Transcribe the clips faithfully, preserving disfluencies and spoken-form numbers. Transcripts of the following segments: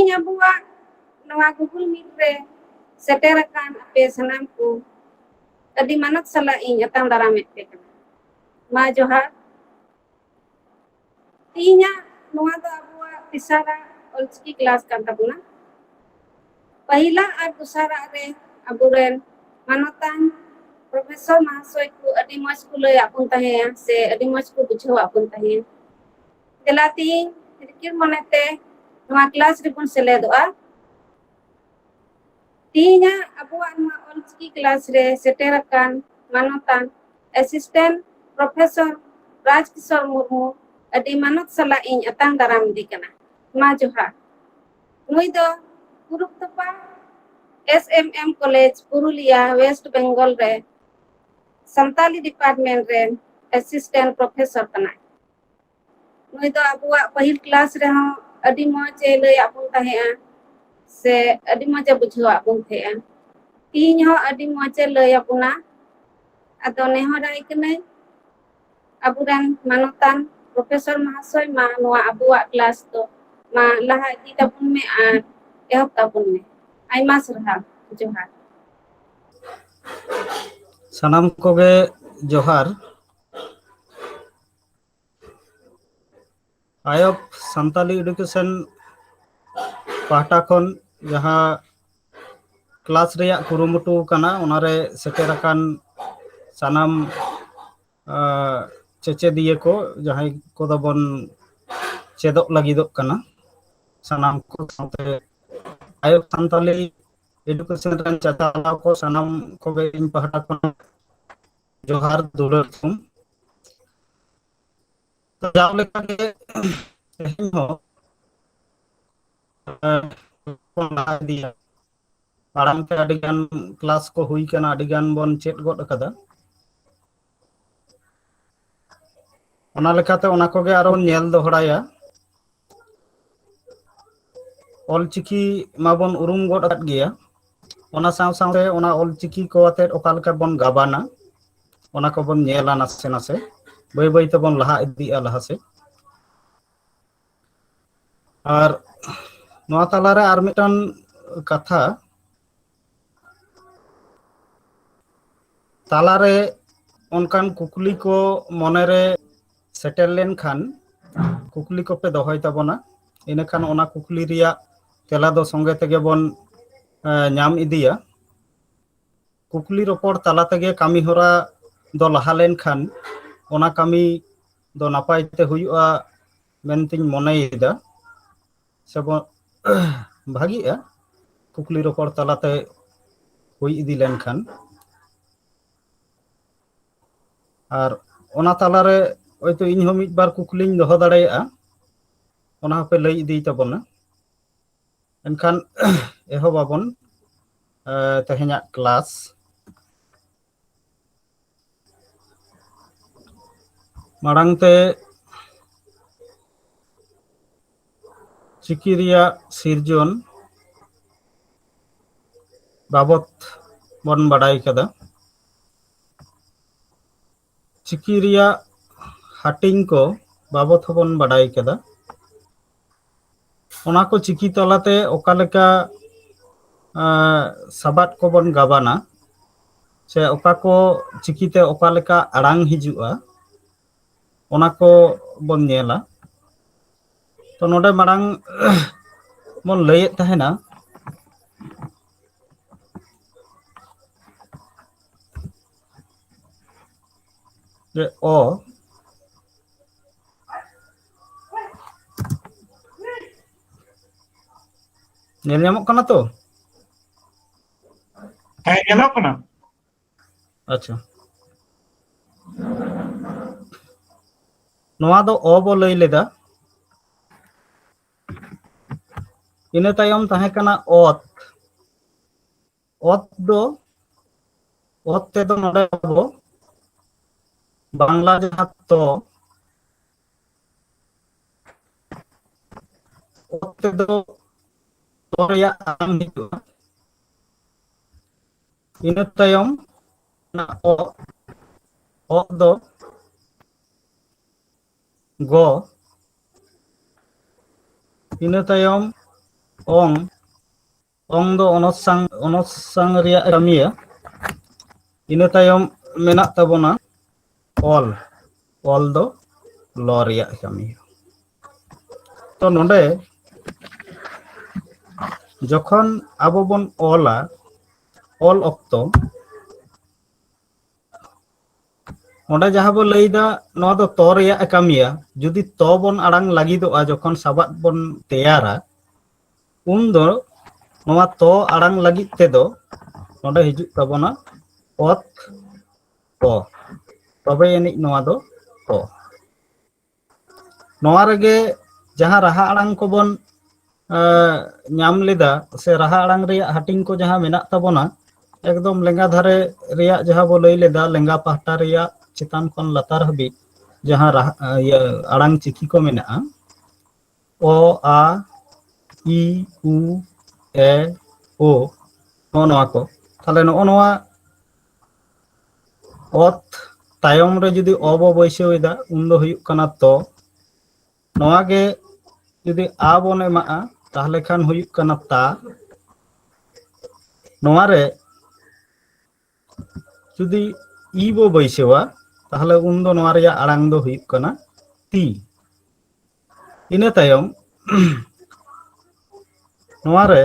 ᱛᱮᱦᱮᱧ ᱟᱵᱚᱣᱟᱜ ᱱᱚᱣᱟ Google Meet ᱨᱮ ᱥᱮᱴᱮᱨ ᱟᱠᱟᱱ ᱟᱯᱮ ᱥᱟᱱᱟᱢ ᱠᱚ ᱟᱹᱰᱤ ᱢᱟᱱᱚᱛ ᱥᱟᱞᱟᱜ ᱤᱧ ᱟᱛᱟᱝ ᱫᱟᱨᱟᱢᱮᱫ ᱯᱮ ᱠᱟᱱᱟ᱾ ᱢᱟ ᱡᱚᱦᱟᱨ᱾ ᱛᱮᱦᱮᱧᱟᱜ ᱱᱚᱣᱟ ᱫᱚ ᱟᱵᱚᱣᱟᱜ ᱛᱮᱥᱟᱨᱟᱜ ᱚᱞᱪᱤᱠᱤ ᱠᱞᱟᱥ ᱠᱟᱱ ᱛᱟᱵᱚᱱᱟ᱾ ᱯᱟᱹᱦᱤᱞᱟᱜ ᱟᱨ ᱫᱚᱥᱟᱨᱟᱜ ᱨᱮ ᱟᱵᱚᱨᱮᱱ ᱢᱟᱱᱚᱛᱟᱱ ᱯᱨᱚᱯᱷᱮᱥᱚᱨ ᱢᱟᱦᱟᱥᱚᱭ ᱠᱚ ᱟᱹᱰᱤ ᱢᱚᱡᱽ ᱠᱚ ᱞᱟᱹᱭᱟᱫ ᱵᱚᱱ ᱛᱟᱦᱮᱸᱜᱼᱟ ᱥᱮ ᱟᱹᱰᱤ ᱢᱚᱡᱽ ᱠᱚ ᱵᱩᱡᱷᱟᱹᱣᱟᱫ ᱵᱚᱱ ᱛᱟᱦᱮᱸᱜᱼᱟ᱾ ᱫᱮᱞᱟ ᱛᱮᱦᱮᱧ ᱨᱤᱠᱤᱲ ᱢᱚᱱᱮᱛᱮ ᱱᱚᱣᱟ ᱠᱞᱟᱥ ᱨᱮᱵᱚᱱ ᱥᱮᱞᱮᱫᱚᱜᱼᱟ᱾ ᱛᱮᱦᱮᱧᱟᱜ ᱟᱵᱚᱣᱟᱜ ᱱᱚᱣᱟ ᱚᱞᱪᱤᱠᱤ ᱠᱞᱟᱥ ᱨᱮ ᱥᱮᱴᱮᱨ ᱟᱠᱟᱱ ᱢᱟᱱᱚᱛᱟᱱ ᱮᱥᱤᱥᱴᱮᱱᱴ ᱯᱨᱚᱯᱷᱮᱥᱚᱨ ᱨᱟᱡᱽ ᱠᱤᱥᱳᱨ ᱢᱩᱨᱢᱩ ᱟᱹᱰᱤ ᱢᱟᱱᱚᱛ ᱥᱟᱞᱟᱜ ᱤᱧ ᱟᱛᱟᱝ ᱫᱟᱨᱟᱢ ᱤᱫᱤ ᱠᱟᱱᱟ᱾ ᱢᱟ ᱡᱚᱦᱟᱨ᱾ ᱱᱩᱭ ᱫᱚ ᱠᱩᱨᱩᱠᱛᱚᱯᱟ S M M College, Purulia, West Bengal ᱨᱮ ᱥᱟᱱᱛᱟᱞᱤ ᱰᱤᱯᱟᱨᱴᱢᱮᱱᱴ ᱨᱮᱱ ᱮᱥᱤᱥᱴᱮᱱᱴ ᱯᱨᱚᱯᱷᱮᱥᱚᱨ ᱠᱟᱱᱟᱭ᱾ ᱱᱩᱭ ᱫᱚ ᱟᱵᱚᱣᱟᱜ ᱯᱟᱹᱦᱤᱞ ᱠᱞᱟᱥ ᱨᱮᱦᱚᱸ ᱟᱹᱰᱤ ᱢᱚᱡᱽ ᱮ ᱞᱟᱹᱭᱟᱫ ᱵᱚᱱ ᱛᱟᱦᱮᱸᱜᱼᱟ ᱥᱮ ᱟᱹᱰᱤ ᱢᱚᱡᱽ ᱮ ᱵᱩᱡᱷᱟᱹᱣᱟᱫ ᱵᱚᱱ ᱛᱟᱦᱮᱸᱜᱼᱟ᱾ ᱛᱮᱦᱮᱧ ᱦᱚᱸ ᱟᱹᱰᱤ ᱢᱚᱡᱽ ᱮ ᱞᱟᱹᱭ ᱟᱵᱚᱱᱟ᱾ ᱟᱫᱚ ᱱᱮᱦᱚᱨᱟᱭ ᱠᱟᱹᱱᱟᱹᱧ ᱟᱵᱚᱨᱮᱱ ᱢᱟᱱᱚᱛᱟᱱ ᱯᱨᱚᱯᱷᱮᱥᱚᱨ ᱢᱟᱦᱟᱥᱚᱭ ᱢᱟ ᱱᱚᱣᱟ ᱟᱵᱚᱣᱟᱜ ᱠᱞᱟᱥ ᱫᱚ ᱢᱟ ᱞᱟᱦᱟ ᱤᱫᱤ ᱛᱟᱵᱚᱱ ᱢᱮ ᱟᱨ ᱮᱦᱚᱵ ᱛᱟᱵᱚᱱ ᱢᱮ᱾ ᱟᱭᱢᱟ ᱥᱟᱨᱦᱟᱣ᱾ ᱡᱚᱦᱟᱨ᱾ ᱥᱟᱱᱟᱢ ᱠᱚᱜᱮ ᱡᱚᱦᱟᱨ᱾ ᱟᱭᱚᱵ ᱥᱟᱱᱛᱟᱞᱤ ᱮᱰᱩᱠᱮᱥᱚᱱ ᱯᱟᱦᱴᱟ ᱠᱷᱚᱱ ᱡᱟᱦᱟᱸ ᱠᱞᱟᱥ ᱨᱮᱭᱟᱜ ᱠᱩᱨᱩᱢᱩᱴᱩ ᱠᱟᱱᱟ, ᱚᱱᱟᱨᱮ ᱥᱮᱴᱮᱨ ᱟᱠᱟᱱ ᱥᱟᱱᱟᱢ ᱟᱸ, ᱪᱮᱪᱮᱫᱤᱭᱟᱹ ᱠᱚ, ᱡᱟᱦᱟᱸᱭ ᱠᱚᱫᱚ ᱵᱚᱱ ᱪᱮᱫᱚᱜ ᱞᱟᱹᱜᱤᱫᱚᱜ ᱠᱟᱱᱟ, ᱥᱟᱱᱟᱢ ᱠᱚ ᱥᱟᱶᱛᱮ ᱟᱭᱚᱵ ᱥᱟᱱᱛᱟᱞᱤ ᱮᱰᱩᱠᱮᱥᱚᱱ ᱨᱮᱱ ᱪᱟᱪᱟᱞᱟᱣ ᱠᱚ ᱥᱟᱱᱟᱢ ᱠᱚᱜᱮ ᱤᱧ ᱯᱟᱦᱴᱟ ᱠᱷᱚᱱ ᱡᱚᱦᱟᱨ ᱫᱩᱞᱟᱹᱲ ᱛᱷᱩᱢ᱾ ᱛᱚ, ᱡᱟᱣ ᱞᱮᱠᱟᱜᱮ ᱛᱮᱦᱮᱧ ᱦᱚᱸ, ᱮᱸ, ᱵᱚᱱ ᱞᱟᱦᱟ ᱤᱫᱤᱭᱟ᱾ ᱢᱟᱲᱟᱝ ᱛᱮ ᱟᱹᱰᱤ ᱜᱟᱱ ᱠᱞᱟᱥ ᱠᱚ ᱦᱩᱭ ᱠᱟᱱᱟ, ᱟᱹᱰᱤ ᱜᱟᱱ ᱵᱚᱱ ᱪᱮᱫ ᱜᱚᱫ ᱟᱠᱟᱫᱟ᱾ ᱚᱱᱟ ᱞᱮᱠᱟᱛᱮ ᱚᱱᱟ ᱠᱚᱜᱮ ᱟᱨᱚ ᱵᱚᱱ ᱧᱮᱞ ᱫᱚᱦᱲᱟᱭᱟ᱾ ᱚᱞᱪᱤᱠᱤ ᱢᱟᱵᱚᱱ ᱩᱨᱩᱢ ᱜᱚᱫ ᱟᱠᱟᱫ ᱜᱮᱭᱟ, ᱚᱱᱟ ᱥᱟᱶ ᱥᱟᱶᱛᱮ ᱚᱱᱟ ᱚᱞᱪᱤᱠᱤ ᱠᱚ ᱟᱛᱮᱫ ᱚᱠᱟ ᱞᱮᱠᱟ ᱵᱚᱱ ᱜᱟᱵᱟᱱᱟ, ᱚᱱᱟ ᱠᱚᱵᱚᱱ ᱧᱮᱞᱟ ᱱᱟᱥᱮ ᱱᱟᱥᱮ, ᱵᱟᱹᱭ ᱵᱟᱹᱭ ᱛᱮᱵᱚᱱ ᱞᱟᱦᱟ ᱤᱫᱤᱜᱼᱟ ᱞᱟᱦᱟ ᱥᱮᱫ᱾ ᱟᱨ ᱱᱚᱣᱟ ᱛᱟᱞᱟᱨᱮ ᱟᱨ ᱢᱤᱫᱴᱟᱝ ᱠᱟᱛᱷᱟ, ᱛᱟᱞᱟᱨᱮ ᱚᱱᱠᱟᱱ ᱠᱩᱠᱞᱤ ᱠᱚ ᱢᱚᱱᱮᱨᱮ ᱥᱮᱴᱮᱨ ᱞᱮᱱᱠᱷᱟᱱ ᱠᱩᱠᱞᱤ ᱠᱚᱯᱮ ᱫᱚᱦᱚᱭ ᱛᱟᱵᱚᱱᱟ᱾ ᱤᱱᱟᱹᱠᱷᱟᱱ ᱚᱱᱟ ᱠᱩᱠᱞᱤ ᱨᱮᱭᱟᱜ ᱛᱮᱞᱟ ᱫᱚ ᱥᱚᱸᱜᱮ ᱛᱮᱜᱮ ᱵᱚᱱ, ᱮ, ᱧᱟᱢ ᱤᱫᱤᱭᱟ᱾ ᱠᱩᱠᱞᱤ ᱨᱚᱯᱚᱲ ᱛᱟᱞᱟ ᱛᱮᱜᱮ ᱠᱟᱹᱢᱤ ᱦᱚᱨᱟ ᱫᱚ ᱞᱟᱦᱟ ᱞᱮᱱᱠᱷᱟᱱ ᱚᱱᱟ ᱠᱟᱹᱢᱤ ᱫᱚ ᱱᱟᱯᱟᱭ ᱛᱮ ᱦᱩᱭᱩᱜᱼᱟ ᱢᱮᱱᱛᱮᱧ ᱢᱚᱱᱮᱭᱮᱫᱟ, ᱥᱮ ᱵᱚ-, ᱵᱷᱟᱜᱤᱜᱼᱟ ᱠᱩᱠᱞᱤ ᱨᱚᱯᱚᱲ ᱛᱟᱞᱟᱛᱮ ᱦᱩᱭ ᱤᱫᱤ ᱞᱮᱱᱠᱷᱟᱱ᱾ ᱟᱨ ᱚᱱᱟ ᱛᱟᱞᱟᱨᱮ ᱦᱚᱭᱛᱳ ᱤᱧ ᱦᱚᱸ ᱢᱤᱫ ᱵᱟᱨ ᱠᱩᱠᱞᱤᱧ ᱫᱚᱦᱚ ᱫᱟᱲᱮᱭᱟᱜᱼᱟ, ᱚᱱᱟ ᱦᱚᱸᱯᱮ ᱞᱟᱹᱭ ᱤᱫᱤᱭ ᱛᱟᱵᱚᱱᱟ᱾ ᱮᱱᱠᱷᱟᱱ ᱮᱦᱚᱵᱟᱵᱚᱱ, ᱮ, ᱛᱮᱦᱮᱧᱟᱜ ᱠᱞᱟᱥ᱾ ᱢᱟᱲᱟᱝ ᱛᱮ ᱪᱤᱠᱤ ᱨᱮᱭᱟᱜ ᱥᱤᱨᱡᱚᱱ ᱵᱟᱵᱚᱛ ᱵᱚᱱ ᱵᱟᱰᱟᱭ ᱠᱟᱫᱟ᱾ ᱪᱤᱠᱤ ᱨᱮᱭᱟᱜ ᱦᱟᱹᱴᱤᱧ ᱠᱚ ᱵᱟᱵᱚᱛ ᱦᱚᱸᱵᱚᱱ ᱵᱟᱰᱟᱭ ᱠᱟᱫᱟ᱾ ᱚᱱᱟ ᱠᱚ ᱪᱤᱠᱤ ᱛᱟᱞᱟᱛᱮ ᱚᱠᱟ ᱞᱮᱠᱟ, ᱮᱸ, ᱥᱟᱵᱟᱫ ᱠᱚᱵᱚᱱ ᱜᱟᱵᱟᱱᱟ, ᱥᱮ ᱚᱠᱟ ᱠᱚ ᱪᱤᱠᱤᱛᱮ ᱚᱠᱟ ᱞᱮᱠᱟ ᱟᱲᱟᱝ ᱦᱤᱡᱩᱜᱼᱟ, ᱚᱱᱟ ᱠᱚ ᱵᱚᱱ ᱧᱮᱞᱟ᱾ ᱛᱚ ᱱᱚᱰᱮ ᱢᱟᱲᱟᱝ ᱵᱚᱱ ᱞᱟᱹᱭᱮᱫ ᱛᱟᱦᱮᱱᱟ ᱡᱮ ᱚ, ᱧᱮᱞ ᱧᱟᱢᱚᱜ ᱠᱟᱱᱟ ᱛᱚ? ᱦᱮᱸ, ᱧᱮᱞᱚᱜ ᱠᱟᱱᱟ᱾ ᱟᱪᱪᱷᱟ, ᱱᱚᱣᱟ ᱫᱚ ᱚ ᱵᱚ ᱞᱟᱹᱭ ᱞᱮᱫᱟ᱾ ᱤᱱᱟᱹ ᱛᱟᱭᱚᱢ ᱛᱟᱦᱮᱸ ᱠᱟᱱᱟ ᱚᱛ᱾ ᱚᱛ ᱫᱚ, ᱚᱛ ᱛᱮᱫᱚ ᱱᱚᱰᱮ ᱟᱵᱚ ᱵᱟᱝᱞᱟ ᱡᱟᱦᱟᱸ ᱛᱚ, ᱚᱛ ᱛᱮᱫᱚ ᱛᱚ ᱨᱮᱭᱟᱜ ᱟᱲᱟᱝ ᱦᱤᱡᱩᱜᱼᱟ᱾ ᱤᱱᱟᱹ ᱛᱟᱭᱚᱢ ᱚᱱᱟ ᱚ, ᱚ ᱫᱚ ᱜᱚ, ᱤᱱᱟᱹ ᱛᱟᱭᱚᱢ ᱚᱝ, ᱚᱝ ᱫᱚ ᱚᱱᱚᱛᱥᱟᱝ, ᱚᱱᱚᱛᱥᱟᱝ ᱨᱮᱭᱟᱜ ᱠᱟᱹᱢᱤᱭᱟ᱾ ᱤᱱᱟᱹ ᱛᱟᱭᱚᱢ ᱢᱮᱱᱟᱜ ᱛᱟᱵᱚᱱᱟ ᱚᱞ, ᱚᱞ ᱫᱚ ᱞᱚ ᱨᱮᱭᱟᱜ ᱠᱟᱹᱢᱤᱭᱟ᱾ ᱛᱚ ᱱᱚᱰᱮ ᱡᱚᱠᱷᱚᱱ ᱟᱵᱚ ᱵᱚᱱ ᱚᱞᱟ, ᱚᱞ ᱚᱠᱛᱚ ᱚᱸᱰᱮ ᱡᱟᱦᱟᱸ ᱵᱚ ᱞᱟᱹᱭᱫᱟ, ᱱᱚᱣᱟ ᱫᱚ ᱛᱚ ᱨᱮᱭᱟᱜ ᱮ ᱠᱟᱹᱢᱤᱭᱟ᱾ ᱡᱩᱫᱤ ᱛᱚ ᱵᱚᱱ ᱟᱲᱟᱝ ᱞᱟᱹᱜᱤᱫᱚᱜᱼᱟ, ᱡᱚᱠᱷᱚᱱ ᱥᱟᱵᱟᱫ ᱵᱚᱱ ᱛᱮᱭᱟᱨᱟ, ᱩᱱᱫᱚ ᱱᱚᱣᱟ ᱛᱚ ᱟᱲᱟᱝ ᱞᱟᱹᱜᱤᱫ ᱛᱮᱫᱚ ᱱᱚᱰᱮ ᱦᱤᱡᱩᱜ ᱛᱟᱵᱚᱱᱟ ᱚᱛ ᱛᱚ, ᱛᱚᱵᱮ ᱟᱹᱱᱤᱡ ᱱᱚᱣᱟ ᱫᱚ ᱛᱚ᱾ ᱱᱚᱣᱟ ᱨᱮᱜᱮ ᱡᱟᱦᱟᱸ ᱨᱟᱦᱟ ᱟᱲᱟᱝ ᱠᱚᱵᱚᱱ, ᱮ, ᱧᱟᱢ ᱞᱮᱫᱟ, ᱥᱮ ᱨᱟᱦᱟ ᱟᱲᱟᱝ ᱨᱮᱭᱟᱜ ᱦᱟᱹᱴᱤᱧ ᱠᱚ ᱡᱟᱦᱟᱸ ᱢᱮᱱᱟᱜ ᱛᱟᱵᱚᱱᱟ, ᱮᱠᱫᱚᱢ ᱞᱮᱸᱜᱟ ᱫᱷᱟᱨᱮ ᱨᱮᱭᱟᱜ ᱡᱟᱦᱟᱸ ᱵᱚ ᱞᱟᱹᱭ ᱞᱮᱫᱟ, ᱞᱮᱸᱜᱟ ᱯᱟᱦᱴᱟ ᱨᱮᱭᱟᱜ ᱪᱮᱛᱟᱱ ᱠᱷᱚᱱ ᱞᱟᱛᱟᱨ ᱦᱟᱹᱵᱤᱡ ᱡᱟᱦᱟᱸ ᱨᱟᱦᱟ, ᱤᱭᱟᱹ, ᱟᱲᱟᱝ ᱪᱤᱠᱤ ᱠᱚ ᱢᱮᱱᱟᱜᱼᱟ, ᱚ, ᱟ, ᱤ, ᱩ, ᱮ, ᱳ, ᱱᱚᱜᱼᱚ ᱱᱚᱣᱟ ᱠᱚ᱾ ᱛᱟᱦᱞᱮ ᱱᱚᱜᱼᱚ ᱱᱚᱣᱟ ᱚᱛ ᱛᱟᱭᱚᱢ ᱨᱮ ᱡᱩᱫᱤ ᱚ ᱵᱚ ᱵᱟᱹᱭᱥᱟᱹᱣ ᱮᱫᱟ, ᱩᱱ ᱫᱚ ᱦᱩᱭᱩᱜ ᱠᱟᱱᱟ ᱛᱚ᱾ ᱱᱚᱣᱟ ᱜᱮ ᱡᱩᱫᱤ ᱟ ᱵᱚᱱ ᱮᱢᱟᱜᱼᱟ, ᱛᱟᱦᱞᱮ ᱠᱷᱟᱱ ᱦᱩᱭᱩᱜ ᱠᱟᱱᱟ ᱛᱟ᱾ ᱱᱚᱣᱟ ᱨᱮ ᱡᱩᱫᱤ ᱤ ᱵᱚ ᱵᱟᱹᱭᱥᱟᱹᱣᱟ, ᱛᱟᱦᱞᱮ ᱩᱱ ᱫᱚ ᱱᱚᱣᱟ ᱨᱮᱭᱟᱜ ᱟᱲᱟᱝ ᱫᱚ ᱦᱩᱭᱩᱜ ᱠᱟᱱᱟ ᱛᱤ᱾ ᱤᱱᱟᱹ ᱛᱟᱭᱚᱢ ᱱᱚᱣᱟ ᱨᱮ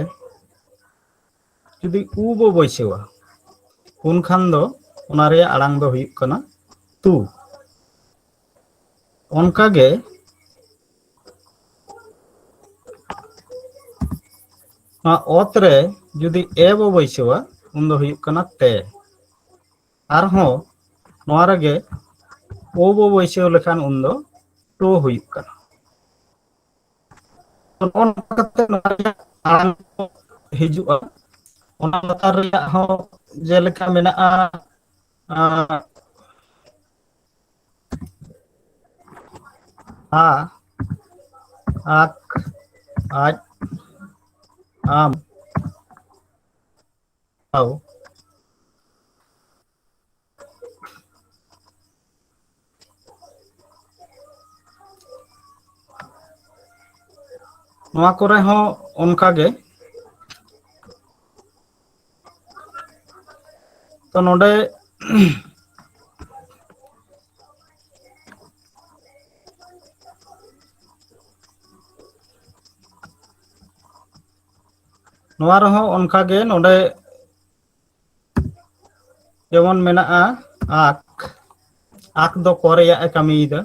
ᱡᱩᱫᱤ ᱩ ᱵᱚ ᱵᱟᱹᱭᱥᱟᱹᱣᱟ, ᱩᱱᱠᱷᱟᱱ ᱫᱚ ᱚᱱᱟ ᱨᱮᱭᱟᱜ ᱟᱲᱟᱝ ᱫᱚ ᱦᱩᱭᱩᱜ ᱠᱟᱱᱟ ᱛᱩ᱾ ᱚᱱᱠᱟᱜᱮ ᱱᱚᱣᱟ ᱚᱛ ᱨᱮ ᱡᱩᱫᱤ ᱮ ᱵᱚ ᱵᱟᱹᱭᱥᱟᱹᱣᱟ, ᱩᱱ ᱫᱚ ᱦᱩᱭᱩᱜ ᱠᱟᱱᱟ ᱛᱮ᱾ ᱟᱨᱦᱚᱸ ᱱᱚᱣᱟ ᱨᱮᱜᱮ ᱳ ᱵᱚ ᱵᱟᱹᱭᱥᱟᱹᱣ ᱞᱮᱠᱷᱟᱱ ᱩᱱ ᱫᱚ ᱴᱳ ᱦᱩᱭᱩᱜ ᱠᱟᱱᱟ᱾ ᱛᱚ ᱱᱚᱜᱼᱚ ᱱᱚᱝᱠᱟ ᱠᱟᱛᱮ ᱱᱚᱣᱟ ᱨᱮᱭᱟᱜ ᱟᱲᱟᱝ ᱠᱚ ᱦᱤᱡᱩᱜᱼᱟ᱾ ᱚᱱᱟ ᱞᱟᱛᱟᱨ ᱨᱮᱭᱟᱜ ᱦᱚᱸ ᱡᱮᱞᱮᱠᱟ ᱢᱮᱱᱟᱜᱼᱟ, ᱟᱸ, ᱟ, ᱟᱠ, ᱟᱡ, ᱟᱢ, ᱟᱣ᱾ ᱱᱚᱣᱟ ᱠᱚᱨᱮ ᱦᱚᱸ ᱚᱱᱠᱟ ᱜᱮ᱾ ᱛᱚ ᱱᱚᱰᱮ ᱱᱚᱣᱟ ᱨᱮᱦᱚᱸ ᱚᱱᱠᱟ ᱜᱮ, ᱱᱚᱰᱮ ᱡᱮᱢᱚᱱ ᱢᱮᱱᱟᱜᱼᱟ ᱟᱠ, ᱟᱠ ᱫᱚ ᱠᱚ ᱨᱮᱭᱟᱜ ᱮ ᱠᱟᱹᱢᱤᱭᱮᱫᱟ᱾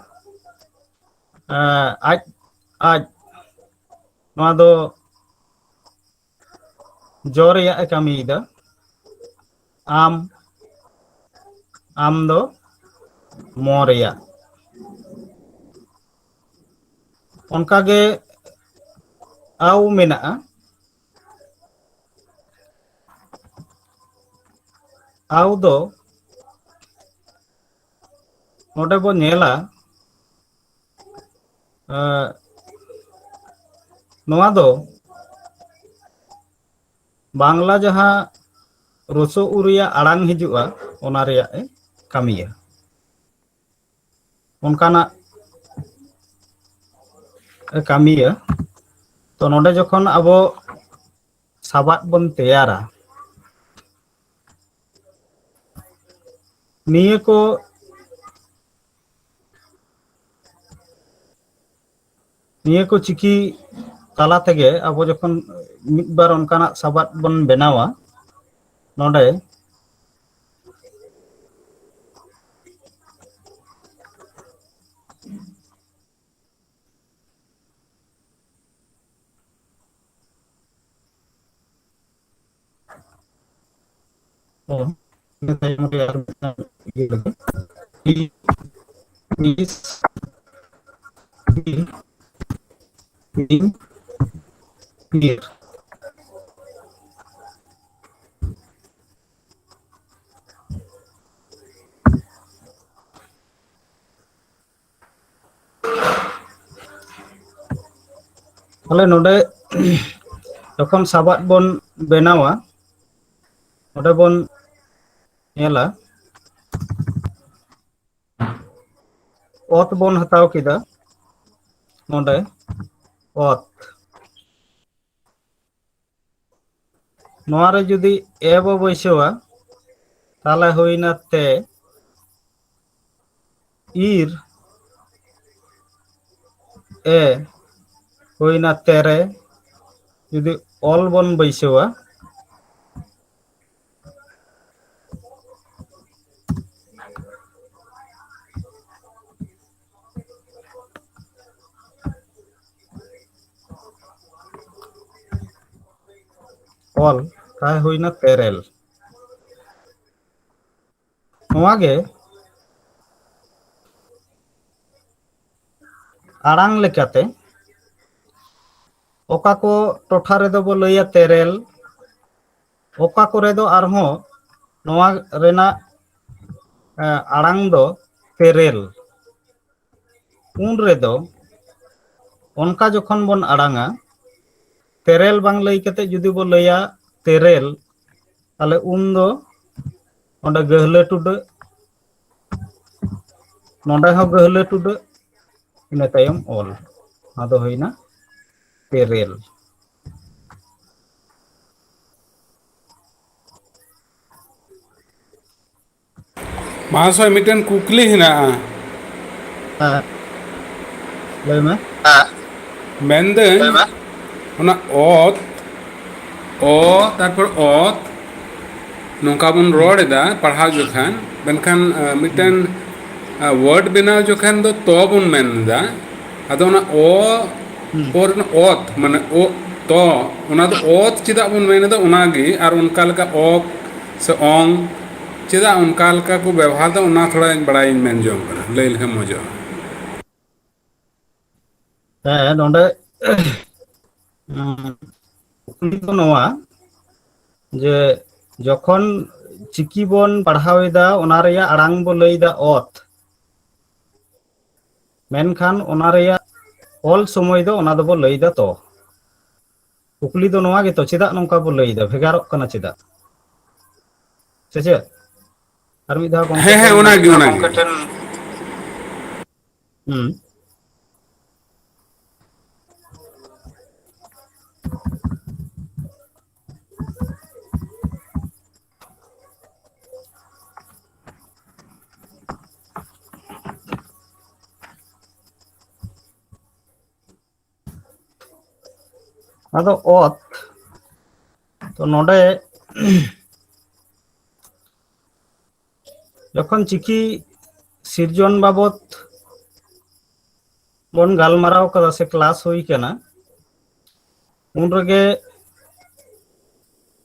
ᱟᱡ, ᱟᱡ, ᱱᱚᱣᱟ ᱫᱚ ᱡᱚ ᱨᱮᱭᱟᱜ ᱮ ᱠᱟᱹᱢᱤᱭᱮᱫᱟ᱾ ᱟᱢ, ᱟᱢ ᱫᱚ ᱢᱚ ᱨᱮᱭᱟᱜ᱾ ᱚᱱᱠᱟᱜᱮ ᱟᱣ ᱢᱮᱱᱟᱜᱼᱟ᱾ ᱟᱣ ᱫᱚ ᱱᱚᱰᱮ ᱵᱚ ᱧᱮᱞᱟ, ᱮᱸ, ᱱᱚᱣᱟ ᱫᱚ ᱵᱟᱝᱞᱟ ᱡᱟᱦᱟᱸ ᱨᱚᱥᱚ ᱩ ᱨᱮᱭᱟᱜ ᱟᱲᱟᱝ ᱦᱤᱡᱩᱜᱼᱟ, ᱚᱱᱟ ᱨᱮᱭᱟᱜ ᱮ ᱠᱟᱹᱢᱤᱭᱟ᱾ ᱚᱱᱠᱟᱱᱟᱜ ᱮ ᱠᱟᱹᱢᱤᱭᱟ᱾ ᱛᱚ ᱱᱚᱰᱮ ᱡᱚᱠᱷᱚᱱ ᱟᱵᱚ ᱥᱟᱵᱟᱫ ᱵᱚᱱ ᱛᱮᱭᱟᱨᱟ, ᱱᱤᱭᱟᱹ ᱠᱚ, ᱱᱤᱭᱟᱹ ᱠᱚ ᱪᱤᱠᱤ ᱛᱟᱞᱟ ᱛᱮᱜᱮ ᱟᱵᱚ ᱡᱚᱠᱷᱚᱱ ᱢᱤᱫ ᱵᱟᱨ ᱚᱱᱠᱟᱱᱟᱜ ᱥᱟᱵᱟᱫ ᱵᱚᱱ ᱵᱮᱱᱟᱣᱟ, ᱱᱚᱰᱮ ᱚ, ᱤᱱᱟᱹ ᱛᱟᱭᱚᱢ ᱨᱮ ᱟᱨ ᱢᱤᱫᱴᱟᱝ ᱤᱭᱟᱹ ᱞᱟᱹᱜᱤᱫ᱾ E, E, E, E, E. ᱛᱟᱦᱞᱮ ᱱᱚᱰᱮ ᱡᱚᱠᱷᱚᱱ ᱥᱟᱵᱟᱫ ᱵᱚᱱ ᱵᱮᱱᱟᱣᱟ, ᱱᱚᱰᱮ ᱵᱚᱱ ᱧᱮᱞᱟ, ᱚᱛ ᱵᱚᱱ ᱦᱟᱛᱟᱣ ᱠᱮᱫᱟ, ᱱᱚᱰᱮ ᱚᱛ, ᱱᱚᱣᱟ ᱨᱮ ᱡᱩᱫᱤ ᱮ ᱵᱚ ᱵᱟᱹᱭᱥᱟᱹᱣᱟ, ᱛᱟᱦᱚᱞᱮ ᱦᱩᱭᱱᱟ ᱛᱮ, ᱤᱨ, ᱮ, ᱦᱩᱭᱱᱟ ᱛᱮᱨᱮ᱾ ᱡᱩᱫᱤ ᱚᱞ ᱵᱚᱱ ᱵᱟᱹᱭᱥᱟᱹᱣᱟ, ᱚᱞ, ᱛᱟᱦᱮ ᱦᱩᱭᱱᱟ ᱛᱮᱨᱮᱞ᱾ ᱱᱚᱣᱟ ᱜᱮ ᱟᱲᱟᱝ ᱞᱮᱠᱟᱛᱮ ᱚᱠᱟ ᱠᱚ ᱴᱚᱴᱷᱟ ᱨᱮᱫᱚ ᱵᱚ ᱞᱟᱹᱭᱟ ᱛᱮᱨᱮᱞ, ᱚᱠᱟ ᱠᱚᱨᱮ ᱫᱚ ᱟᱨᱦᱚᱸ ᱱᱚᱣᱟ ᱨᱮᱱᱟᱜ, ᱮ, ᱟᱲᱟᱝ ᱫᱚ ᱛᱮᱨᱮᱞ᱾ ᱩᱱ ᱨᱮᱫᱚ ᱚᱱᱠᱟ ᱡᱚᱠᱷᱚᱱ ᱵᱚᱱ ᱟᱲᱟᱝᱟ, ᱛᱮᱨᱮᱞ ᱵᱟᱝ ᱞᱟᱹᱭ ᱠᱟᱛᱮ ᱡᱩᱫᱤ ᱵᱚ ᱞᱟᱹᱭᱟ ᱛᱮᱨᱮᱞ, ᱛᱟᱦᱞᱮ ᱩᱱ ᱫᱚ ᱚᱸᱰᱮ ᱜᱟᱹᱦᱞᱟᱹ ᱴᱩᱰᱟᱹᱜ, ᱱᱚᱰᱮ ᱦᱚᱸ ᱜᱟᱹᱦᱞᱟᱹ ᱴᱩᱰᱟᱹᱜ, ᱤᱱᱟᱹ ᱛᱟᱭᱚᱢ ᱚᱞ᱾ ᱚᱱᱟ ᱫᱚ ᱦᱩᱭᱱᱟ ᱛᱮᱨᱮᱞ᱾ ᱢᱟᱦᱟᱥᱚᱭ, ᱢᱤᱫᱴᱮᱱ ᱠᱩᱠᱞᱤ ᱦᱮᱱᱟᱜᱼᱟ᱾ ᱦᱮᱸ, ᱞᱟᱹᱭ ᱢᱮ᱾ ᱢᱮᱱᱫᱟᱹᱧ, ᱞᱟᱹᱭ ᱢᱮ᱾ ᱚᱱᱟ ᱚᱛ, ᱚ, ᱛᱟᱨᱯᱚᱨ ᱚᱛ, ᱱᱚᱝᱠᱟ ᱵᱚᱱ ᱦᱩᱸ᱾ ᱨᱚᱲ ᱮᱫᱟ ᱯᱟᱲᱦᱟᱣ ᱡᱚᱠᱷᱟᱱ, ᱢᱮᱱᱠᱷᱟᱱ, ᱟ, ᱢᱤᱫᱴᱮᱱ, ᱦᱩᱸ᱾ ᱟ, word ᱵᱮᱱᱟᱣ ᱡᱚᱠᱷᱟᱱ ᱫᱚ ᱛᱚ ᱵᱚᱱ ᱢᱮᱱ ᱮᱫᱟ᱾ ᱟᱫᱚ ᱚᱱᱟ ᱚ, ᱦᱩᱸ᱾ ᱚ ᱨᱮᱱᱟᱜ ᱚᱛ, ᱢᱟᱱᱮ ᱚ, ᱛᱚ, ᱚᱱᱟ ᱫᱚ ᱚᱛ ᱪᱮᱫᱟᱜ ᱵᱚᱱ ᱢᱮᱱ ᱮᱫᱟ, ᱚᱱᱟᱜᱮ, ᱟᱨ ᱚᱱᱠᱟ ᱞᱮᱠᱟ ᱚᱠ ᱥᱮ ᱚᱝ ᱪᱮᱫᱟᱜ ᱚᱱᱠᱟ ᱞᱮᱠᱟ ᱠᱚ ᱵᱮᱵᱚᱦᱟᱨ ᱮᱫᱟ, ᱚᱱᱟ ᱛᱷᱚᱲᱟᱧ ᱵᱟᱲᱟᱭᱤᱧ ᱢᱮᱱ ᱡᱚᱝ ᱠᱟᱱᱟ, ᱞᱟᱹᱭ ᱞᱮᱠᱷᱟᱱ ᱢᱚᱡᱚᱜᱼᱟ᱾ ᱦᱮᱸ, ᱱᱚᱰᱮ, ᱩᱸ, ᱠᱩᱠᱞᱤ ᱫᱚ ᱱᱚᱣᱟ ᱡᱮ, ᱡᱚᱠᱷᱚᱱ ᱪᱤᱠᱤ ᱵᱚᱱ ᱯᱟᱲᱦᱟᱣ ᱮᱫᱟ, ᱚᱱᱟ ᱨᱮᱭᱟᱜ ᱟᱲᱟᱝ ᱵᱚ ᱞᱟᱹᱭ ᱮᱫᱟ ᱚᱛ, ᱢᱮᱱᱠᱷᱟᱱ ᱚᱱᱟ ᱨᱮᱭᱟᱜ ᱚᱞ ᱥᱚᱢᱚᱭ ᱫᱚ ᱚᱱᱟ ᱫᱚᱵᱚ ᱞᱟᱹᱭ ᱮᱫᱟ ᱛᱚ᱾ ᱠᱩᱠᱞᱤ ᱫᱚ ᱱᱚᱣᱟ ᱜᱮᱛᱚ, ᱪᱮᱫᱟᱜ ᱱᱚᱝᱠᱟ ᱵᱚ ᱞᱟᱹᱭ ᱮᱫᱟ, ᱵᱷᱮᱜᱟᱨᱚᱜ ᱠᱟᱱᱟ ᱪᱮᱫᱟᱜ? ᱥᱮ ᱪᱮᱫ? ᱟᱨ ᱢᱤᱫ ᱫᱷᱟᱣ ᱜᱚᱢᱠᱮ ᱦᱮᱸ, ᱦᱮᱸ, ᱴᱷᱮᱱ ᱚᱱᱟᱜᱮ, ᱚᱱᱟᱜᱮ᱾ ᱦᱩᱸ᱾ ᱟᱫᱚ ᱚᱛ, ᱛᱚ ᱱᱚᱰᱮ ᱡᱚᱠᱷᱚᱱ ᱪᱤᱠᱤ ᱥᱤᱨᱡᱚᱱ ᱵᱟᱵᱚᱛ ᱵᱚᱱ ᱜᱟᱞᱢᱟᱨᱟᱣ ᱠᱟᱫᱟ ᱥᱮ ᱠᱞᱟᱥ ᱦᱩᱭ ᱠᱟᱱᱟ, ᱩᱱ ᱨᱮᱜᱮ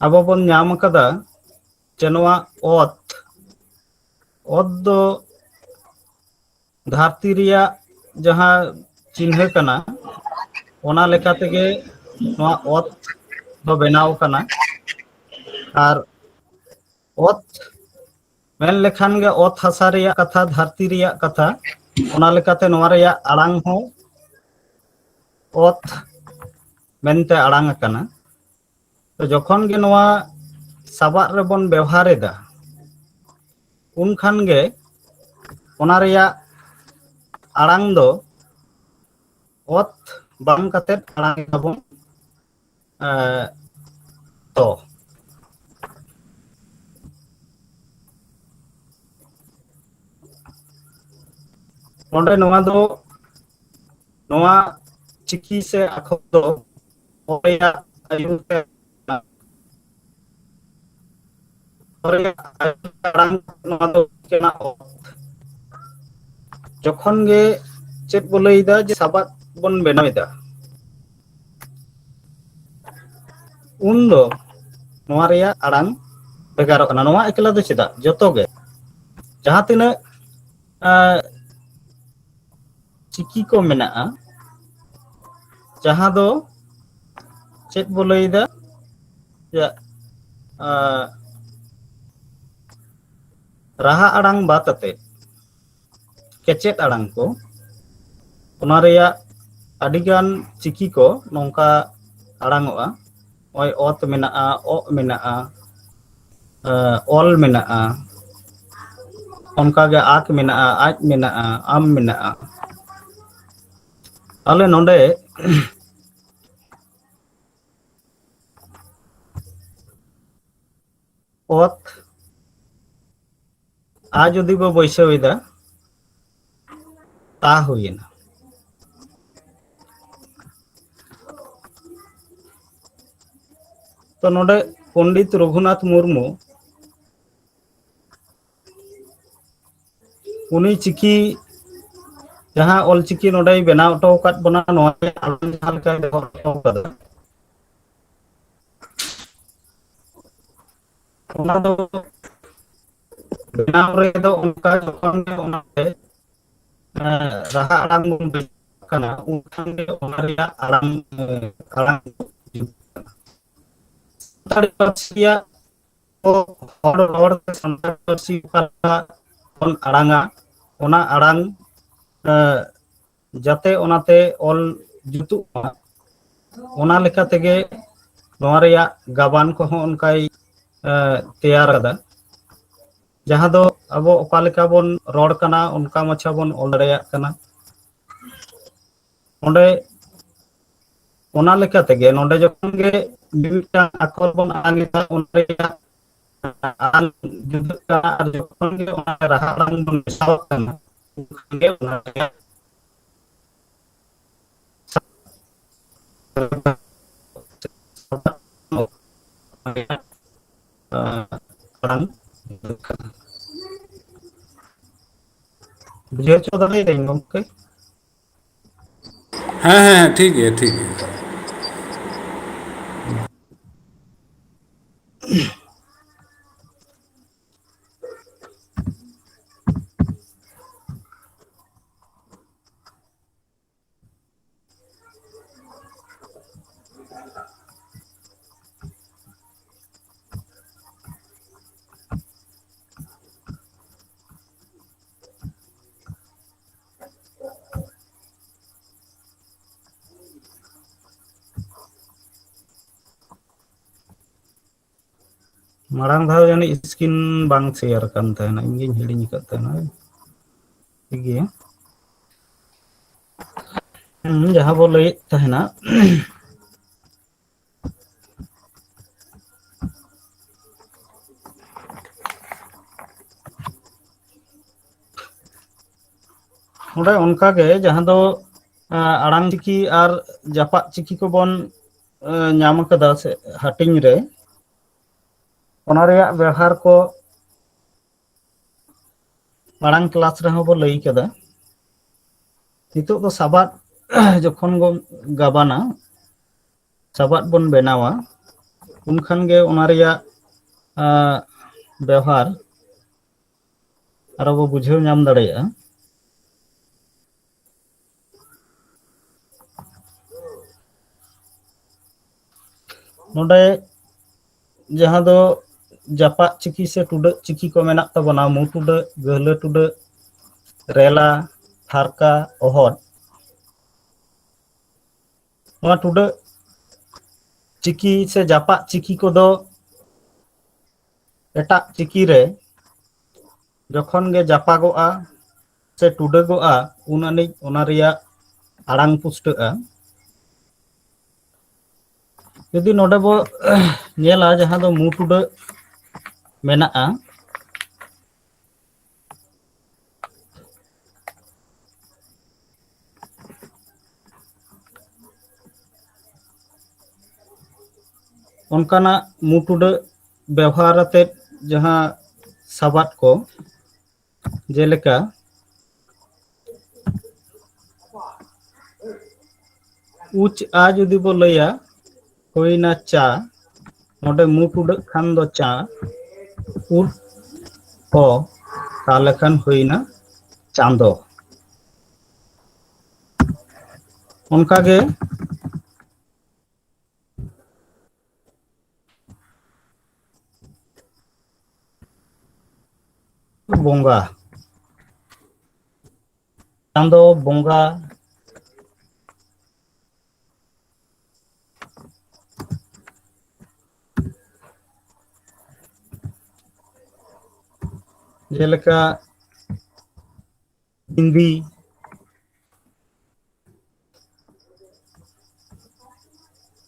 ᱟᱵᱚ ᱵᱚᱱ ᱧᱟᱢ ᱠᱟᱫᱟ ᱡᱮ ᱱᱚᱣᱟ ᱚᱛ, ᱚᱛ ᱫᱚ ᱫᱷᱟᱹᱨᱛᱤ ᱨᱮᱭᱟᱜ ᱡᱟᱦᱟᱸ ᱪᱤᱱᱦᱟᱹ ᱠᱟᱱᱟ, ᱚᱱᱟ ᱞᱮᱠᱟ ᱛᱮᱜᱮ ᱱᱚᱣᱟ ᱚᱛ ᱫᱚ ᱵᱮᱱᱟᱣ ᱠᱟᱱᱟ᱾ ᱟᱨ ᱚᱛ ᱢᱮᱱ ᱞᱮᱠᱷᱟᱱ ᱜᱮ ᱚᱛ ᱦᱟᱥᱟ ᱨᱮᱭᱟᱜ ᱠᱟᱛᱷᱟ, ᱫᱷᱟᱹᱨᱛᱤ ᱨᱮᱭᱟᱜ ᱠᱟᱛᱷᱟ᱾ ᱚᱱᱟ ᱞᱮᱠᱟᱛᱮ ᱱᱚᱣᱟ ᱨᱮᱭᱟᱜ ᱟᱲᱟᱝ ᱦᱚᱸ ᱚᱛ ᱢᱮᱱᱛᱮ ᱟᱲᱟᱝ ᱟᱠᱟᱱᱟ᱾ ᱛᱚ ᱡᱚᱠᱷᱚᱱ ᱜᱮ ᱱᱚᱣᱟ ᱥᱟᱵᱟᱫ ᱨᱮᱵᱚᱱ ᱵᱮᱣᱦᱟᱨ ᱮᱫᱟ, ᱩᱱ ᱠᱷᱟᱱ ᱜᱮ ᱚᱱᱟ ᱨᱮᱭᱟᱜ ᱟᱲᱟᱝ ᱫᱚ ᱚᱛ ᱵᱟᱝ ᱠᱟᱛᱮᱫ ᱟᱲᱟᱝ ᱮᱫᱟᱵᱚᱱ, ᱮ, ᱛᱚ᱾ ᱱᱚᱰᱮ ᱱᱚᱣᱟ ᱫᱚ, ᱱᱚᱣᱟ ᱪᱤᱠᱤ ᱥᱮ ᱟᱠᱷᱚᱨ ᱫᱚ ᱚᱞ ᱨᱮᱭᱟᱜ ᱟᱭᱩᱨ ᱛᱮ ᱚᱞ ᱨᱮᱭᱟᱜ ᱟᱭᱩᱨ ᱟᱲᱟᱝ ᱱᱚᱣᱟ ᱫᱚ ᱦᱩᱭᱩᱜ ᱠᱟᱱᱟ ᱚᱛ᱾ ᱡᱚᱠᱷᱚᱱ ᱜᱮ ᱪᱮᱫ ᱵᱚ ᱞᱟᱹᱭ ᱮᱫᱟ ᱡᱮ ᱥᱟᱵᱟᱫ ᱵᱚᱱ ᱵᱮᱱᱟᱣ ᱮᱫᱟ, ᱩᱱ ᱫᱚ ᱱᱚᱣᱟ ᱨᱮᱭᱟᱜ ᱟᱲᱟᱝ ᱵᱷᱮᱜᱟᱨᱚᱜ ᱠᱟᱱᱟ᱾ ᱱᱚᱣᱟ ᱮᱠᱞᱟ ᱫᱚ ᱪᱮᱫᱟᱜ? ᱡᱚᱛᱚ ᱜᱮ, ᱡᱟᱦᱟᱸ ᱛᱤᱱᱟᱹᱜ, ᱮᱸ, ᱪᱤᱠᱤ ᱠᱚ ᱢᱮᱱᱟᱜᱼᱟ, ᱡᱟᱦᱟᱸ ᱫᱚ ᱪᱮᱫ ᱵᱚ ᱞᱟᱹᱭ ᱮᱫᱟ, ᱡᱮ, ᱮᱸ, ᱨᱟᱦᱟ ᱟᱲᱟᱝ ᱵᱟᱫ ᱟᱛᱮ ᱠᱮᱪᱮᱫ ᱟᱲᱟᱝ ᱠᱚ, ᱚᱱᱟ ᱨᱮᱭᱟᱜ ᱟᱹᱰᱤᱜᱟᱱ ᱪᱤᱠᱤ ᱠᱚ ᱱᱚᱝᱠᱟ ᱟᱲᱟᱝ ᱚᱜᱼᱟ᱾ ᱱᱚᱜᱼᱚᱭ ᱚᱛ ᱢᱮᱱᱟᱜᱼᱟ, ᱚᱜ ᱢᱮᱱᱟᱜᱼᱟ, ᱮ, ᱚᱞ ᱢᱮᱱᱟᱜᱼᱟ, ᱚᱱᱠᱟᱜᱮ ᱟᱠ ᱢᱮᱱᱟᱜᱼᱟ, ᱟᱡ ᱢᱮᱱᱟᱜᱼᱟ, ᱟᱢ ᱢᱮᱱᱟᱜᱼᱟ᱾ ᱟᱞᱮ ᱱᱚᱰᱮ ᱚᱛ ᱟ ᱡᱩᱫᱤ ᱵᱚ ᱵᱟᱹᱭᱥᱟᱹᱣ ᱮᱫᱟ, ᱛᱟ ᱦᱩᱭᱮᱱᱟ᱾ ᱛᱚ ᱱᱚᱰᱮ ᱯᱚᱱᱰᱤᱛ ᱨᱚᱜᱷᱩᱱᱟᱛᱷ ᱢᱩᱨᱢᱩ ᱩᱱᱤ ᱪᱤᱠᱤ, ᱡᱟᱦᱟᱸ ᱚᱞᱪᱤᱠᱤ ᱱᱚᱰᱮᱭ ᱵᱮᱱᱟᱣ ᱦᱚᱴᱚ ᱟᱠᱟᱫ ᱵᱚᱱᱟ, ᱱᱚᱣᱟ ᱨᱮ ᱟᱞᱟᱝ ᱡᱟᱦᱟᱸ ᱞᱮᱠᱟᱭ ᱵᱮᱵᱚᱦᱟᱨ ᱦᱚᱴᱚ ᱟᱠᱟᱫᱟ, ᱚᱱᱟ ᱫᱚ ᱵᱮᱱᱟᱣ ᱨᱮᱫᱚ ᱚᱱᱠᱟ ᱡᱚᱠᱷᱚᱱ ᱜᱮ ᱚᱱᱟᱛᱮ, ᱮᱸ, ᱨᱟᱦᱟ ᱟᱲᱟᱝ ᱵᱚᱱ ᱵᱮᱱᱟᱣ ᱠᱟᱱᱟ, ᱩᱱᱠᱷᱟᱱ ᱜᱮ ᱚᱱᱟ ᱨᱮᱭᱟᱜ ᱟᱲᱟᱝ, ᱮᱸ, ᱟᱲᱟᱝ ᱦᱤᱡᱩᱜ ᱠᱟᱱᱟ᱾ ᱥᱟᱱᱛᱟᱲᱤ ᱯᱟᱹᱨᱥᱤ ᱨᱮᱭᱟᱜ ᱦᱚᱲ ᱨᱚᱲ ᱛᱮ ᱥᱟᱱᱛᱟᱲᱤ ᱯᱟᱹᱨᱥᱤ ᱚᱠᱟ ᱞᱮᱠᱟ ᱵᱚᱱ ᱟᱲᱟᱝᱟ, ᱚᱱᱟ ᱟᱲᱟᱝ, ᱮ, ᱡᱟᱛᱮ ᱚᱱᱟᱛᱮ ᱚᱞ ᱡᱩᱛᱩᱜ ᱢᱟ, ᱚᱱᱟ ᱞᱮᱠᱟ ᱛᱮᱜᱮ ᱱᱚᱣᱟ ᱨᱮᱭᱟᱜ ᱜᱟᱵᱟᱱ ᱠᱚᱦᱚᱸ ᱚᱱᱠᱟᱭ, ᱮ, ᱛᱮᱭᱟᱨ ᱟᱠᱟᱫᱟ᱾ ᱡᱟᱦᱟᱸ ᱫᱚ ᱟᱵᱚ ᱚᱠᱟ ᱞᱮᱠᱟ ᱵᱚᱱ ᱨᱚᱲ ᱠᱟᱱᱟ, ᱚᱱᱠᱟ ᱢᱟᱪᱷᱟ ᱵᱚᱱ ᱚᱞ ᱫᱟᱲᱮᱭᱟᱜ ᱠᱟᱱᱟ᱾ ᱚᱸᱰᱮ ᱚᱱᱟ ᱞᱮᱠᱟ ᱛᱮᱜᱮ ᱱᱚᱰᱮ ᱡᱚᱠᱷᱚᱱ ᱜᱮ ᱢᱤᱫᱴᱟᱝ ᱟᱠᱷᱚᱨ ᱵᱚᱱ ᱟᱲᱟᱝ ᱮᱫᱟ, ᱚᱱᱟ ᱨᱮᱭᱟᱜ ᱟᱲᱟᱝ ᱡᱩᱫᱟᱹᱜ ᱠᱟᱱᱟ, ᱟᱨ ᱡᱚᱠᱷᱚᱱ ᱜᱮ ᱚᱱᱟ ᱨᱮ ᱨᱟᱦᱟ ᱟᱲᱟᱝ ᱵᱚᱱ ᱢᱮᱥᱟᱣᱟᱜ ᱠᱟᱱᱟ, ᱩᱱᱠᱷᱟᱱ ᱜᱮ ᱚᱱᱟ ᱨᱮᱭᱟᱜ ᱟᱲᱟᱝ ᱡᱩᱫᱟᱹᱜ ᱠᱟᱱᱟ᱾ ᱵᱩᱡᱷᱟᱹᱣ ᱦᱚᱪᱚ ᱫᱟᱲᱮᱭᱟᱫᱟᱹᱧ ᱜᱚᱢᱠᱮ? ᱦᱮᱸ, ᱦᱮᱸ, ᱴᱷᱤᱠ ᱜᱮᱭᱟ, ᱴᱷᱤᱠ ᱜᱮᱭᱟ᱾ ᱢᱟᱲᱟᱝ ᱫᱷᱟᱣ ᱡᱟᱹᱱᱤᱡ screen ᱵᱟᱝ share ᱟᱠᱟᱱ ᱛᱟᱦᱮᱱᱟ, ᱤᱧ ᱜᱤᱧ ᱦᱤᱲᱤᱧ ᱟᱠᱟᱫ ᱛᱟᱦᱮᱱᱟ᱾ ᱴᱷᱤᱠ ᱜᱮᱭᱟ᱾ ᱦᱩᱸ, ᱡᱟᱦᱟᱸ ᱵᱚ ᱞᱟᱹᱭᱮᱫ ᱛᱟᱦᱮᱱᱟ, ᱚᱸᱰᱮ ᱚᱱᱠᱟ ᱜᱮ ᱡᱟᱦᱟᱸ ᱫᱚ, ᱟᱸ, ᱟᱲᱟᱝ ᱪᱤᱠᱤ ᱟᱨ ᱡᱟᱯᱟᱜ ᱪᱤᱠᱤ ᱠᱚᱵᱚᱱ ᱧᱟᱢ ᱟᱠᱟᱫᱟ ᱥᱮ ᱦᱟᱹᱴᱤᱧ ᱨᱮ, ᱚᱱᱟ ᱨᱮᱭᱟᱜ ᱵᱮᱣᱦᱟᱨ ᱠᱚ ᱢᱟᱲᱟᱝ ᱠᱞᱟᱥ ᱨᱮᱦᱚᱸ ᱵᱚ ᱞᱟᱹᱭ ᱠᱟᱫᱟ᱾ ᱱᱤᱛᱚᱜ ᱫᱚ ᱥᱟᱵᱟᱫ ᱡᱚᱠᱷᱚᱱ ᱵᱚᱱ ᱜᱟᱵᱟᱱᱟ, ᱥᱟᱵᱟᱫ ᱵᱚᱱ ᱵᱮᱱᱟᱣᱟ, ᱩᱱᱠᱷᱟᱱ ᱜᱮ ᱚᱱᱟ ᱨᱮᱭᱟᱜ ᱵᱮᱣᱦᱟᱨ ᱟᱨᱚ ᱵᱚ ᱵᱩᱡᱷᱟᱹᱣ ᱧᱟᱢ ᱫᱟᱲᱮᱭᱟᱜᱼᱟ᱾ ᱱᱚᱰᱮ ᱡᱟᱦᱟᱸ ᱫᱚ ᱡᱟᱯᱟᱜ ᱪᱤᱠᱤ ᱥᱮ ᱴᱩᱰᱟᱹᱜ ᱪᱤᱠᱤ ᱠᱚ ᱢᱮᱱᱟᱜ ᱛᱟᱵᱚᱱᱟ, ᱢᱩ ᱴᱩᱰᱟᱹᱜ, ᱜᱟᱹᱦᱞᱟᱹ ᱴᱩᱰᱟᱹᱜ, ᱨᱮᱞᱟ, ᱛᱷᱟᱨᱠᱟ, ᱚᱦᱚᱫ, ᱱᱚᱣᱟ ᱴᱩᱰᱟᱹᱜ ᱪᱤᱠᱤ ᱥᱮ ᱡᱟᱯᱟᱜ ᱪᱤᱠᱤ ᱠᱚᱫᱚ ᱮᱴᱟᱜ ᱪᱤᱠᱤ ᱨᱮ ᱡᱚᱠᱷᱚᱱ ᱜᱮ ᱡᱟᱯᱟᱜᱚᱜᱼᱟ ᱥᱮ ᱴᱩᱰᱟᱹᱜᱚᱜᱼᱟ, ᱩᱱ ᱟᱹᱱᱤᱡ ᱚᱱᱟ ᱨᱮᱭᱟᱜ ᱟᱲᱟᱝ ᱯᱩᱥᱴᱟᱹᱜᱼᱟ᱾ ᱡᱩᱫᱤ ᱱᱚᱰᱮ ᱵᱚ ᱧᱮᱞᱟ, ᱡᱟᱦᱟᱸ ᱫᱚ ᱢᱩ ᱴᱩᱰᱟᱹᱜ ᱢᱮᱱᱟᱜᱼᱟ, ᱚᱱᱠᱟᱱᱟᱜ ᱢᱩ ᱴᱩᱰᱟᱹᱜ ᱵᱮᱣᱦᱟᱨ ᱟᱛᱮᱫ ᱡᱟᱦᱟᱸ ᱥᱟᱵᱟᱫ ᱠᱚ, ᱡᱮᱞᱮᱠᱟ ᱩᱪ ᱟ ᱡᱩᱫᱤ ᱵᱚ ᱞᱟᱹᱭᱟ, ᱦᱩᱭᱱᱟ ᱪᱟ, ᱱᱚᱰᱮ ᱢᱩ ᱴᱩᱰᱟᱹᱜ ᱠᱷᱟᱱ ᱫᱚ ᱪᱟ, ᱩᱫ ᱚ, ᱛᱟᱦᱞᱮ ᱠᱷᱟᱱ ᱦᱩᱭᱱᱟ ᱪᱟᱸᱫᱚ᱾ ᱚᱱᱠᱟᱜᱮ ᱵᱚᱸᱜᱟ, ᱪᱟᱸᱫᱚ ᱵᱚᱸᱜᱟ, ᱡᱮᱞᱮᱠᱟ ᱵᱤᱱᱫᱤ,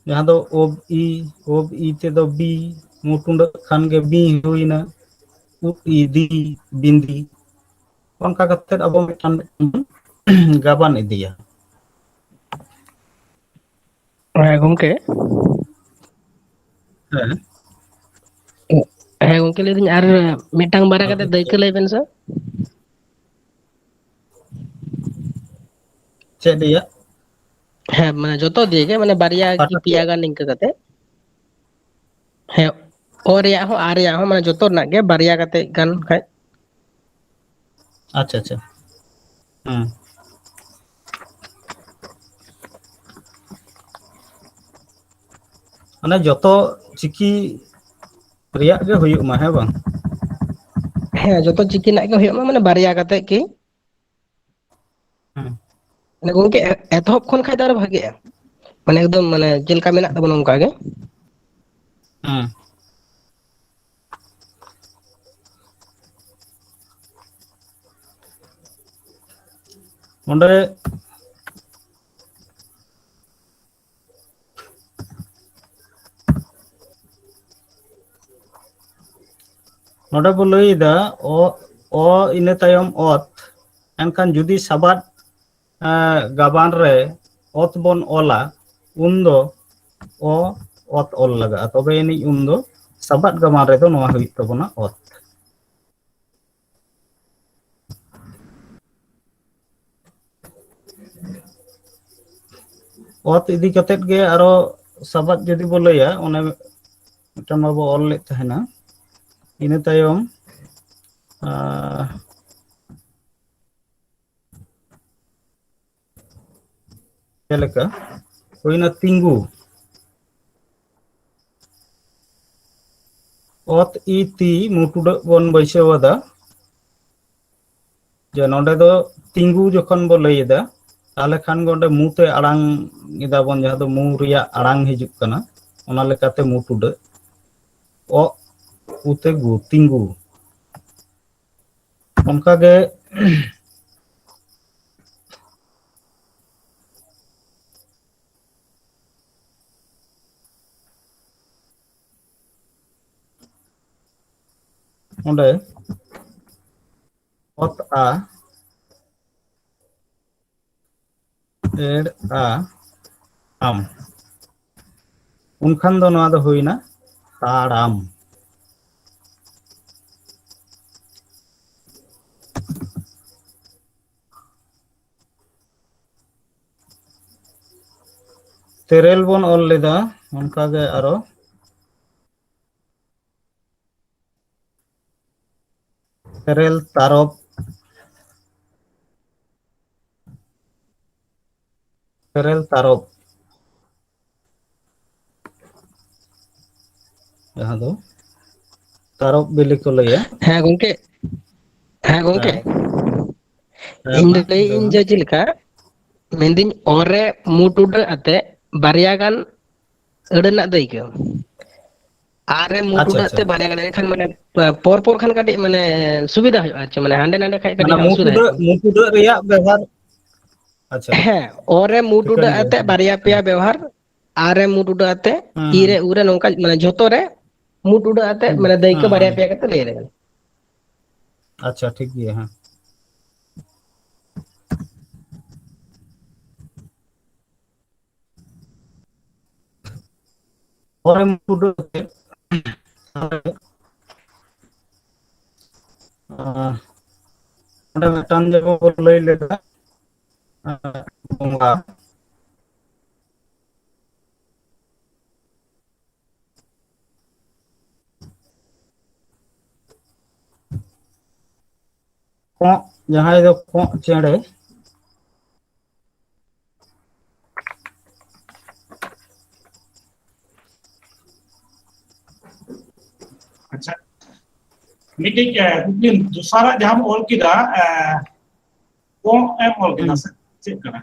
ᱡᱟᱦᱟᱸ ᱫᱚ ᱚᱵ ᱤ, ᱚᱵ ᱤ ᱛᱮᱫᱚ ᱵᱤ, ᱢᱩ ᱴᱩᱰᱟᱹᱜ ᱠᱷᱟᱱ ᱜᱮ ᱵᱤ ᱦᱩᱭᱱᱟ, ᱩᱵ ᱤ ᱫᱤ, ᱵᱤᱱᱫᱤ᱾ ᱚᱱᱠᱟ ᱠᱟᱛᱮᱫ ᱟᱵᱚ ᱢᱤᱫᱴᱟᱝ ᱢᱤᱫᱴᱟᱝ ᱵᱚᱱ ᱜᱟᱵᱟᱱ ᱤᱫᱤᱭᱟ᱾ ᱦᱮᱸ ᱜᱚᱝᱠᱮ᱾ ᱦᱮᱸ᱾ ᱦᱮᱸ ᱜᱚᱝᱠᱮ, ᱞᱟᱹᱭᱫᱟᱹᱧ ᱟᱨ ᱢᱤᱫᱴᱟᱝ ᱵᱟᱨᱭᱟ ᱠᱟᱛᱮ ᱫᱟᱹᱭᱠᱟᱹ ᱞᱟᱹᱭ ᱵᱮᱱ ᱥᱮ᱾ ᱪᱮᱫ ᱨᱮᱭᱟᱜ? ᱦᱮᱸ, ᱢᱟᱱᱮ ᱡᱚᱛᱚ ᱫᱤᱭᱮ ᱜᱮ, ᱢᱟᱱᱮ ᱵᱟᱨᱭᱟ ᱠᱤ ᱚᱠᱟᱴᱟᱜ ᱯᱮᱭᱟ ᱨᱮᱭᱟᱜ? ᱜᱟᱱ ᱤᱱᱠᱟᱹ ᱠᱟᱛᱮ᱾ ᱦᱮᱸ, ᱚ ᱨᱮᱭᱟᱜ ᱦᱚᱸ, ᱟᱨ ᱨᱮᱭᱟᱜ ᱦᱚᱸ, ᱢᱟᱱᱮ ᱡᱚᱛᱚ ᱨᱮᱱᱟᱜ ᱜᱮ ᱵᱟᱨᱭᱟ ᱠᱟᱛᱮ ᱜᱟᱱ ᱠᱷᱟᱡ᱾ ᱟᱪᱪᱷᱟ, ᱟᱪᱪᱷᱟ᱾ ᱦᱩᱸ᱾ ᱢᱟᱱᱮ ᱡᱚᱛᱚ ᱪᱤᱠᱤ ᱨᱮᱭᱟᱜ ᱜᱮ ᱦᱩᱭᱩᱜ ᱢᱟ, ᱦᱮᱸ ᱵᱟᱝ? ᱦᱮᱸ, ᱡᱚᱛᱚ ᱪᱤᱠᱤ ᱨᱮᱱᱟᱜ ᱜᱮ ᱦᱩᱭᱩᱜ ᱢᱟ, ᱢᱟᱱᱮ ᱵᱟᱨᱭᱟ ᱠᱟᱛᱮ ᱜᱮ᱾ ᱦᱩᱸ᱾ ᱢᱟᱱᱮ ᱜᱚᱝᱠᱮ, ᱮ-, ᱮᱛᱚᱦᱚᱵ ᱠᱷᱚᱱ ᱠᱷᱟᱡ ᱫᱚ ᱟᱨᱚ ᱵᱷᱟᱜᱮᱜᱼᱟ᱾ ᱢᱟᱱᱮ ᱮᱠᱫᱚᱢ, ᱢᱟᱱᱮ ᱪᱮᱫ ᱞᱮᱠᱟ ᱢᱮᱱᱟᱜ ᱛᱟᱵᱚᱱᱟ ᱚᱱᱠᱟ ᱜᱮ᱾ ᱦᱩᱸ᱾ ᱚᱸᱰᱮ ᱱᱚᱰᱮ ᱵᱚ ᱞᱟᱹᱭ ᱮᱫᱟ ᱚ, ᱚ ᱤᱱᱟᱹ ᱛᱟᱭᱚᱢ ᱚᱛ᱾ ᱮᱱᱠᱷᱟᱱ ᱡᱩᱫᱤ ᱥᱟᱵᱟᱫ, ᱮᱸ, ᱜᱟᱵᱟᱱ ᱨᱮ ᱚᱛ ᱵᱚᱱ ᱚᱞᱟ, ᱩᱱᱫᱚ ᱚ ᱚᱛ ᱚᱞ ᱞᱟᱜᱟᱜᱼᱟ, ᱛᱚᱵᱮ ᱟᱹᱱᱤᱡ ᱩᱱᱫᱚ ᱥᱟᱵᱟᱫ ᱜᱟᱵᱟᱱ ᱨᱮᱫᱚ ᱱᱚᱣᱟ ᱦᱩᱭᱩᱜ ᱛᱟᱵᱚᱱᱟ ᱚᱛ᱾ ᱚᱛ ᱤᱫᱤ ᱠᱟᱛᱮᱫ ᱜᱮ ᱟᱨᱚ ᱥᱟᱵᱟᱫ ᱡᱩᱫᱤ ᱵᱚ ᱞᱟᱹᱭᱟ, ᱚᱱᱮ ᱢᱤᱫᱴᱟᱝ ᱢᱟᱵᱚ ᱚᱞ ᱞᱮᱫ ᱛᱟᱦᱮᱱᱟ, ᱤᱱᱟᱹ ᱛᱟᱭᱚᱢ, ᱟᱸ, ᱪᱮᱫ ᱞᱮᱠᱟ ᱦᱩᱭᱱᱟ ᱛᱤᱸᱜᱩ, ᱚᱛ ᱤ ᱛᱤ ᱢᱩ ᱴᱩᱰᱟᱹᱜ ᱵᱚᱱ ᱵᱟᱹᱭᱥᱟᱹᱣ ᱟᱫᱟ, ᱡᱮ ᱱᱚᱰᱮ ᱫᱚ ᱛᱤᱸᱜᱩ ᱡᱚᱠᱷᱚᱱ ᱵᱚ ᱞᱟᱹᱭ ᱮᱫᱟ, ᱛᱟᱦᱚᱞᱮ ᱠᱷᱟᱱ ᱜᱮ ᱚᱸᱰᱮ ᱢᱩ ᱛᱮ ᱟᱲᱟᱝ ᱮᱫᱟ ᱵᱚᱱ, ᱡᱟᱦᱟᱸ ᱫᱚ ᱢᱩ ᱨᱮᱭᱟᱜ ᱟᱲᱟᱝ ᱦᱤᱡᱩᱜ ᱠᱟᱱᱟ, ᱚᱱᱟ ᱞᱮᱠᱟᱛᱮ ᱢᱩ ᱴᱩᱰᱟᱹᱜ, ᱚᱜ, ᱩ ᱛᱮ ᱜᱩ, ᱛᱤᱸᱜᱩ᱾ ᱚᱱᱠᱟᱜᱮ ᱚᱸᱰᱮ ᱚᱛ ᱟ, ᱮᱲ ᱟ, ᱟᱢ᱾ ᱩᱱᱠᱷᱟᱱ ᱫᱚ ᱱᱚᱣᱟ ᱫᱚ ᱦᱩᱭᱱᱟ ᱛᱟᱲᱟᱢ᱾ ᱛᱮᱨᱮᱞ ᱵᱚᱱ ᱚᱞ ᱞᱮᱫᱟ, ᱚᱱᱠᱟᱜᱮ ᱟᱨᱚ ᱛᱮᱨᱮᱞ ᱛᱟᱨᱚᱵ, ᱛᱮᱨᱮᱞ ᱛᱟᱨᱚᱵ, ᱡᱟᱦᱟᱸ ᱫᱚ ᱛᱟᱨᱚᱵ ᱵᱤᱞᱤ ᱠᱚ ᱞᱟᱹᱭᱟ᱾ ᱦᱮᱸ ᱜᱚᱝᱠᱮ, ᱦᱮᱸ ᱜᱚᱝᱠᱮ, ᱦᱮᱸ᱾ ᱦᱮᱸ, ᱤᱧ ᱢᱟ ᱫᱚ ᱞᱟᱹᱭ ᱞᱟᱹᱭᱮᱫ ᱤᱧ ᱢᱮ᱾ ᱡᱮ ᱪᱮᱫ ᱞᱮᱠᱟ, ᱢᱮᱱᱫᱟᱹᱧ ᱚ ᱨᱮ ᱢᱩ ᱴᱩᱰᱟᱹᱜ ᱟᱛᱮ ᱵᱟᱨᱭᱟ ᱜᱟᱱ ᱟᱹᱲᱟᱹ ᱨᱮᱱᱟᱜ ᱫᱟᱹᱭᱠᱟᱹ, ᱟᱨ ᱨᱮ ᱢᱩ ᱟᱪᱪᱷᱟ, ᱴᱩᱰᱟᱹᱜ ᱟᱪᱪᱷᱟ᱾ ᱟᱛᱮ ᱵᱟᱨᱭᱟ ᱜᱟᱱ, ᱮᱱᱠᱷᱟᱱ ᱢᱟᱱᱮ ᱯᱚᱨ ᱯᱚᱨ ᱠᱷᱟᱱ ᱠᱟᱹᱴᱤᱡ ᱢᱟᱱᱮ ᱥᱩᱵᱤᱫᱷᱟ ᱦᱩᱭᱩᱜᱼᱟ, ᱟᱨ ᱪᱮᱫ ᱢᱟᱱᱮ ᱦᱟᱸᱰᱮ ᱱᱟᱰᱮ ᱠᱷᱟᱡ ᱢᱟᱱᱮ ᱠᱟᱹᱴᱤᱡ ᱢᱩ ᱚᱥᱩᱵᱤᱫᱷᱟ ᱦᱩᱭᱩᱜ ᱴᱩᱰᱟᱹᱜ, ᱠᱟᱱᱟ᱾ ᱢᱩ ᱴᱩᱰᱟᱹᱜ ᱨᱮᱭᱟᱜ ᱵᱮᱵᱷᱟᱨ᱾ ᱟᱪᱪᱷᱟ, ᱦᱮᱸ, ᱚ ᱨᱮ ᱢᱩ ᱴᱷᱤᱠᱟᱹᱱ ᱴᱩᱰᱟᱹᱜ ᱜᱮᱭᱟ, ᱟᱛᱮ ᱴᱷᱤᱠᱟᱹᱱ ᱵᱟᱨᱭᱟ ᱜᱮᱭᱟ᱾ ᱯᱮᱭᱟ ᱦᱮᱸ᱾ ᱵᱮᱣᱦᱟᱨ, ᱟᱨ ᱨᱮ ᱢᱩ ᱴᱩᱰᱟᱹᱜ ᱟᱛᱮ, ᱦᱩᱸ, ᱤ ᱦᱩᱸ᱾ ᱨᱮ ᱩ ᱨᱮ ᱱᱚᱝᱠᱟ ᱢᱟᱱᱮ ᱡᱷᱚᱛᱚ ᱨᱮ ᱢᱩ ᱴᱩᱰᱟᱹᱜ ᱟᱛᱮ ᱦᱩᱸ, ᱢᱟᱱᱮ ᱫᱟᱹᱭᱠᱟᱹ ᱦᱩᱸ, ᱵᱟᱨᱭᱟ ᱦᱩᱸ᱾ ᱯᱮᱭᱟ ᱠᱟᱛᱮ ᱞᱟᱹᱭ ᱞᱮᱠᱷᱟᱱ᱾ ᱟᱪᱪᱷᱟ, ᱴᱷᱤᱠ ᱜᱮᱭᱟ, ᱦᱮᱸ᱾ ᱚ ᱨᱮ ᱢᱩ ᱴᱩᱰᱟᱹᱜ ᱟᱛᱮ, ᱟᱸ, ᱚᱸᱰᱮ ᱢᱤᱫᱴᱟᱝ ᱡᱟᱭᱜᱟ ᱵᱚᱱ ᱞᱟᱹᱭ ᱞᱮᱫᱟ, ᱟᱸ, ᱵᱚᱸᱜᱟ᱾ ᱠᱚᱸᱜ, ᱡᱟᱦᱟᱸᱭ ᱫᱚ ᱠᱚᱸᱜ ᱪᱮᱬᱮ, ᱟᱪᱪᱷᱟ, ᱢᱤᱫᱴᱤᱡ, ᱮ, ᱠᱩᱠᱞᱤ, ᱫᱚᱥᱟᱨᱟᱜ ᱡᱟᱦᱟᱸᱢ ᱚᱞ ᱠᱮᱫᱟ, ᱮ, ᱠᱚᱸᱜ ᱮᱢ ᱚᱞ ᱠᱮᱫᱟ ᱦᱩᱸ᱾ ᱥᱮ ᱪᱮᱫ ᱠᱟᱱᱟ?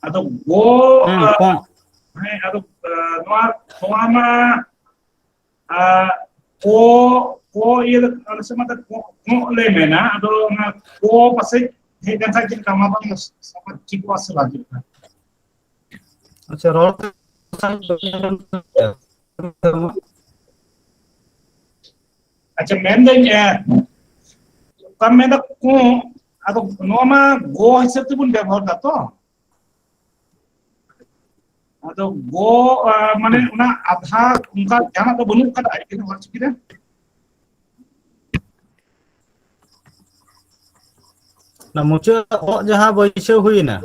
ᱟᱫᱚ ᱜᱚ, ᱦᱩᱸ, ᱟ, ᱠᱚᱸᱜ᱾ ᱦᱮᱸ, ᱟᱫᱚ, ᱟ, ᱱᱚᱣᱟ, ᱱᱚᱣᱟ ᱢᱟ, ᱟ, ᱠᱚ, ᱠᱚ ᱤᱭᱟᱹ ᱫᱚ ᱟᱞᱮ ᱥᱮᱫ ᱢᱟ ᱠᱚᱸᱜ, ᱠᱚᱸᱜ ᱞᱮ ᱢᱮᱱᱟ, ᱟᱫᱚ ᱚᱱᱟ ᱠᱚ ᱯᱟᱥᱮᱡ ᱦᱮᱡ ᱞᱮᱱᱠᱷᱟᱱ ᱪᱮᱫ ᱞᱮᱠᱟ ᱚᱱᱟ ᱵᱟᱝ ᱴᱷᱤᱠᱚᱜᱼᱟ ᱥᱮ ᱵᱟᱝ ᱪᱮᱫ ᱞᱮᱠᱟ? ᱟᱪᱪᱷᱟ, ᱨᱚᱲ ᱟᱪᱪᱷᱟ, ᱢᱮᱱᱫᱟᱹᱧ, ᱮ, ᱚᱠᱟᱢ ᱢᱮᱱᱫᱟ ᱠᱚᱸᱜ, ᱟᱫᱚ ᱱᱚᱣᱟ ᱢᱟ ᱜᱚ ᱦᱤᱥᱟᱹᱵ ᱛᱮᱵᱚᱱ ᱵᱮᱵᱚᱦᱟᱨ ᱫᱟ ᱛᱚ᱾ ᱟᱫᱚ ᱜᱚ, ᱟ, ᱢᱟᱱᱮ ᱚᱱᱟ ᱟᱫᱷᱟ ᱚᱱᱠᱟ ᱡᱟᱦᱟᱱᱟᱜ ᱫᱚ ᱵᱟᱹᱱᱩᱜ ᱠᱟᱫᱟ ᱮᱠᱮᱱ ᱚᱞᱪᱤᱠᱤ ᱨᱮ? ᱚᱱᱟ ᱢᱩᱪᱟᱹᱫ ᱚᱜ ᱡᱟᱦᱟᱸ ᱵᱟᱹᱭᱥᱟᱹᱣ ᱦᱩᱭᱱᱟ,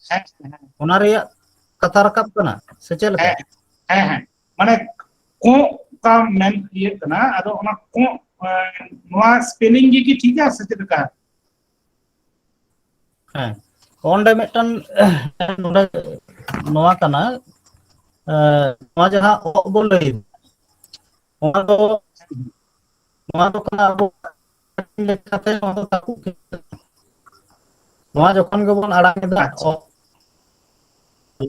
ᱦᱮᱸ, ᱦᱮᱸ, ᱚᱱᱟ ᱨᱮᱭᱟᱜ ᱠᱟᱛᱷᱟ ᱨᱟᱠᱟᱵ ᱠᱟᱱᱟ ᱥᱮ ᱪᱮᱫ ᱞᱮᱠᱟ? ᱦᱮᱸ, ᱦᱮᱸ, ᱦᱮᱸ᱾ ᱢᱟᱱᱮ ᱠᱚᱸᱜ ᱚᱠᱟ ᱢᱮᱱ ᱤᱭᱟᱹᱜ ᱠᱟᱱᱟ, ᱟᱫᱚ ᱚᱱᱟ ᱠᱚᱸᱜ, ᱮ, ᱱᱚᱣᱟ ᱥᱯᱮᱞᱤᱝ ᱜᱮ ᱠᱤ ᱴᱷᱤᱠᱟ ᱥᱮ ᱪᱮᱫ ᱞᱮᱠᱟ? ᱦᱮᱸ, ᱚᱸᱰᱮ ᱢᱤᱫᱴᱟᱝ ᱱᱚᱰᱮ ᱱᱚᱣᱟ ᱠᱟᱱᱟ, ᱮ, ᱱᱚᱣᱟ ᱡᱟᱦᱟᱸ ᱚᱜ ᱵᱚᱱ ᱞᱟᱹᱭ, ᱱᱚᱣᱟ ᱫᱚ, ᱱᱚᱣᱟ ᱫᱚ ᱠᱟᱱᱟ ᱟᱵᱚ ᱞᱮᱠᱟᱛᱮ ᱱᱚᱣᱟ ᱫᱚ ᱛᱟᱹᱯᱩᱜ ᱠᱟᱱᱟ᱾ ᱱᱚᱣᱟ ᱡᱚᱠᱷᱚᱱ ᱜᱮᱵᱚᱱ ᱟᱲᱟᱝ ᱮᱫᱟ, ᱟᱪᱪᱷᱟ᱾ ᱚᱜ,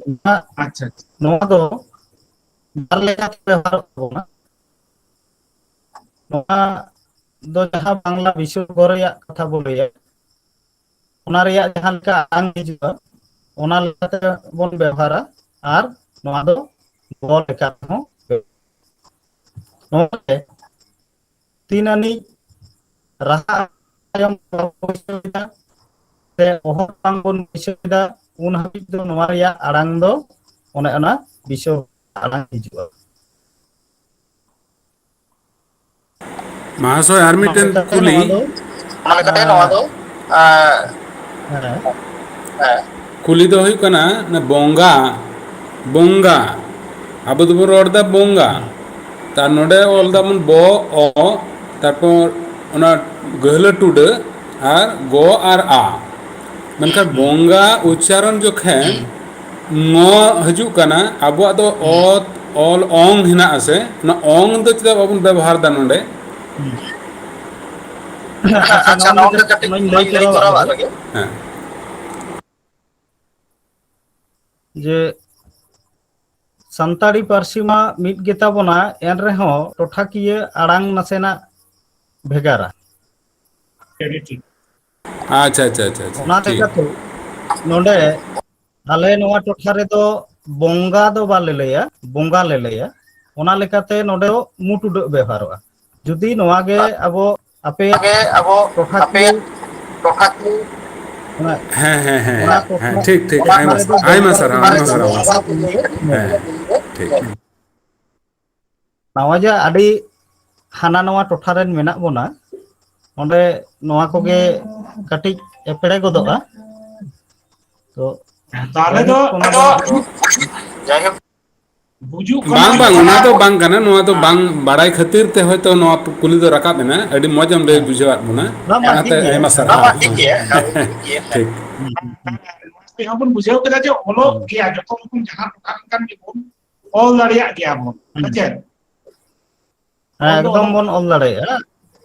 ᱱᱚᱣᱟ, ᱟᱪᱪᱷᱟ, ᱟᱪᱪᱷᱟ᱾ ᱱᱚᱣᱟ ᱫᱚ ᱵᱟᱨ ᱞᱮᱠᱟᱛᱮ ᱵᱮᱣᱦᱟᱨᱚᱜ ᱛᱟᱵᱚᱱᱟ᱾ ᱱᱚᱣᱟ ᱫᱚ ᱡᱟᱦᱟᱸ ᱵᱟᱝᱞᱟ ᱵᱤᱥᱥᱚ ᱨᱮᱭᱟᱜ ᱠᱟᱛᱷᱟ ᱵᱚᱱ ᱞᱟᱹᱭᱟ, ᱚᱱᱟ ᱨᱮᱭᱟᱜ ᱡᱟᱦᱟᱸ ᱞᱮᱠᱟ ᱟᱲᱟᱝ ᱦᱤᱡᱩᱜᱼᱟ, ᱚᱱᱟ ᱞᱮᱠᱟᱛᱮ ᱵᱚᱱ ᱵᱮᱣᱦᱟᱨᱟ᱾ ᱟᱨ ᱱᱚᱣᱟ ᱫᱚ ᱜᱚ ᱞᱮᱠᱟ ᱛᱮᱦᱚᱸ ᱵᱮᱣᱦᱟᱨ᱾ ᱱᱚᱣᱟ ᱨᱮ ᱛᱤᱱ ᱟᱹᱱᱤᱡ ᱨᱟᱦᱟ ᱛᱟᱭᱚᱢ ᱵᱟᱵᱚ ᱵᱟᱹᱭᱥᱟᱹᱣ ᱮᱫᱟ, ᱥᱮ ᱚᱦᱚ ᱵᱟᱝ ᱵᱚᱱ ᱵᱟᱹᱭᱥᱟᱹᱣ ᱮᱫᱟ, ᱩᱱ ᱦᱟᱹᱵᱤᱡ ᱫᱚ ᱱᱚᱣᱟ ᱨᱮᱭᱟᱜ ᱟᱲᱟᱝ ᱫᱚ ᱚᱱᱮ ᱚᱱᱟ ᱵᱤᱥᱚ ᱟᱲᱟᱝ ᱦᱤᱡᱩᱜᱼᱟ᱾ ᱢᱟᱦᱟᱥᱚᱭ, ᱟᱨ ᱢᱤᱫᱴᱮᱱ ᱚᱱᱟ ᱞᱮᱠᱟᱛᱮ ᱠᱩᱞᱤ᱾ ᱱᱚᱣᱟ ᱫᱚ, ᱚᱱᱟ ᱞᱮᱠᱟᱛᱮ ᱱᱚᱣᱟ ᱫᱚ, ᱟᱨ, ᱦᱮᱸ᱾ ᱦᱮᱸ᱾ ᱠᱩᱞᱤ ᱫᱚ ᱦᱩᱭᱩᱜ ᱠᱟᱱᱟ, ᱚᱱᱟ ᱵᱚᱸᱜᱟ, ᱵᱚᱸᱜᱟ, ᱟᱵᱚ ᱫᱚᱵᱚᱱ ᱨᱚᱲ ᱮᱫᱟ ᱵᱚᱸᱜᱟ, ᱦᱮᱸ᱾ ᱛᱟᱨ ᱱᱚᱰᱮ ᱚᱞ ᱫᱟᱵᱚᱱ ᱵᱚ, ᱚ, ᱛᱟᱨᱯᱚᱨ ᱚᱱᱟ ᱜᱟᱹᱦᱞᱟᱹ ᱴᱩᱰᱟᱹ ᱟᱨ ᱜᱚ ᱟᱨ ᱟ, ᱢᱮᱱᱠᱷᱟᱱ ᱦᱮᱸ᱾ ᱵᱚᱸᱜᱟ ᱩᱪᱪᱟᱨᱚᱱ ᱡᱚᱠᱷᱮᱱ ᱦᱮᱸ᱾ ᱝᱚ ᱦᱤᱡᱩᱜ ᱠᱟᱱᱟ, ᱟᱵᱚᱣᱟᱜ ᱫᱚ ᱦᱮᱸ᱾ ᱚᱛ, ᱚᱞ, ᱚᱝ ᱦᱮᱱᱟᱜ ᱟᱥᱮ, ᱚᱱᱟ ᱚᱝ ᱫᱚ ᱪᱮᱫᱟᱜ ᱵᱟᱵᱚᱱ ᱵᱮᱵᱚᱦᱟᱨ ᱮᱫᱟ ᱱᱚᱰᱮ? ᱦᱮᱸ᱾ ᱟᱪᱪᱷᱟ, ᱟᱪᱪᱷᱟ, ᱱᱚᱣᱟ ᱱᱚᱣᱟ ᱫᱚ ᱠᱟᱹᱴᱤᱡ ᱠᱟᱹᱴᱤᱡ ᱚᱱᱟᱧ ᱞᱟᱹᱭ ᱞᱟᱹᱭ ᱪᱚᱨᱟᱣᱟᱜ ᱪᱚᱨᱟᱣᱟᱜ ᱞᱮᱜᱮ᱾ ᱞᱮᱜᱮ᱾ ᱦᱮᱸ᱾ ᱡᱮ ᱥᱟᱱᱛᱟᱲᱤ ᱯᱟᱹᱨᱥᱤ ᱢᱟ ᱢᱤᱫ ᱜᱮᱛᱟ ᱵᱚᱱᱟ, ᱮᱱ ᱨᱮᱦᱚᱸ ᱴᱚᱴᱷᱟᱠᱤᱭᱟᱹ ᱟᱲᱟᱝ ᱱᱟᱥᱮᱱᱟᱜ ᱵᱷᱮᱜᱟᱨᱟ᱾ ᱟᱹᱰᱤ ᱴᱷᱤᱠ᱾ ᱟᱪᱪᱷᱟ, ᱟᱪᱪᱷᱟ, ᱟᱪᱪᱷᱟ, ᱟᱪᱪᱷᱟ, ᱚᱱᱟ ᱴᱷᱤᱠ᱾ ᱞᱮᱠᱟᱛᱮ ᱱᱚᱰᱮ ᱟᱞᱮ ᱱᱚᱣᱟ ᱴᱚᱴᱷᱟ ᱨᱮᱫᱚ ᱵᱚᱸᱜᱟ ᱫᱚ ᱵᱟᱞᱮ ᱞᱟᱹᱭᱟ, ᱵᱚᱸᱜᱟ ᱞᱮ ᱞᱟᱹᱭᱟ᱾ ᱚᱱᱟ ᱞᱮᱠᱟᱛᱮ ᱱᱚᱰᱮ ᱫᱚ ᱢᱩ ᱴᱩᱰᱟᱹᱜ ᱵᱮᱣᱦᱟᱨᱚᱜᱼᱟ᱾ ᱡᱩᱫᱤ ᱱᱚᱣᱟ ᱜᱮ ᱟᱵᱚ ᱟᱯᱮᱭᱟᱜ ᱜᱮ ᱟᱵᱚ ᱴᱚᱴᱷᱟᱠᱤᱭᱟᱹ ᱟᱯᱮᱭᱟᱜ ᱴᱚᱴᱷᱟᱠᱤᱭᱟᱹ ᱦᱮᱸ, ᱦᱮᱸ, ᱦᱮᱸ, ᱦᱮᱸ, ᱴᱷᱤᱠ, ᱴᱷᱤᱠ᱾ ᱟᱭᱢᱟ, ᱟᱭᱢᱟ ᱥᱟᱨᱦᱟᱣ, ᱟᱭᱢᱟ ᱥᱟᱨᱦᱟᱣ᱾ ᱦᱮᱸ, ᱴᱷᱤᱠ᱾ ᱱᱚᱣᱟ ᱡᱮ ᱟᱹᱰᱤ ᱦᱟᱱᱟ ᱱᱚᱣᱟ ᱴᱚᱴᱷᱟ ᱨᱮᱱ ᱢᱮᱱᱟᱜ ᱵᱚᱱᱟ, ᱚᱸᱰᱮ ᱱᱚᱣᱟ ᱠᱚᱜᱮ ᱠᱟᱹᱴᱤᱡ ᱮᱯᱮᱲᱮ ᱜᱚᱫᱚᱜᱼᱟ᱾ ᱛᱚ ᱛᱟᱦᱞᱮ ᱫᱚ ᱚᱱᱟ ᱫᱚ ᱡᱟᱭᱦᱳᱠ, ᱵᱩᱡᱩᱜ ᱠᱟᱱᱟ᱾ ᱵᱟᱝ, ᱵᱟᱝ, ᱚᱱᱟ ᱫᱚ ᱵᱟᱝ ᱠᱟᱱᱟ᱾ ᱱᱚᱣᱟ ᱫᱚ ᱵᱟᱝ ᱵᱟᱲᱟᱭ ᱠᱷᱟᱹᱛᱤᱨ ᱛᱮ ᱦᱚᱭᱛᱳ ᱱᱚᱣᱟ ᱠᱩᱞᱤ ᱫᱚ ᱨᱟᱠᱟᱵ ᱮᱱᱟ᱾ ᱟᱹᱰᱤ ᱢᱚᱡᱽ ᱮᱢ ᱞᱟᱹᱭ ᱵᱩᱡᱷᱟᱹᱣᱟᱫ ᱵᱚᱱᱟ᱾ ᱵᱟᱝ, ᱵᱟᱝ, ᱚᱱᱟᱛᱮ ᱴᱷᱤᱠ ᱜᱮᱭᱟ᱾ ᱟᱭᱢᱟ ᱥᱟᱨᱦᱟᱣ᱾ ᱵᱟᱝ, ᱵᱟᱝ, ᱴᱷᱤᱠ ᱜᱮᱭᱟ᱾ ᱴᱷᱤᱠ᱾ ᱦᱩᱸ, ᱦᱩᱸ, ᱦᱩᱸ᱾ ᱟᱯᱮ ᱦᱚᱸᱵᱚᱱ ᱵᱩᱡᱷᱟᱹᱣ ᱠᱮᱫᱟ ᱡᱮ ᱚᱞᱚᱜ ᱦᱩᱸ᱾ ᱜᱮᱭᱟ, ᱡᱚᱛᱚ ᱨᱚᱠᱚᱢ ᱡᱟᱦᱟᱸ ᱴᱚᱴᱷᱟ ᱨᱮᱱ ᱠᱟᱱ ᱜᱮᱵᱚᱱ, ᱚᱞ ᱫᱟᱲᱮᱭᱟᱜ ᱜᱮᱭᱟ ᱵᱚᱱ᱾ ᱦᱩᱸ᱾ ᱥᱮ ᱪᱮᱫ? ᱦᱮᱸ, ᱚᱞ ᱫᱚ ᱮᱠᱫᱚᱢ ᱚᱞᱚᱜ ᱵᱚᱱ ᱚᱞ ᱫᱟᱲᱮᱭᱟᱜᱼᱟ᱾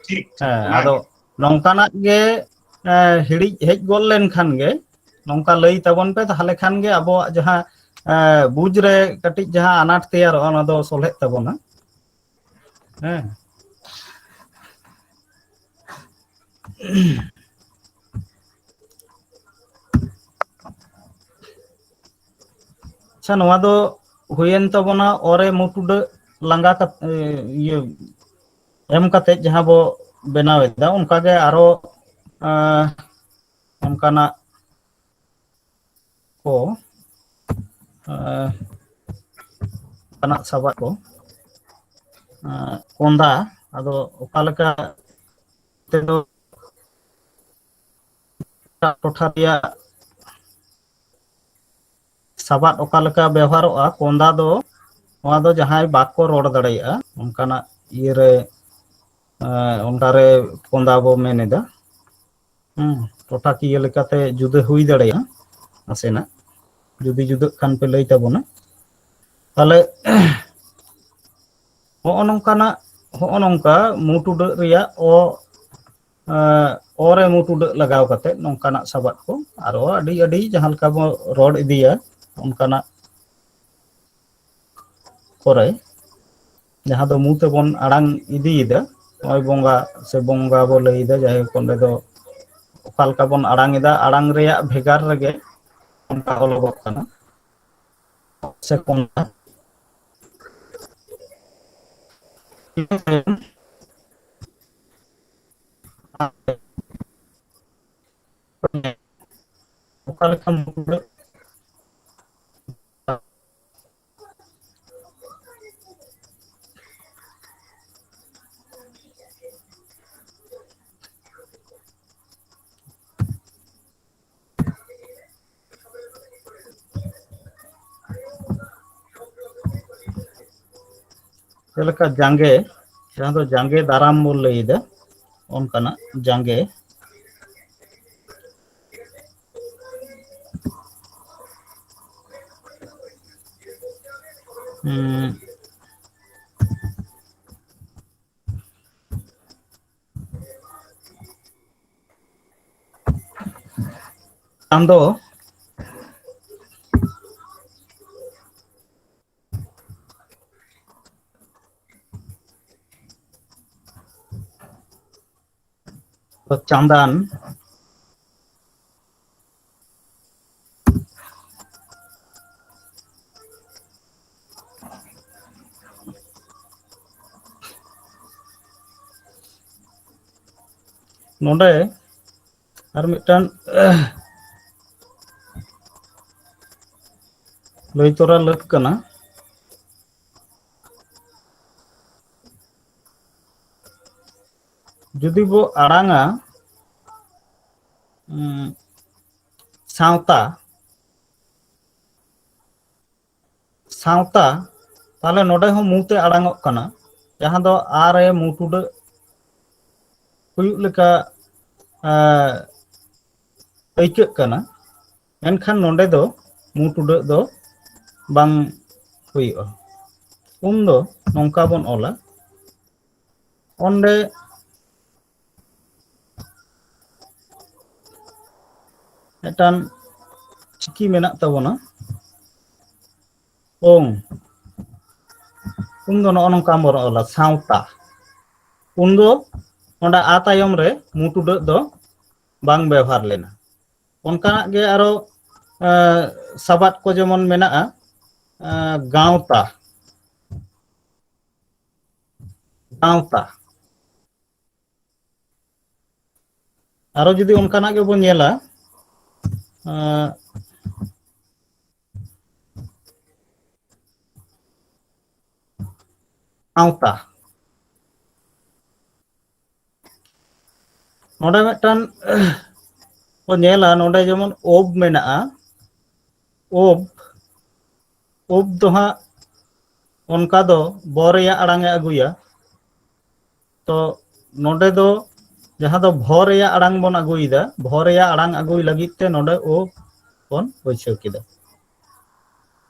ᱴᱷᱤᱠ, ᱴᱷᱤᱠ, ᱦᱮᱸ, ᱚᱱᱟᱜᱮ᱾ ᱟᱫᱚ ᱱᱚᱝᱠᱟᱱᱟᱜ ᱜᱮ, ᱮ, ᱦᱤᱲᱤᱡ ᱦᱮᱡ ᱜᱚᱫ ᱞᱮᱱᱠᱷᱟᱱ ᱜᱮ, ᱱᱚᱝᱠᱟ ᱞᱟᱹᱭ ᱛᱟᱵᱚᱱ ᱯᱮ, ᱛᱟᱦᱚᱞᱮ ᱠᱷᱟᱱ ᱜᱮ ᱟᱵᱚᱣᱟᱜ ᱡᱟᱦᱟᱸ, ᱮ, ᱵᱩᱡᱽ ᱨᱮ ᱠᱟᱹᱴᱤᱡ ᱡᱟᱦᱟᱸ ᱟᱱᱟᱴ ᱛᱮᱭᱟᱨᱚᱜᱼᱟ, ᱚᱱᱟ ᱫᱚ ᱥᱚᱞᱦᱮᱜ ᱛᱟᱵᱚᱱᱟ᱾ ᱦᱮᱸ᱾ ᱟᱪᱪᱷᱟ, ᱱᱚᱣᱟ ᱫᱚ ᱦᱩᱭᱮᱱ ᱛᱟᱵᱚᱱᱟ ᱚᱨᱮ ᱢᱩ ᱴᱩᱰᱟᱹᱜ ᱞᱟᱸᱜᱟ ᱠᱟᱛ-, ᱮ, ᱤᱭᱟᱹ, ᱮᱢ ᱠᱟᱛᱮ ᱡᱟᱦᱟᱸ ᱵᱚ ᱵᱮᱱᱟᱣ ᱮᱫᱟ, ᱚᱱᱠᱟᱜᱮ ᱟᱨᱚ, ᱮ, ᱚᱱᱠᱟᱱᱟᱜ ᱠᱚ, ᱮ, ᱚᱱᱠᱟᱱᱟᱜ ᱥᱟᱵᱟᱫ ᱠᱚ, ᱮ, ᱠᱚᱸᱫᱟ, ᱟᱫᱚ ᱚᱠᱟ ᱞᱮᱠᱟ ᱛᱮᱫᱚ ᱮᱴᱟᱜ ᱴᱚᱴᱷᱟ ᱨᱮᱭᱟᱜ ᱥᱟᱵᱟᱫ ᱚᱠᱟ ᱞᱮᱠᱟ ᱵᱮᱣᱦᱟᱨᱚᱜᱼᱟ, ᱠᱚᱸᱫᱟ ᱫᱚ, ᱱᱚᱣᱟ ᱫᱚ ᱡᱟᱦᱟᱸᱭ ᱵᱟᱠᱚ ᱨᱚᱲ ᱫᱟᱲᱮᱭᱟᱜᱼᱟ, ᱚᱱᱠᱟᱱᱟᱜ ᱤᱭᱟᱹᱨᱮ, ᱮᱸ, ᱚᱱᱠᱟᱨᱮ ᱠᱚᱸᱫᱟ ᱵᱚ ᱢᱮᱱ ᱮᱫᱟ᱾ ᱦᱮᱸ, ᱴᱚᱴᱷᱟᱠᱤᱭᱟᱹ ᱞᱮᱠᱟᱛᱮ ᱡᱩᱫᱟᱹ ᱦᱩᱭ ᱫᱟᱲᱮᱭᱟᱜᱼᱟ ᱱᱟᱥᱮᱱᱟᱜ, ᱡᱩᱫᱤ ᱡᱩᱫᱟᱹᱜ ᱠᱷᱟᱱ ᱯᱮ ᱞᱟᱹᱭ ᱛᱟᱵᱚᱱᱟ᱾ ᱛᱟᱦᱚᱞᱮ ᱦᱚᱸᱜᱼᱚ ᱱᱚᱝᱠᱟᱱᱟᱜ, ᱦᱚᱸᱜᱼᱚ ᱱᱚᱝᱠᱟ ᱢᱩ ᱴᱩᱰᱟᱹᱜ ᱨᱮᱭᱟᱜ ᱚ, ᱮᱸ, ᱚ ᱨᱮ ᱢᱩ ᱴᱩᱰᱟᱹᱜ ᱞᱟᱜᱟᱣ ᱠᱟᱛᱮ ᱱᱚᱝᱠᱟᱱᱟᱜ ᱥᱟᱵᱟᱫ ᱠᱚ ᱟᱨᱚ ᱟᱹᱰᱤ ᱟᱹᱰᱤ ᱡᱟᱦᱟᱸ ᱞᱮᱠᱟ ᱵᱚ ᱨᱚᱲ ᱤᱫᱤᱭᱟ ᱚᱱᱠᱟᱱᱟᱜ ᱠᱚᱨᱮ, ᱡᱟᱦᱟᱸ ᱫᱚ ᱢᱩ ᱛᱮᱵᱚᱱ ᱟᱲᱟᱝ ᱤᱫᱤᱭᱮᱫᱟ, ᱱᱚᱜᱼᱚᱭ ᱵᱚᱸᱜᱟ ᱥᱮ ᱵᱚᱸᱜᱟ ᱵᱚ ᱞᱟᱹᱭᱮᱫᱟ, ᱡᱟᱭᱦᱳᱠ ᱚᱸᱰᱮ ᱫᱚ ᱚᱠᱟ ᱞᱮᱠᱟ ᱵᱚᱱ ᱟᱲᱟᱝ ᱮᱫᱟ, ᱟᱲᱟᱝ ᱨᱮᱭᱟᱜ ᱵᱷᱮᱜᱟᱨ ᱨᱮᱜᱮ ᱚᱱᱠᱟ ᱚᱞᱚᱜᱚᱜ ᱠᱟᱱᱟ᱾ ᱥᱮ ᱠᱚᱸᱰᱟ᱾ ᱚᱠᱟ ᱞᱮᱠᱟ ᱢᱩᱴᱩᱰᱟᱹᱜ? ᱪᱮᱫ ᱞᱮᱠᱟ ᱡᱟᱸᱜᱮ, ᱡᱟᱦᱟᱸ ᱫᱚ ᱡᱟᱸᱜᱮ ᱫᱟᱨᱟᱢ ᱵᱚᱱ ᱞᱟᱹᱭ ᱮᱫᱟ, ᱚᱱᱠᱟᱱᱟᱜ ᱡᱟᱸᱜᱮ᱾ ᱦᱩᱸ᱾ ᱪᱟᱸᱫᱚ ᱪᱟᱸᱫᱟᱱ᱾ ᱱᱚᱰᱮ ᱟᱨ ᱢᱤᱫᱴᱟᱝ ᱞᱟᱹᱭ ᱛᱚᱨᱟ ᱞᱟᱹᱠ ᱠᱟᱱᱟ᱾ ᱡᱩᱫᱤ ᱵᱚ ᱟᱲᱟᱝᱟ, ᱩᱸ, ᱥᱟᱶᱛᱟ, ᱥᱟᱶᱛᱟ, ᱛᱟᱦᱞᱮ ᱱᱚᱰᱮ ᱦᱚᱸ ᱢᱩ ᱛᱮ ᱟᱲᱟᱝᱚᱜ ᱠᱟᱱᱟ, ᱡᱟᱦᱟᱸ ᱫᱚ ᱟ ᱨᱮ ᱢᱩ ᱴᱩᱰᱟᱹᱜ ᱦᱩᱭᱩᱜ ᱞᱮᱠᱟ, ᱮᱸ, ᱟᱹᱭᱠᱟᱹᱜ ᱠᱟᱱᱟ, ᱢᱮᱱᱠᱷᱟᱱ ᱱᱚᱰᱮ ᱫᱚ ᱢᱩ ᱴᱩᱰᱟᱹᱜ ᱫᱚ ᱵᱟᱝ ᱦᱩᱭᱩᱜᱼᱟ᱾ ᱩᱱᱫᱚ ᱱᱚᱝᱠᱟ ᱵᱚᱱ ᱚᱞᱟ, ᱚᱸᱰᱮ ᱢᱤᱫᱴᱟᱝ ᱪᱤᱠᱤ ᱢᱮᱱᱟᱜ ᱛᱟᱵᱚᱱᱟ, ᱳᱝ᱾ ᱩᱱᱫᱚ ᱱᱚᱜᱼᱚ ᱱᱚᱝᱠᱟ ᱵᱚᱱ ᱚᱞᱟ, ᱥᱟᱶᱛᱟ᱾ ᱩᱱᱫᱚ ᱚᱸᱰᱮ ᱟ ᱛᱟᱭᱚᱢ ᱨᱮ ᱢᱩ ᱴᱩᱰᱟᱹᱜ ᱫᱚ ᱵᱟᱝ ᱵᱮᱣᱦᱟᱨ ᱞᱮᱱᱟ᱾ ᱚᱱᱠᱟᱱᱟᱜ ᱜᱮ ᱟᱨᱚ, ᱮᱸ, ᱥᱟᱵᱟᱫ ᱠᱚ ᱡᱮᱢᱚᱱ ᱢᱮᱱᱟᱜᱼᱟ, ᱮᱸ, ᱜᱟᱶᱛᱟ, ᱜᱟᱶᱛᱟ᱾ ᱟᱨᱚ ᱡᱩᱫᱤ ᱚᱱᱠᱟᱱᱟᱜ ᱜᱮᱵᱚᱱ ᱧᱮᱞᱟ, ᱮᱸ, ᱟᱶᱛᱟ᱾ ᱱᱚᱰᱮ ᱢᱤᱫᱴᱟᱝ ᱠᱚ ᱧᱮᱞᱟ, ᱱᱚᱰᱮ ᱡᱮᱢᱚᱱ ᱳᱵ ᱢᱮᱱᱟᱜᱼᱟ, ᱳᱵ, ᱳᱵ ᱫᱚ ᱦᱟᱸᱜ ᱚᱱᱠᱟ ᱫᱚ ᱵᱚ ᱨᱮᱭᱟᱜ ᱟᱲᱟᱝ ᱮ ᱟᱹᱜᱩᱭᱟ᱾ ᱛᱚ ᱱᱚᱰᱮ ᱫᱚ ᱡᱟᱦᱟᱸ ᱫᱚ ᱵᱷᱚ ᱨᱮᱭᱟᱜ ᱟᱲᱟᱝ ᱵᱚᱱ ᱟᱹᱜᱩᱭᱮᱫᱟ, ᱵᱷᱚ ᱨᱮᱭᱟᱜ ᱟᱲᱟᱝ ᱟᱹᱜᱩᱭ ᱞᱟᱹᱜᱤᱫ ᱛᱮ ᱱᱚᱰᱮ ᱳ ᱵᱚᱱ ᱵᱟᱹᱭᱥᱟᱹᱣ ᱠᱮᱫᱟ᱾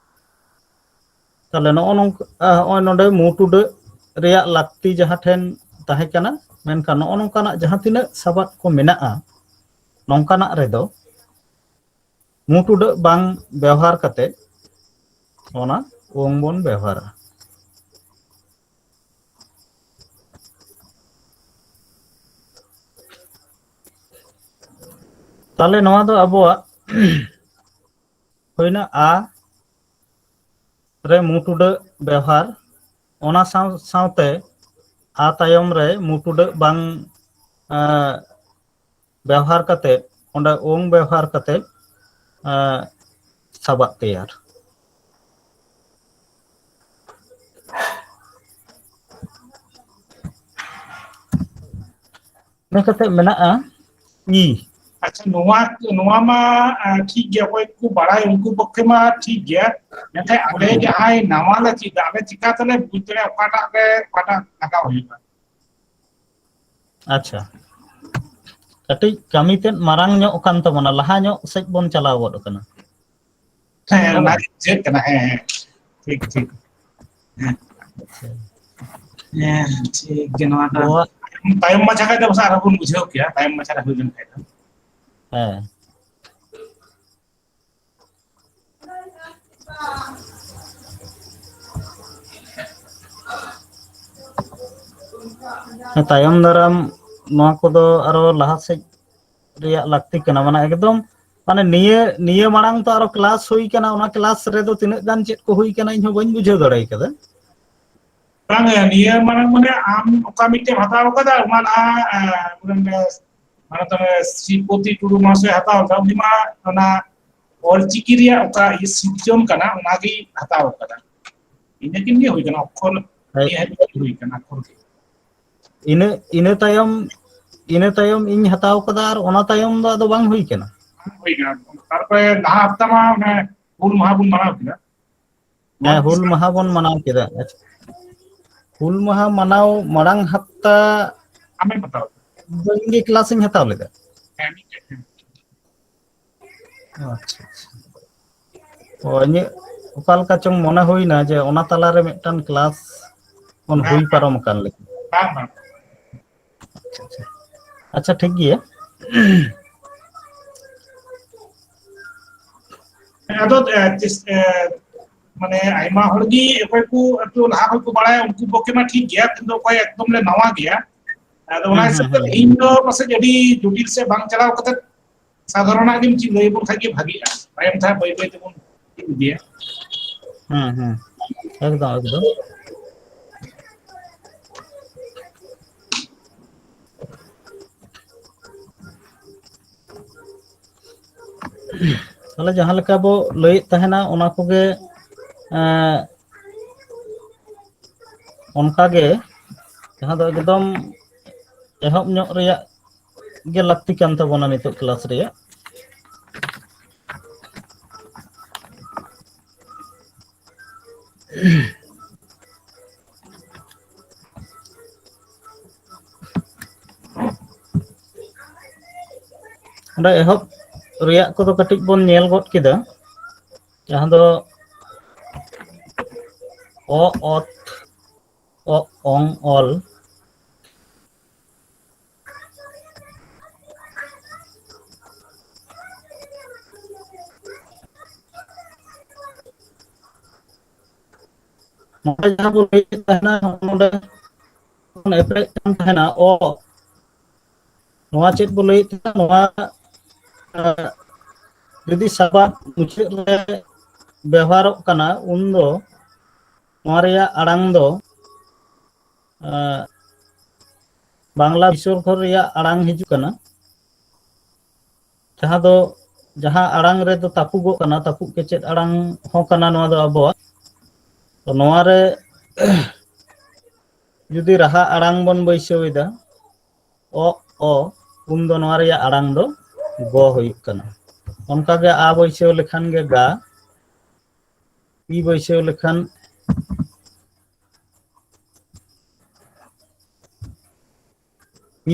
ᱛᱟᱦᱞᱮ ᱱᱚᱜᱼᱚ ᱱᱚᱝᱠᱟ, ᱱᱚᱜᱼᱚᱭ ᱱᱚᱰᱮ ᱢᱩ ᱴᱩᱰᱟᱹᱜ ᱨᱮᱭᱟᱜ ᱞᱟᱹᱠᱛᱤ ᱡᱟᱦᱟᱸ ᱴᱷᱮᱱ ᱛᱟᱦᱮᱸ ᱠᱟᱱᱟ, ᱢᱮᱱᱠᱷᱟᱱ ᱱᱚᱜᱼᱚ ᱱᱚᱝᱠᱟᱱᱟᱜ ᱡᱟᱦᱟᱸ ᱛᱤᱱᱟᱹᱜ ᱥᱟᱵᱟᱫ ᱠᱚ ᱢᱮᱱᱟᱜᱼᱟ, ᱱᱚᱝᱠᱟᱱᱟᱜ ᱨᱮᱫᱚ ᱢᱩ ᱴᱩᱰᱟᱹᱜ ᱵᱟᱝ ᱵᱮᱣᱦᱟᱨ ᱠᱟᱛᱮ ᱚᱱᱟ ᱳᱝ ᱵᱚᱱ ᱵᱮᱣᱦᱟᱨᱟ᱾ ᱛᱟᱦᱞᱮ ᱱᱚᱣᱟ ᱫᱚ ᱟᱵᱚᱣᱟᱜ ᱦᱩᱭᱱᱟ ᱟ ᱨᱮ ᱢᱩ ᱴᱩᱰᱟᱹᱜ ᱵᱮᱣᱦᱟᱨ, ᱚᱱᱟ ᱥᱟᱶ ᱥᱟᱶᱛᱮ ᱟ ᱛᱟᱭᱚᱢ ᱨᱮ ᱢᱩ ᱴᱩᱰᱟᱹᱜ ᱵᱟᱝ, ᱮᱸ, ᱵᱮᱣᱦᱟᱨ ᱠᱟᱛᱮ, ᱚᱸᱰᱮ ᱳᱝ ᱵᱮᱣᱦᱟᱨ ᱠᱟᱛᱮ, ᱮᱸ, ᱥᱟᱵᱟᱫ ᱛᱮᱭᱟᱨ᱾ ᱤᱱᱟᱹ ᱠᱟᱛᱮ ᱢᱮᱱᱟᱜᱼᱟ ᱤ᱾ ᱟᱪᱪᱷᱟ, ᱱᱚᱣᱟ, ᱱᱚᱣᱟ ᱢᱟ, ᱟ, ᱴᱷᱤᱠ ᱜᱮᱭᱟ, ᱚᱠᱚᱭ ᱠᱚ ᱵᱟᱲᱟᱭ ᱩᱱᱠᱩ ᱯᱚᱠᱠᱷᱮ ᱢᱟ ᱴᱷᱤᱠ ᱜᱮᱭᱟ, ᱢᱮᱱᱠᱷᱟᱱ ᱟᱞᱮ ᱡᱟᱦᱟᱸᱭ ᱱᱟᱣᱟ ᱞᱮ ᱪᱮᱫ ᱮᱫᱟ, ᱟᱞᱮ ᱪᱤᱠᱟ ᱛᱮᱞᱮ ᱵᱩᱡᱽ ᱫᱟᱲᱮᱭᱟᱜᱼᱟ ᱚᱠᱟᱴᱟᱜ ᱨᱮ ᱚᱠᱟᱴᱟᱜ ᱞᱟᱜᱟᱣ ᱦᱩᱭᱩᱜᱼᱟ? ᱟᱪᱪᱷᱟ, ᱠᱟᱹᱴᱤᱡ ᱠᱟᱹᱢᱤ ᱛᱮᱫ ᱢᱟᱨᱟᱝ ᱧᱚᱜ ᱠᱟᱱ ᱛᱟᱵᱚᱱᱟ, ᱞᱟᱦᱟ ᱧᱚᱜ ᱥᱮᱫ ᱵᱚᱱ ᱪᱟᱞᱟᱣ ᱜᱚᱫ ᱠᱟᱱᱟ᱾ ᱦᱮᱸ, ᱦᱮᱸ ᱚᱱᱟ ᱵᱟᱝ? ᱜᱮ ᱵᱩᱡᱷᱟᱹᱜ ᱠᱟᱱᱟ᱾ ᱦᱮᱸ, ᱦᱮᱸ, ᱴᱷᱤᱠ, ᱴᱷᱤᱠ᱾ ᱦᱮᱸ᱾ ᱟᱪᱪᱷᱟ᱾ ᱦᱮᱸ, ᱴᱷᱤᱠ ᱜᱮ, ᱱᱚᱣᱟ ᱫᱚ ᱟᱵᱚᱣᱟᱜ ᱛᱟᱭᱚᱢ ᱢᱟᱪᱷᱟ ᱠᱷᱟᱡ ᱫᱚ ᱯᱟᱥᱮᱡ ᱟᱨᱦᱚᱸ ᱵᱚᱱ ᱵᱩᱡᱷᱟᱹᱣ ᱠᱮᱭᱟ, ᱛᱟᱭᱚᱢ ᱢᱟᱪᱷᱟ ᱨᱮ ᱦᱩᱭ ᱞᱮᱱ ᱠᱷᱟᱡ ᱫᱚ᱾ ᱦᱮᱸ᱾ ᱦᱮᱸ, ᱛᱟᱭᱚᱢ ᱫᱟᱨᱟᱢ ᱱᱚᱣᱟ ᱠᱚᱫᱚ ᱟᱨᱚ ᱞᱟᱦᱟ ᱥᱮᱫ ᱨᱮᱭᱟᱜ ᱞᱟᱹᱠᱛᱤ ᱠᱟᱱᱟ, ᱢᱟᱱᱮ ᱮᱠᱫᱚᱢ, ᱢᱟᱱᱮ ᱱᱤᱭᱟᱹ, ᱱᱤᱭᱟᱹ ᱢᱟᱲᱟᱝ ᱛᱚ ᱟᱨᱚ ᱠᱞᱟᱥ ᱦᱩᱭ ᱠᱟᱱᱟ, ᱚᱱᱟ ᱠᱞᱟᱥ ᱨᱮᱫᱚ ᱛᱤᱱᱟᱹᱜ ᱜᱟᱱ ᱪᱮᱫ ᱠᱚ ᱦᱩᱭ ᱠᱟᱱᱟ ᱤᱧ ᱦᱚᱸ ᱵᱟᱹᱧ ᱵᱩᱡᱷᱟᱹᱣ ᱫᱟᱲᱮ ᱠᱟᱫᱟ᱾ ᱵᱟᱝ, ᱱᱤᱭᱟᱹ ᱢᱟᱲᱟᱝ ᱢᱟᱱᱮ ᱟᱢ ᱚᱠᱟ ᱢᱤᱫᱴᱮᱡ ᱮᱢ ᱦᱟᱛᱟᱣ ᱠᱟᱫᱟ, ᱚᱱᱟ ᱞᱟᱦᱟ, ᱮ, ᱢᱟᱱᱮ ᱢᱟᱱᱚᱛᱟᱱ ᱥᱨᱤᱯᱚᱛᱤ ᱴᱩᱰᱩ ᱢᱟᱦᱟᱥᱚᱭ ᱦᱟᱛᱟᱣ ᱞᱮᱫᱟ, ᱩᱱᱤ ᱢᱟ ᱚᱱᱟ ᱚᱞᱪᱤᱠᱤ ᱨᱮᱭᱟᱜ ᱚᱠᱟ ᱤᱭᱟᱹ ᱥᱤᱨᱡᱚᱱ ᱠᱟᱱᱟ, ᱚᱱᱟᱜᱮ ᱦᱟᱛᱟᱣ ᱠᱟᱫᱟ᱾ ᱤᱱᱟᱹ ᱠᱤᱱ ᱜᱮ ᱦᱩᱭ ᱠᱟᱱᱟ, ᱚᱠᱠᱷᱚᱨ ᱦᱮᱸ᱾ ᱱᱤᱭᱟᱹ ᱦᱟᱹᱵᱤᱡ ᱦᱩᱭ ᱠᱟᱱᱟ, ᱚᱠᱠᱷᱚᱨ ᱜᱮ᱾ ᱤᱱᱟᱹ, ᱤᱱᱟᱹ ᱛᱟᱭᱚᱢ, ᱤᱱᱟᱹ ᱛᱟᱭᱚᱢ ᱤᱧ ᱦᱟᱛᱟᱣ ᱠᱟᱫᱟ, ᱟᱨ ᱚᱱᱟ ᱛᱟᱭᱚᱢ ᱫᱚ ᱟᱫᱚ ᱵᱟᱝ ᱦᱩᱭ ᱠᱟᱱᱟ᱾ ᱦᱩᱭ ᱠᱟᱱᱟ᱾ ᱛᱟᱨᱯᱚᱨᱮ ᱞᱟᱦᱟ ᱦᱟᱯᱛᱟ ᱢᱟ ᱚᱱᱮ ᱦᱩᱞ ᱢᱟᱦᱟ ᱵᱚᱱ ᱢᱟᱱᱟᱣ ᱠᱮᱫᱟ᱾ ᱦᱮᱸ, ᱦᱩᱞ ᱢᱟᱦᱟ ᱵᱚᱱ ᱢᱟᱱᱟᱣ ᱠᱮᱫᱟ᱾ ᱟᱪᱪᱷᱟ᱾ ᱦᱩᱞ ᱢᱟᱦᱟ ᱢᱟᱱᱟᱣ ᱢᱟᱲᱟᱝ ᱦᱟᱯᱛᱟ ᱟᱢᱮᱢ ᱦᱟᱛᱟᱣ ᱞᱮᱫᱟ? ᱫᱚ ᱤᱧ ᱜᱮ ᱠᱞᱟᱥ ᱤᱧ ᱦᱟᱛᱟᱣ ᱞᱮᱫᱟ᱾ ᱦᱮᱸ, ᱢᱤᱫᱴᱮᱡ, ᱦᱮᱸ᱾ ᱟᱪᱪᱷᱟ, ᱟᱪᱪᱷᱟ᱾ ᱚ, ᱤᱧᱟᱹᱜ ᱚᱠᱟ ᱞᱮᱠᱟ ᱪᱚᱝ ᱢᱚᱱᱮ ᱦᱩᱭᱱᱟ ᱡᱮ ᱚᱱᱟ ᱛᱟᱞᱟᱨᱮ ᱢᱤᱫᱴᱟᱝ ᱠᱞᱟᱥ ᱵᱚᱱ ᱵᱟᱝ, ᱦᱩᱭ ᱵᱟᱝ᱾ ᱯᱟᱨᱚᱢ ᱟᱠᱟᱱ ᱞᱮᱠᱟ᱾ ᱵᱟᱝ, ᱵᱟᱝ᱾ ᱟᱪᱪᱷᱟ, ᱟᱪᱪᱷᱟ᱾ ᱟᱪᱪᱷᱟ, ᱴᱷᱤᱠ ᱜᱮᱭᱟ᱾ ᱟᱫᱚ, ᱮ, ᱪᱮᱥ-, ᱮ, ᱢᱟᱱᱮ ᱟᱭᱢᱟ ᱦᱚᱲ ᱜᱮ ᱚᱠᱚᱭ ᱠᱚ ᱮᱠᱴᱩ ᱞᱟᱦᱟ ᱠᱷᱚᱱ ᱠᱚ ᱵᱟᱲᱟᱭᱟ, ᱩᱱᱠᱩ ᱯᱚᱠᱠᱷᱮ ᱢᱟ ᱴᱷᱤᱠ ᱜᱮᱭᱟ, ᱠᱤᱱᱛᱩ ᱚᱠᱚᱭ ᱮᱠᱫᱚᱢ ᱞᱮ ᱱᱟᱣᱟ ᱜᱮᱭᱟ, ᱟᱫᱚ ᱚᱱᱟ ᱦᱩᱸ, ᱦᱩᱸ, ᱦᱤᱥᱟᱹᱵ ᱛᱮ ᱦᱩᱸ᱾ ᱛᱮᱦᱮᱧ ᱫᱚ ᱯᱟᱥᱮᱡ ᱟᱹᱰᱤ ᱡᱚᱴᱤᱞ ᱥᱮᱫ ᱵᱟᱝ ᱪᱟᱞᱟᱣ ᱠᱟᱛᱮ ᱥᱟᱫᱷᱟᱨᱚᱱᱟᱜ ᱜᱮᱢ ᱪᱮᱫ ᱞᱟᱹᱭ ᱟᱵᱚᱱ ᱠᱷᱟᱡ ᱜᱮ ᱵᱷᱟᱜᱤᱜᱼᱟ᱾ ᱛᱟᱭᱚᱢ ᱛᱮ ᱦᱟᱸᱜ ᱵᱟᱹᱭ ᱵᱟᱹᱭ ᱛᱮᱵᱚᱱ ᱪᱮᱫ ᱤᱫᱤᱭᱟ᱾ ᱦᱩᱸ, ᱦᱩᱸ᱾ ᱮᱠᱫᱚᱢ, ᱮᱠᱫᱚᱢ᱾ ᱛᱟᱦᱞᱮ ᱡᱟᱦᱟᱸ ᱞᱮᱠᱟ ᱵᱚ ᱞᱟᱹᱭᱮᱫ ᱛᱟᱦᱮᱱᱟ, ᱚᱱᱟ ᱠᱚᱜᱮ, ᱮᱸ, ᱚᱱᱠᱟᱜᱮ ᱡᱟᱦᱟᱸ ᱫᱚ ᱮᱠᱫᱚᱢ ᱮᱦᱚᱵ ᱧᱚᱜ ᱨᱮᱭᱟᱜ ᱜᱮ ᱞᱟᱹᱠᱛᱤ ᱠᱟᱱ ᱛᱟᱵᱚᱱᱟ ᱱᱤᱛᱚᱜ ᱠᱞᱟᱥ ᱨᱮᱭᱟᱜ᱾ ᱚᱸᱰᱮ ᱮᱦᱚᱵ ᱨᱮᱭᱟᱜ ᱠᱚᱫᱚ ᱠᱟᱹᱴᱤᱡ ᱵᱚᱱ ᱧᱮᱞ ᱜᱚᱫ ᱠᱮᱫᱟ, ᱡᱟᱦᱟᱸ ᱫᱚ ᱚ, ᱚᱛ, ᱚ, ᱚᱝ, ᱚᱞ᱾ ᱱᱚᱰᱮ ᱡᱟᱦᱟᱸ ᱵᱚᱱ ᱞᱟᱹᱭᱮᱫ ᱛᱟᱦᱮᱱᱟ, ᱱᱚᱰᱮ ᱵᱚᱱ ᱮᱯᱮᱨᱮᱫ ᱠᱟᱱ ᱛᱟᱦᱮᱱᱟ, ᱚ, ᱱᱚᱣᱟ ᱪᱮᱫ ᱵᱚ ᱞᱟᱹᱭᱮᱫ ᱛᱟᱦᱮᱱᱟ? ᱱᱚᱣᱟ, ᱮ, ᱡᱩᱫᱤ ᱥᱟᱵᱟᱫ ᱢᱩᱪᱟᱹᱫ ᱨᱮ ᱵᱮᱣᱦᱟᱨᱚᱜ ᱠᱟᱱᱟ, ᱩᱱᱫᱚ ᱱᱚᱣᱟ ᱨᱮᱭᱟᱜ ᱟᱲᱟᱝ ᱫᱚ, ᱮ, ᱵᱟᱝᱞᱟ ᱵᱤᱥᱚᱨᱜᱚ ᱨᱮᱭᱟᱜ ᱟᱲᱟᱝ ᱦᱤᱡᱩᱜ ᱠᱟᱱᱟ᱾ ᱡᱟᱦᱟᱸ ᱫᱚ, ᱡᱟᱦᱟᱸ ᱟᱲᱟᱝ ᱨᱮᱫᱚ ᱛᱟᱹᱯᱩᱜᱚᱜ ᱠᱟᱱᱟ, ᱛᱟᱹᱯᱩᱜ ᱠᱮᱪᱮᱫ ᱟᱲᱟᱝ ᱦᱚᱸ ᱠᱟᱱᱟ ᱱᱚᱣᱟ ᱫᱚ ᱟᱵᱚᱣᱟᱜ᱾ ᱛᱚ ᱱᱚᱣᱟ ᱨᱮ ᱡᱩᱫᱤ ᱨᱟᱦᱟ ᱟᱲᱟᱝ ᱵᱚᱱ ᱵᱟᱹᱭᱥᱟᱹᱣ ᱮᱫᱟ, ᱚ, ᱚ, ᱩᱱᱫᱚ ᱱᱚᱣᱟ ᱨᱮᱭᱟᱜ ᱟᱲᱟᱝ ᱫᱚ ᱜᱚ ᱦᱩᱭᱩᱜ ᱠᱟᱱᱟ᱾ ᱚᱱᱠᱟᱜᱮ ᱟ ᱵᱟᱹᱭᱥᱟᱹᱣ ᱞᱮᱠᱷᱟᱱ ᱜᱮ ᱜᱟ, ᱤ ᱵᱟᱹᱭᱥᱟᱹᱣ ᱞᱮᱠᱷᱟᱱ,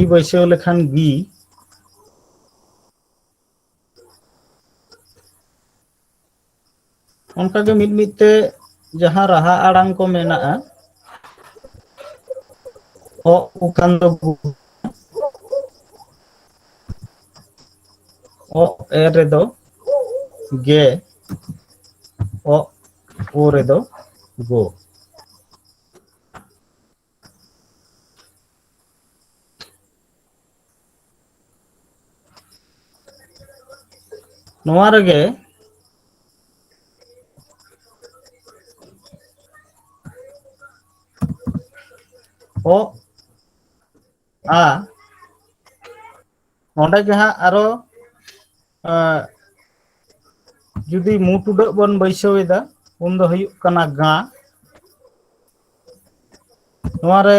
ᱤ ᱵᱟᱹᱭᱥᱟᱹᱣ ᱞᱮᱠᱷᱟᱱ ᱜᱤ, ᱚᱱᱠᱟᱜᱮ ᱢᱤᱫ ᱢᱤᱫ ᱛᱮ ᱡᱟᱦᱟᱸ ᱨᱟᱦᱟ ᱟᱲᱟᱝ ᱠᱚ ᱢᱮᱱᱟᱜᱼᱟ, ᱚ ᱩᱠᱟᱱ ᱫᱚ ᱜᱩ, ᱚ ᱮ ᱨᱮᱫᱚ ᱜᱮ, ᱚ ᱳ ᱨᱮᱫᱚ ᱜᱳ᱾ ᱱᱚᱣᱟ ᱨᱮᱜᱮ ᱚ, ᱟ, ᱚᱸᱰᱮ ᱜᱮ ᱦᱟᱸᱜ ᱟᱨᱚ, ᱮᱸ, ᱡᱩᱫᱤ ᱢᱩ ᱴᱩᱰᱟᱹᱜ ᱵᱚᱱ ᱵᱟᱹᱭᱥᱟᱹᱣ ᱮᱫᱟ, ᱩᱱ ᱫᱚ ᱦᱩᱭᱩᱜ ᱠᱟᱱᱟ ᱜᱟ᱾ ᱱᱚᱣᱟ ᱨᱮ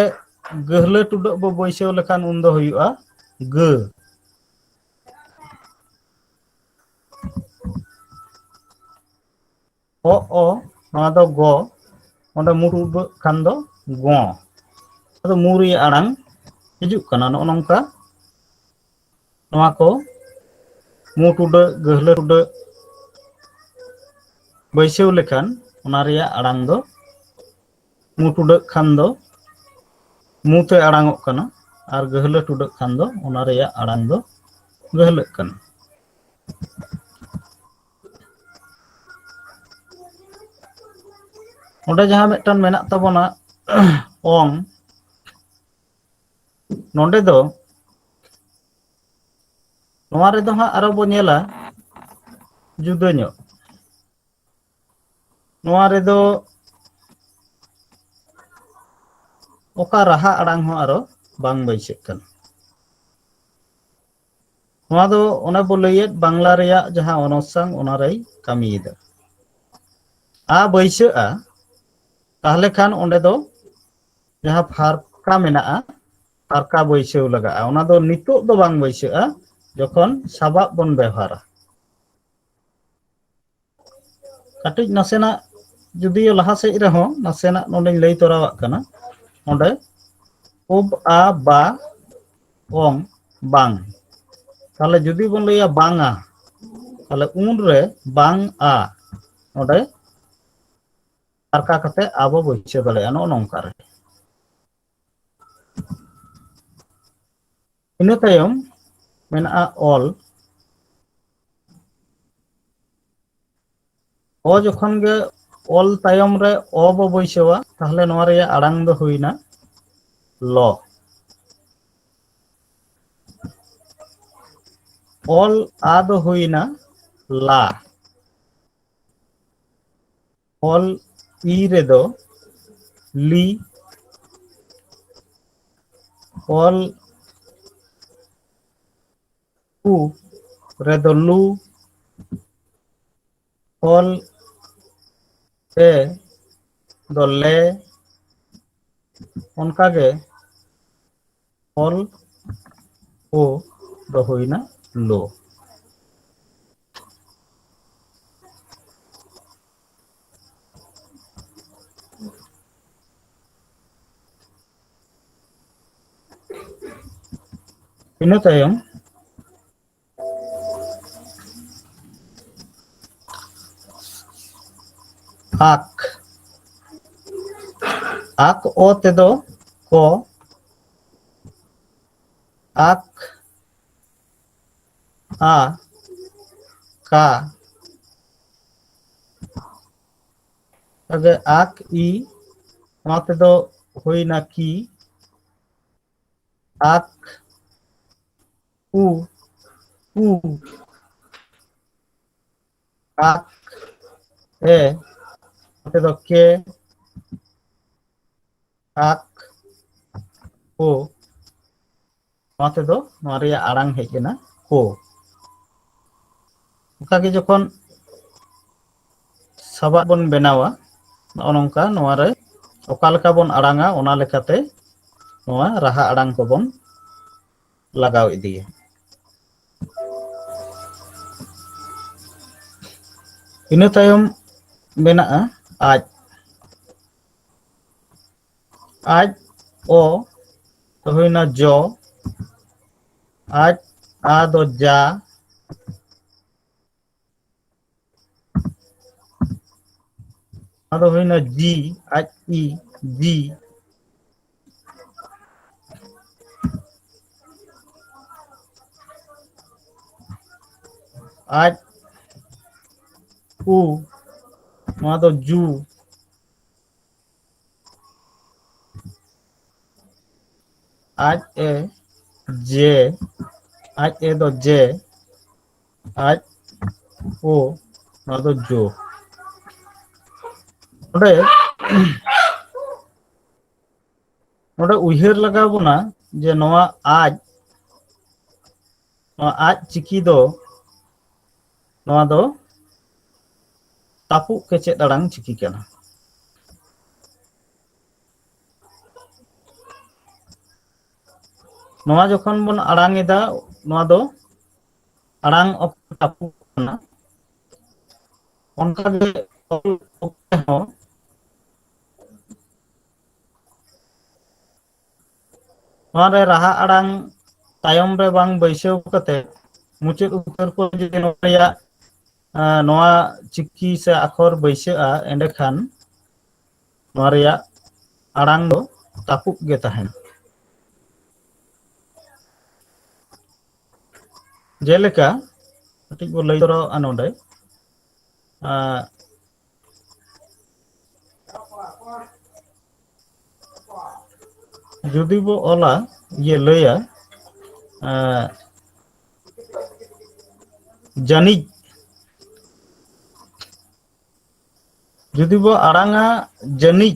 ᱜᱟᱹᱦᱞᱟᱹ ᱴᱩᱰᱟᱹᱜ ᱵᱚ ᱵᱟᱹᱭᱥᱟᱹᱣ ᱞᱮᱠᱷᱟᱱ ᱩᱱ ᱫᱚ ᱦᱩᱭᱩᱜᱼᱟ ᱜᱟᱹ᱾ ᱚ, ᱚ, ᱱᱚᱣᱟ ᱫᱚ ᱜᱚ, ᱚᱸᱰᱮ ᱢᱩ ᱴᱩᱰᱟᱹᱜ ᱠᱷᱟᱱ ᱫᱚ ᱜᱚ᱾ ᱟᱫᱚ ᱢᱩ ᱨᱮᱭᱟᱜ ᱟᱲᱟᱝ ᱦᱤᱡᱩᱜ ᱠᱟᱱᱟ ᱱᱚᱜᱼᱚ ᱱᱚᱝᱠᱟ᱾ ᱱᱚᱣᱟ ᱠᱚ ᱢᱩ ᱴᱩᱰᱟᱹᱜ, ᱜᱟᱹᱦᱞᱟᱹ ᱴᱩᱰᱟᱹᱜ ᱵᱟᱹᱭᱥᱟᱹᱣ ᱞᱮᱠᱷᱟᱱ ᱚᱱᱟ ᱨᱮᱭᱟᱜ ᱟᱲᱟᱝ ᱫᱚ, ᱢᱩ ᱴᱩᱰᱟᱹᱜ ᱠᱷᱟᱱ ᱫᱚ ᱢᱩ ᱛᱮ ᱟᱲᱟᱝᱚᱜ ᱠᱟᱱᱟ, ᱟᱨ ᱜᱟᱹᱦᱞᱟᱹ ᱴᱩᱰᱟᱹᱜ ᱠᱷᱟᱱ ᱫᱚ ᱚᱱᱟ ᱨᱮᱭᱟᱜ ᱟᱲᱟᱝ ᱫᱚ ᱜᱟᱹᱦᱞᱟᱹᱜ ᱠᱟᱱᱟ᱾ ᱚᱸᱰᱮ ᱡᱟᱦᱟᱸ ᱢᱤᱫᱴᱟᱝ ᱢᱮᱱᱟᱜ ᱛᱟᱵᱚᱱᱟ, ᱚᱝ, ᱱᱚᱰᱮ ᱫᱚ, ᱱᱚᱣᱟ ᱨᱮᱫᱚ ᱦᱟᱸᱜ ᱟᱨᱚ ᱵᱚ ᱧᱮᱞᱟ ᱡᱩᱫᱟᱹ ᱧᱚᱜ᱾ ᱱᱚᱣᱟ ᱨᱮᱫᱚ ᱚᱠᱟ ᱨᱟᱦᱟ ᱟᱲᱟᱝ ᱦᱚᱸ ᱟᱨᱚ ᱵᱟᱝ ᱵᱟᱹᱭᱥᱟᱹᱜ ᱠᱟᱱᱟ᱾ ᱱᱚᱣᱟ ᱫᱚ ᱚᱱᱮ ᱵᱚ ᱞᱟᱹᱭᱮᱫ ᱵᱟᱝᱞᱟ ᱨᱮᱭᱟᱜ ᱡᱟᱦᱟᱸ ᱚᱱᱚᱥᱟᱝ, ᱚᱱᱟ ᱨᱮᱭ ᱠᱟᱹᱢᱤᱭᱮᱫᱟ᱾ ᱟ ᱵᱟᱹᱭᱥᱟᱹᱜᱼᱟ, ᱛᱟᱦᱞᱮ ᱠᱷᱟᱱ ᱚᱸᱰᱮ ᱫᱚ ᱡᱟᱦᱟᱸ ᱯᱷᱟᱨᱠᱟ ᱢᱮᱱᱟᱜᱼᱟ, ᱯᱷᱟᱨᱠᱟ ᱵᱟᱹᱭᱥᱟᱹᱣ ᱞᱟᱜᱟᱜᱼᱟ᱾ ᱚᱱᱟ ᱫᱚ ᱱᱤᱛᱚᱜ ᱫᱚ ᱵᱟᱝ ᱵᱟᱹᱭᱥᱟᱹᱜᱼᱟ, ᱡᱚᱠᱷᱚᱱ ᱥᱟᱵᱟᱵ ᱵᱚᱱ ᱵᱮᱣᱦᱟᱨᱟ᱾ ᱠᱟᱹᱴᱤᱡ ᱱᱟᱥᱮᱱᱟᱜ ᱡᱩᱫᱤᱭᱳ ᱞᱟᱦᱟ ᱥᱮᱫ ᱨᱮᱦᱚᱸ ᱱᱟᱥᱮᱱᱟᱜ ᱱᱚᱰᱮᱧ ᱞᱟᱹᱭ ᱛᱚᱨᱟᱣᱟᱜ ᱠᱟᱱᱟ᱾ ᱚᱸᱰᱮ ᱩᱵ ᱟ ᱵᱟ ᱚᱝ ᱵᱟᱝ, ᱛᱟᱦᱞᱮ ᱡᱩᱫᱤ ᱵᱚᱱ ᱞᱟᱹᱭᱟ ᱵᱟᱝᱟ, ᱛᱟᱦᱞᱮ ᱩᱱᱨᱮ ᱵᱟᱝ ᱟ ᱱᱚᱰᱮ ᱯᱷᱟᱨᱠᱟ ᱠᱟᱛᱮ ᱟᱵᱚ ᱵᱟᱹᱭᱥᱟᱹᱣ ᱫᱟᱲᱮᱭᱟᱜᱼᱟ, ᱱᱚᱜᱼᱚ ᱱᱚᱝᱠᱟ ᱨᱮ᱾ ᱤᱱᱟᱹ ᱛᱟᱭᱚᱢ ᱢᱮᱱᱟᱜᱼᱟ ᱚᱞ᱾ ᱚ ᱡᱚᱠᱷᱚᱱ ᱜᱮ ᱚᱞ ᱛᱟᱭᱚᱢ ᱨᱮ ᱚ ᱵᱚ ᱵᱟᱹᱭᱥᱟᱹᱣᱟ, ᱛᱟᱦᱞᱮ ᱱᱚᱣᱟ ᱨᱮᱭᱟᱜ ᱟᱲᱟᱝ ᱫᱚ ᱦᱩᱭᱱᱟ ᱞᱚ᱾ ᱚᱞ ᱟ ᱫᱚ ᱦᱩᱭᱱᱟ ᱞᱟ᱾ ᱚᱞ ᱤ ᱨᱮᱫᱚ ᱞᱤ᱾ ᱚᱞ ᱩ ᱨᱮᱫᱚ ᱞᱩ᱾ ᱚᱞ ᱮ ᱫᱚ ᱞᱮ᱾ ᱚᱱᱠᱟᱜᱮ ᱚᱞ ᱳ ᱫᱚ ᱦᱩᱭᱱᱟ ᱞᱳ᱾ ᱤᱱᱟᱹ ᱛᱟᱭᱚᱢ ᱟᱠ, ᱟᱠ ᱚ ᱛᱮᱫᱚ ᱠᱚ, ᱟᱠ ᱟ ᱠᱟ, ᱛᱚᱵᱮ ᱟᱠ ᱤ, ᱱᱚᱣᱟ ᱛᱮᱫᱚ ᱦᱩᱭᱱᱟ ᱠᱤ, ᱟᱠ ᱩ, ᱩ, ᱟᱠ ᱮ, ᱱᱚᱛᱮ ᱫᱚ ᱠᱮ, ᱟᱠ ᱳ, ᱱᱚᱣᱟ ᱛᱮᱫᱚ ᱱᱚᱣᱟ ᱨᱮᱭᱟᱜ ᱟᱲᱟᱝ ᱦᱮᱡ ᱮᱱᱟ ᱠᱚ᱾ ᱚᱱᱠᱟᱜᱮ ᱡᱚᱠᱷᱚᱱ ᱥᱟᱵᱟᱫ ᱵᱚᱱ ᱵᱮᱱᱟᱣᱟ, ᱱᱚᱜᱼᱚ ᱱᱚᱝᱠᱟ ᱱᱚᱣᱟ ᱨᱮ ᱚᱠᱟ ᱞᱮᱠᱟ ᱵᱚᱱ ᱟᱲᱟᱝᱟ, ᱚᱱᱟ ᱞᱮᱠᱟᱛᱮ ᱱᱚᱣᱟ ᱨᱟᱦᱟ ᱟᱲᱟᱝ ᱠᱚᱵᱚᱱ ᱞᱟᱜᱟᱣ ᱤᱫᱤᱭᱟ᱾ ᱤᱱᱟᱹ ᱛᱟᱭᱚᱢ ᱢᱮᱱᱟᱜᱼᱟ ᱟᱡ᱾ ᱟᱡ, ᱚ ᱫᱚ ᱦᱩᱭᱱᱟ ᱡᱚ, ᱟᱡ, ᱟ ᱫᱚ ᱡᱟ, ᱚᱱᱟ ᱫᱚ ᱦᱩᱭᱱᱟ ᱡᱤ, ᱟᱡ, ᱤ, ᱡᱤ᱾ ᱟᱡ, ᱩ, ᱱᱚᱣᱟ ᱫᱚ ᱡᱩ᱾ ᱟᱡ, ᱮ, ᱡᱮ, ᱟᱡ, ᱮ ᱫᱚ ᱡᱮ, ᱟᱡ, ᱳ, ᱱᱚᱣᱟ ᱫᱚ ᱡᱳ᱾ ᱱᱚᱰᱮ, ᱱᱚᱰᱮ ᱩᱭᱦᱟᱹᱨ ᱞᱟᱜᱟᱣ ᱵᱚᱱᱟ ᱡᱮ ᱱᱚᱣᱟ ᱟᱡ, ᱱᱚᱣᱟ ᱟᱡ ᱪᱤᱠᱤ ᱫᱚ, ᱱᱚᱣᱟ ᱫᱚ ᱛᱟᱹᱯᱩᱜ ᱠᱮᱪᱮᱫ ᱟᱲᱟᱝ ᱪᱤᱠᱤ ᱠᱟᱱᱟ᱾ ᱱᱚᱣᱟ ᱡᱚᱠᱷᱚᱱ ᱵᱚᱱ ᱟᱲᱟᱝ ᱮᱫᱟ, ᱱᱚᱣᱟ ᱫᱚ ᱟᱲᱟᱝ ᱚᱠᱛᱚ ᱛᱟᱹᱯᱩᱜ ᱠᱟᱱᱟ᱾ ᱚᱱᱠᱟᱜᱮ ᱚᱞ ᱚᱠᱛᱮ ᱦᱚᱸ ᱱᱚᱣᱟ ᱨᱮ ᱨᱟᱦᱟ ᱟᱲᱟᱝ ᱛᱟᱭᱚᱢ ᱨᱮ ᱵᱟᱝ ᱵᱟᱹᱭᱥᱟᱹᱣ ᱠᱟᱛᱮ ᱢᱩᱪᱟᱹᱫ ᱩᱛᱟᱹᱨ ᱠᱚ ᱡᱩᱫᱤ ᱱᱚᱣᱟ ᱨᱮᱭᱟᱜ, ᱟᱸ, ᱱᱚᱣᱟ ᱪᱤᱠᱤ ᱥᱮ ᱟᱠᱷᱚᱨ ᱵᱟᱹᱭᱥᱟᱹᱜᱼᱟ, ᱮᱸᱰᱮᱠᱷᱟᱱ ᱱᱚᱣᱟ ᱨᱮᱭᱟᱜ ᱟᱲᱟᱝ ᱫᱚ ᱛᱟᱹᱯᱩᱜ ᱜᱮ ᱛᱟᱦᱮᱱᱟ᱾ ᱡᱮᱞᱮᱠᱟ, ᱠᱟᱹᱴᱤᱡ ᱵᱚ ᱞᱟᱹᱭ ᱛᱚᱨᱟᱣᱟᱜᱼᱟ ᱱᱚᱰᱮ, ᱟᱸ, ᱡᱩᱫᱤ ᱵᱚ ᱚᱞᱟ, ᱤᱭᱟᱹ ᱞᱟᱹᱭᱟ, ᱟᱸ, ᱡᱟᱹᱱᱤᱡ, ᱡᱩᱫᱤ ᱵᱚ ᱟᱲᱟᱝᱟ ᱡᱟᱹᱱᱤᱡ,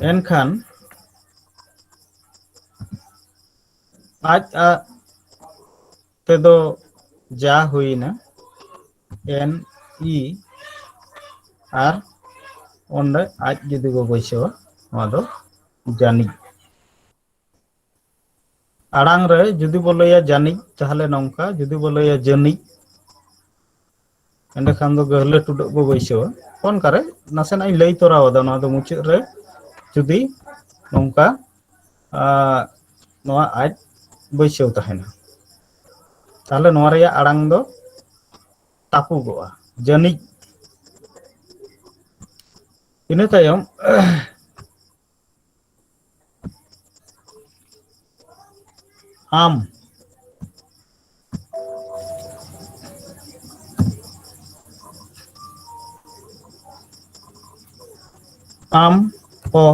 ᱮᱱᱠᱷᱟᱱ ᱟᱡ ᱟᱜ ᱛᱮᱫᱚ ᱡᱟ ᱦᱩᱭᱱᱟ, ᱮᱱ ᱤ, ᱟᱨ ᱚᱸᱰᱮ ᱟᱡ ᱡᱩᱫᱤ ᱵᱚ ᱵᱟᱹᱭᱥᱟᱹᱣᱟ, ᱱᱚᱣᱟ ᱫᱚ ᱡᱟᱹᱱᱤᱡ᱾ ᱟᱲᱟᱝ ᱨᱮ ᱡᱩᱫᱤ ᱵᱚ ᱞᱟᱹᱭᱟ ᱡᱟᱹᱱᱤᱡ, ᱛᱟᱦᱚᱞᱮ ᱱᱚᱝᱠᱟ, ᱡᱩᱫᱤ ᱵᱚ ᱞᱟᱹᱭᱟ ᱡᱟᱹᱱᱤᱡ, ᱮᱸᱰᱮᱠᱷᱟᱱ ᱫᱚ ᱜᱟᱹᱦᱞᱟᱹ ᱴᱩᱰᱟᱹᱜ ᱵᱚ ᱵᱟᱹᱭᱥᱟᱹᱣᱟ᱾ ᱚᱱᱠᱟᱨᱮ ᱱᱟᱥᱮᱱᱟᱜ ᱤᱧ ᱞᱟᱹᱭ ᱛᱚᱨᱟᱣᱟᱫᱟ, ᱱᱚᱣᱟ ᱫᱚ ᱢᱩᱪᱟᱹᱫ ᱨᱮ ᱡᱩᱫᱤ ᱱᱚᱝᱠᱟ, ᱟᱸ, ᱱᱚᱣᱟ ᱟᱡ ᱵᱟᱹᱭᱥᱟᱹᱣ ᱛᱟᱦᱮᱱᱟ, ᱛᱟᱦᱚᱞᱮ ᱱᱚᱣᱟ ᱨᱮᱭᱟᱜ ᱟᱲᱟᱝ ᱫᱚ ᱛᱟᱹᱯᱩᱜᱚᱜᱼᱟ, ᱡᱟᱹᱱᱤᱡ᱾ ᱤᱱᱟᱹ ᱛᱟᱭᱚᱢ ᱟᱢ, ᱟᱢ, ᱚ,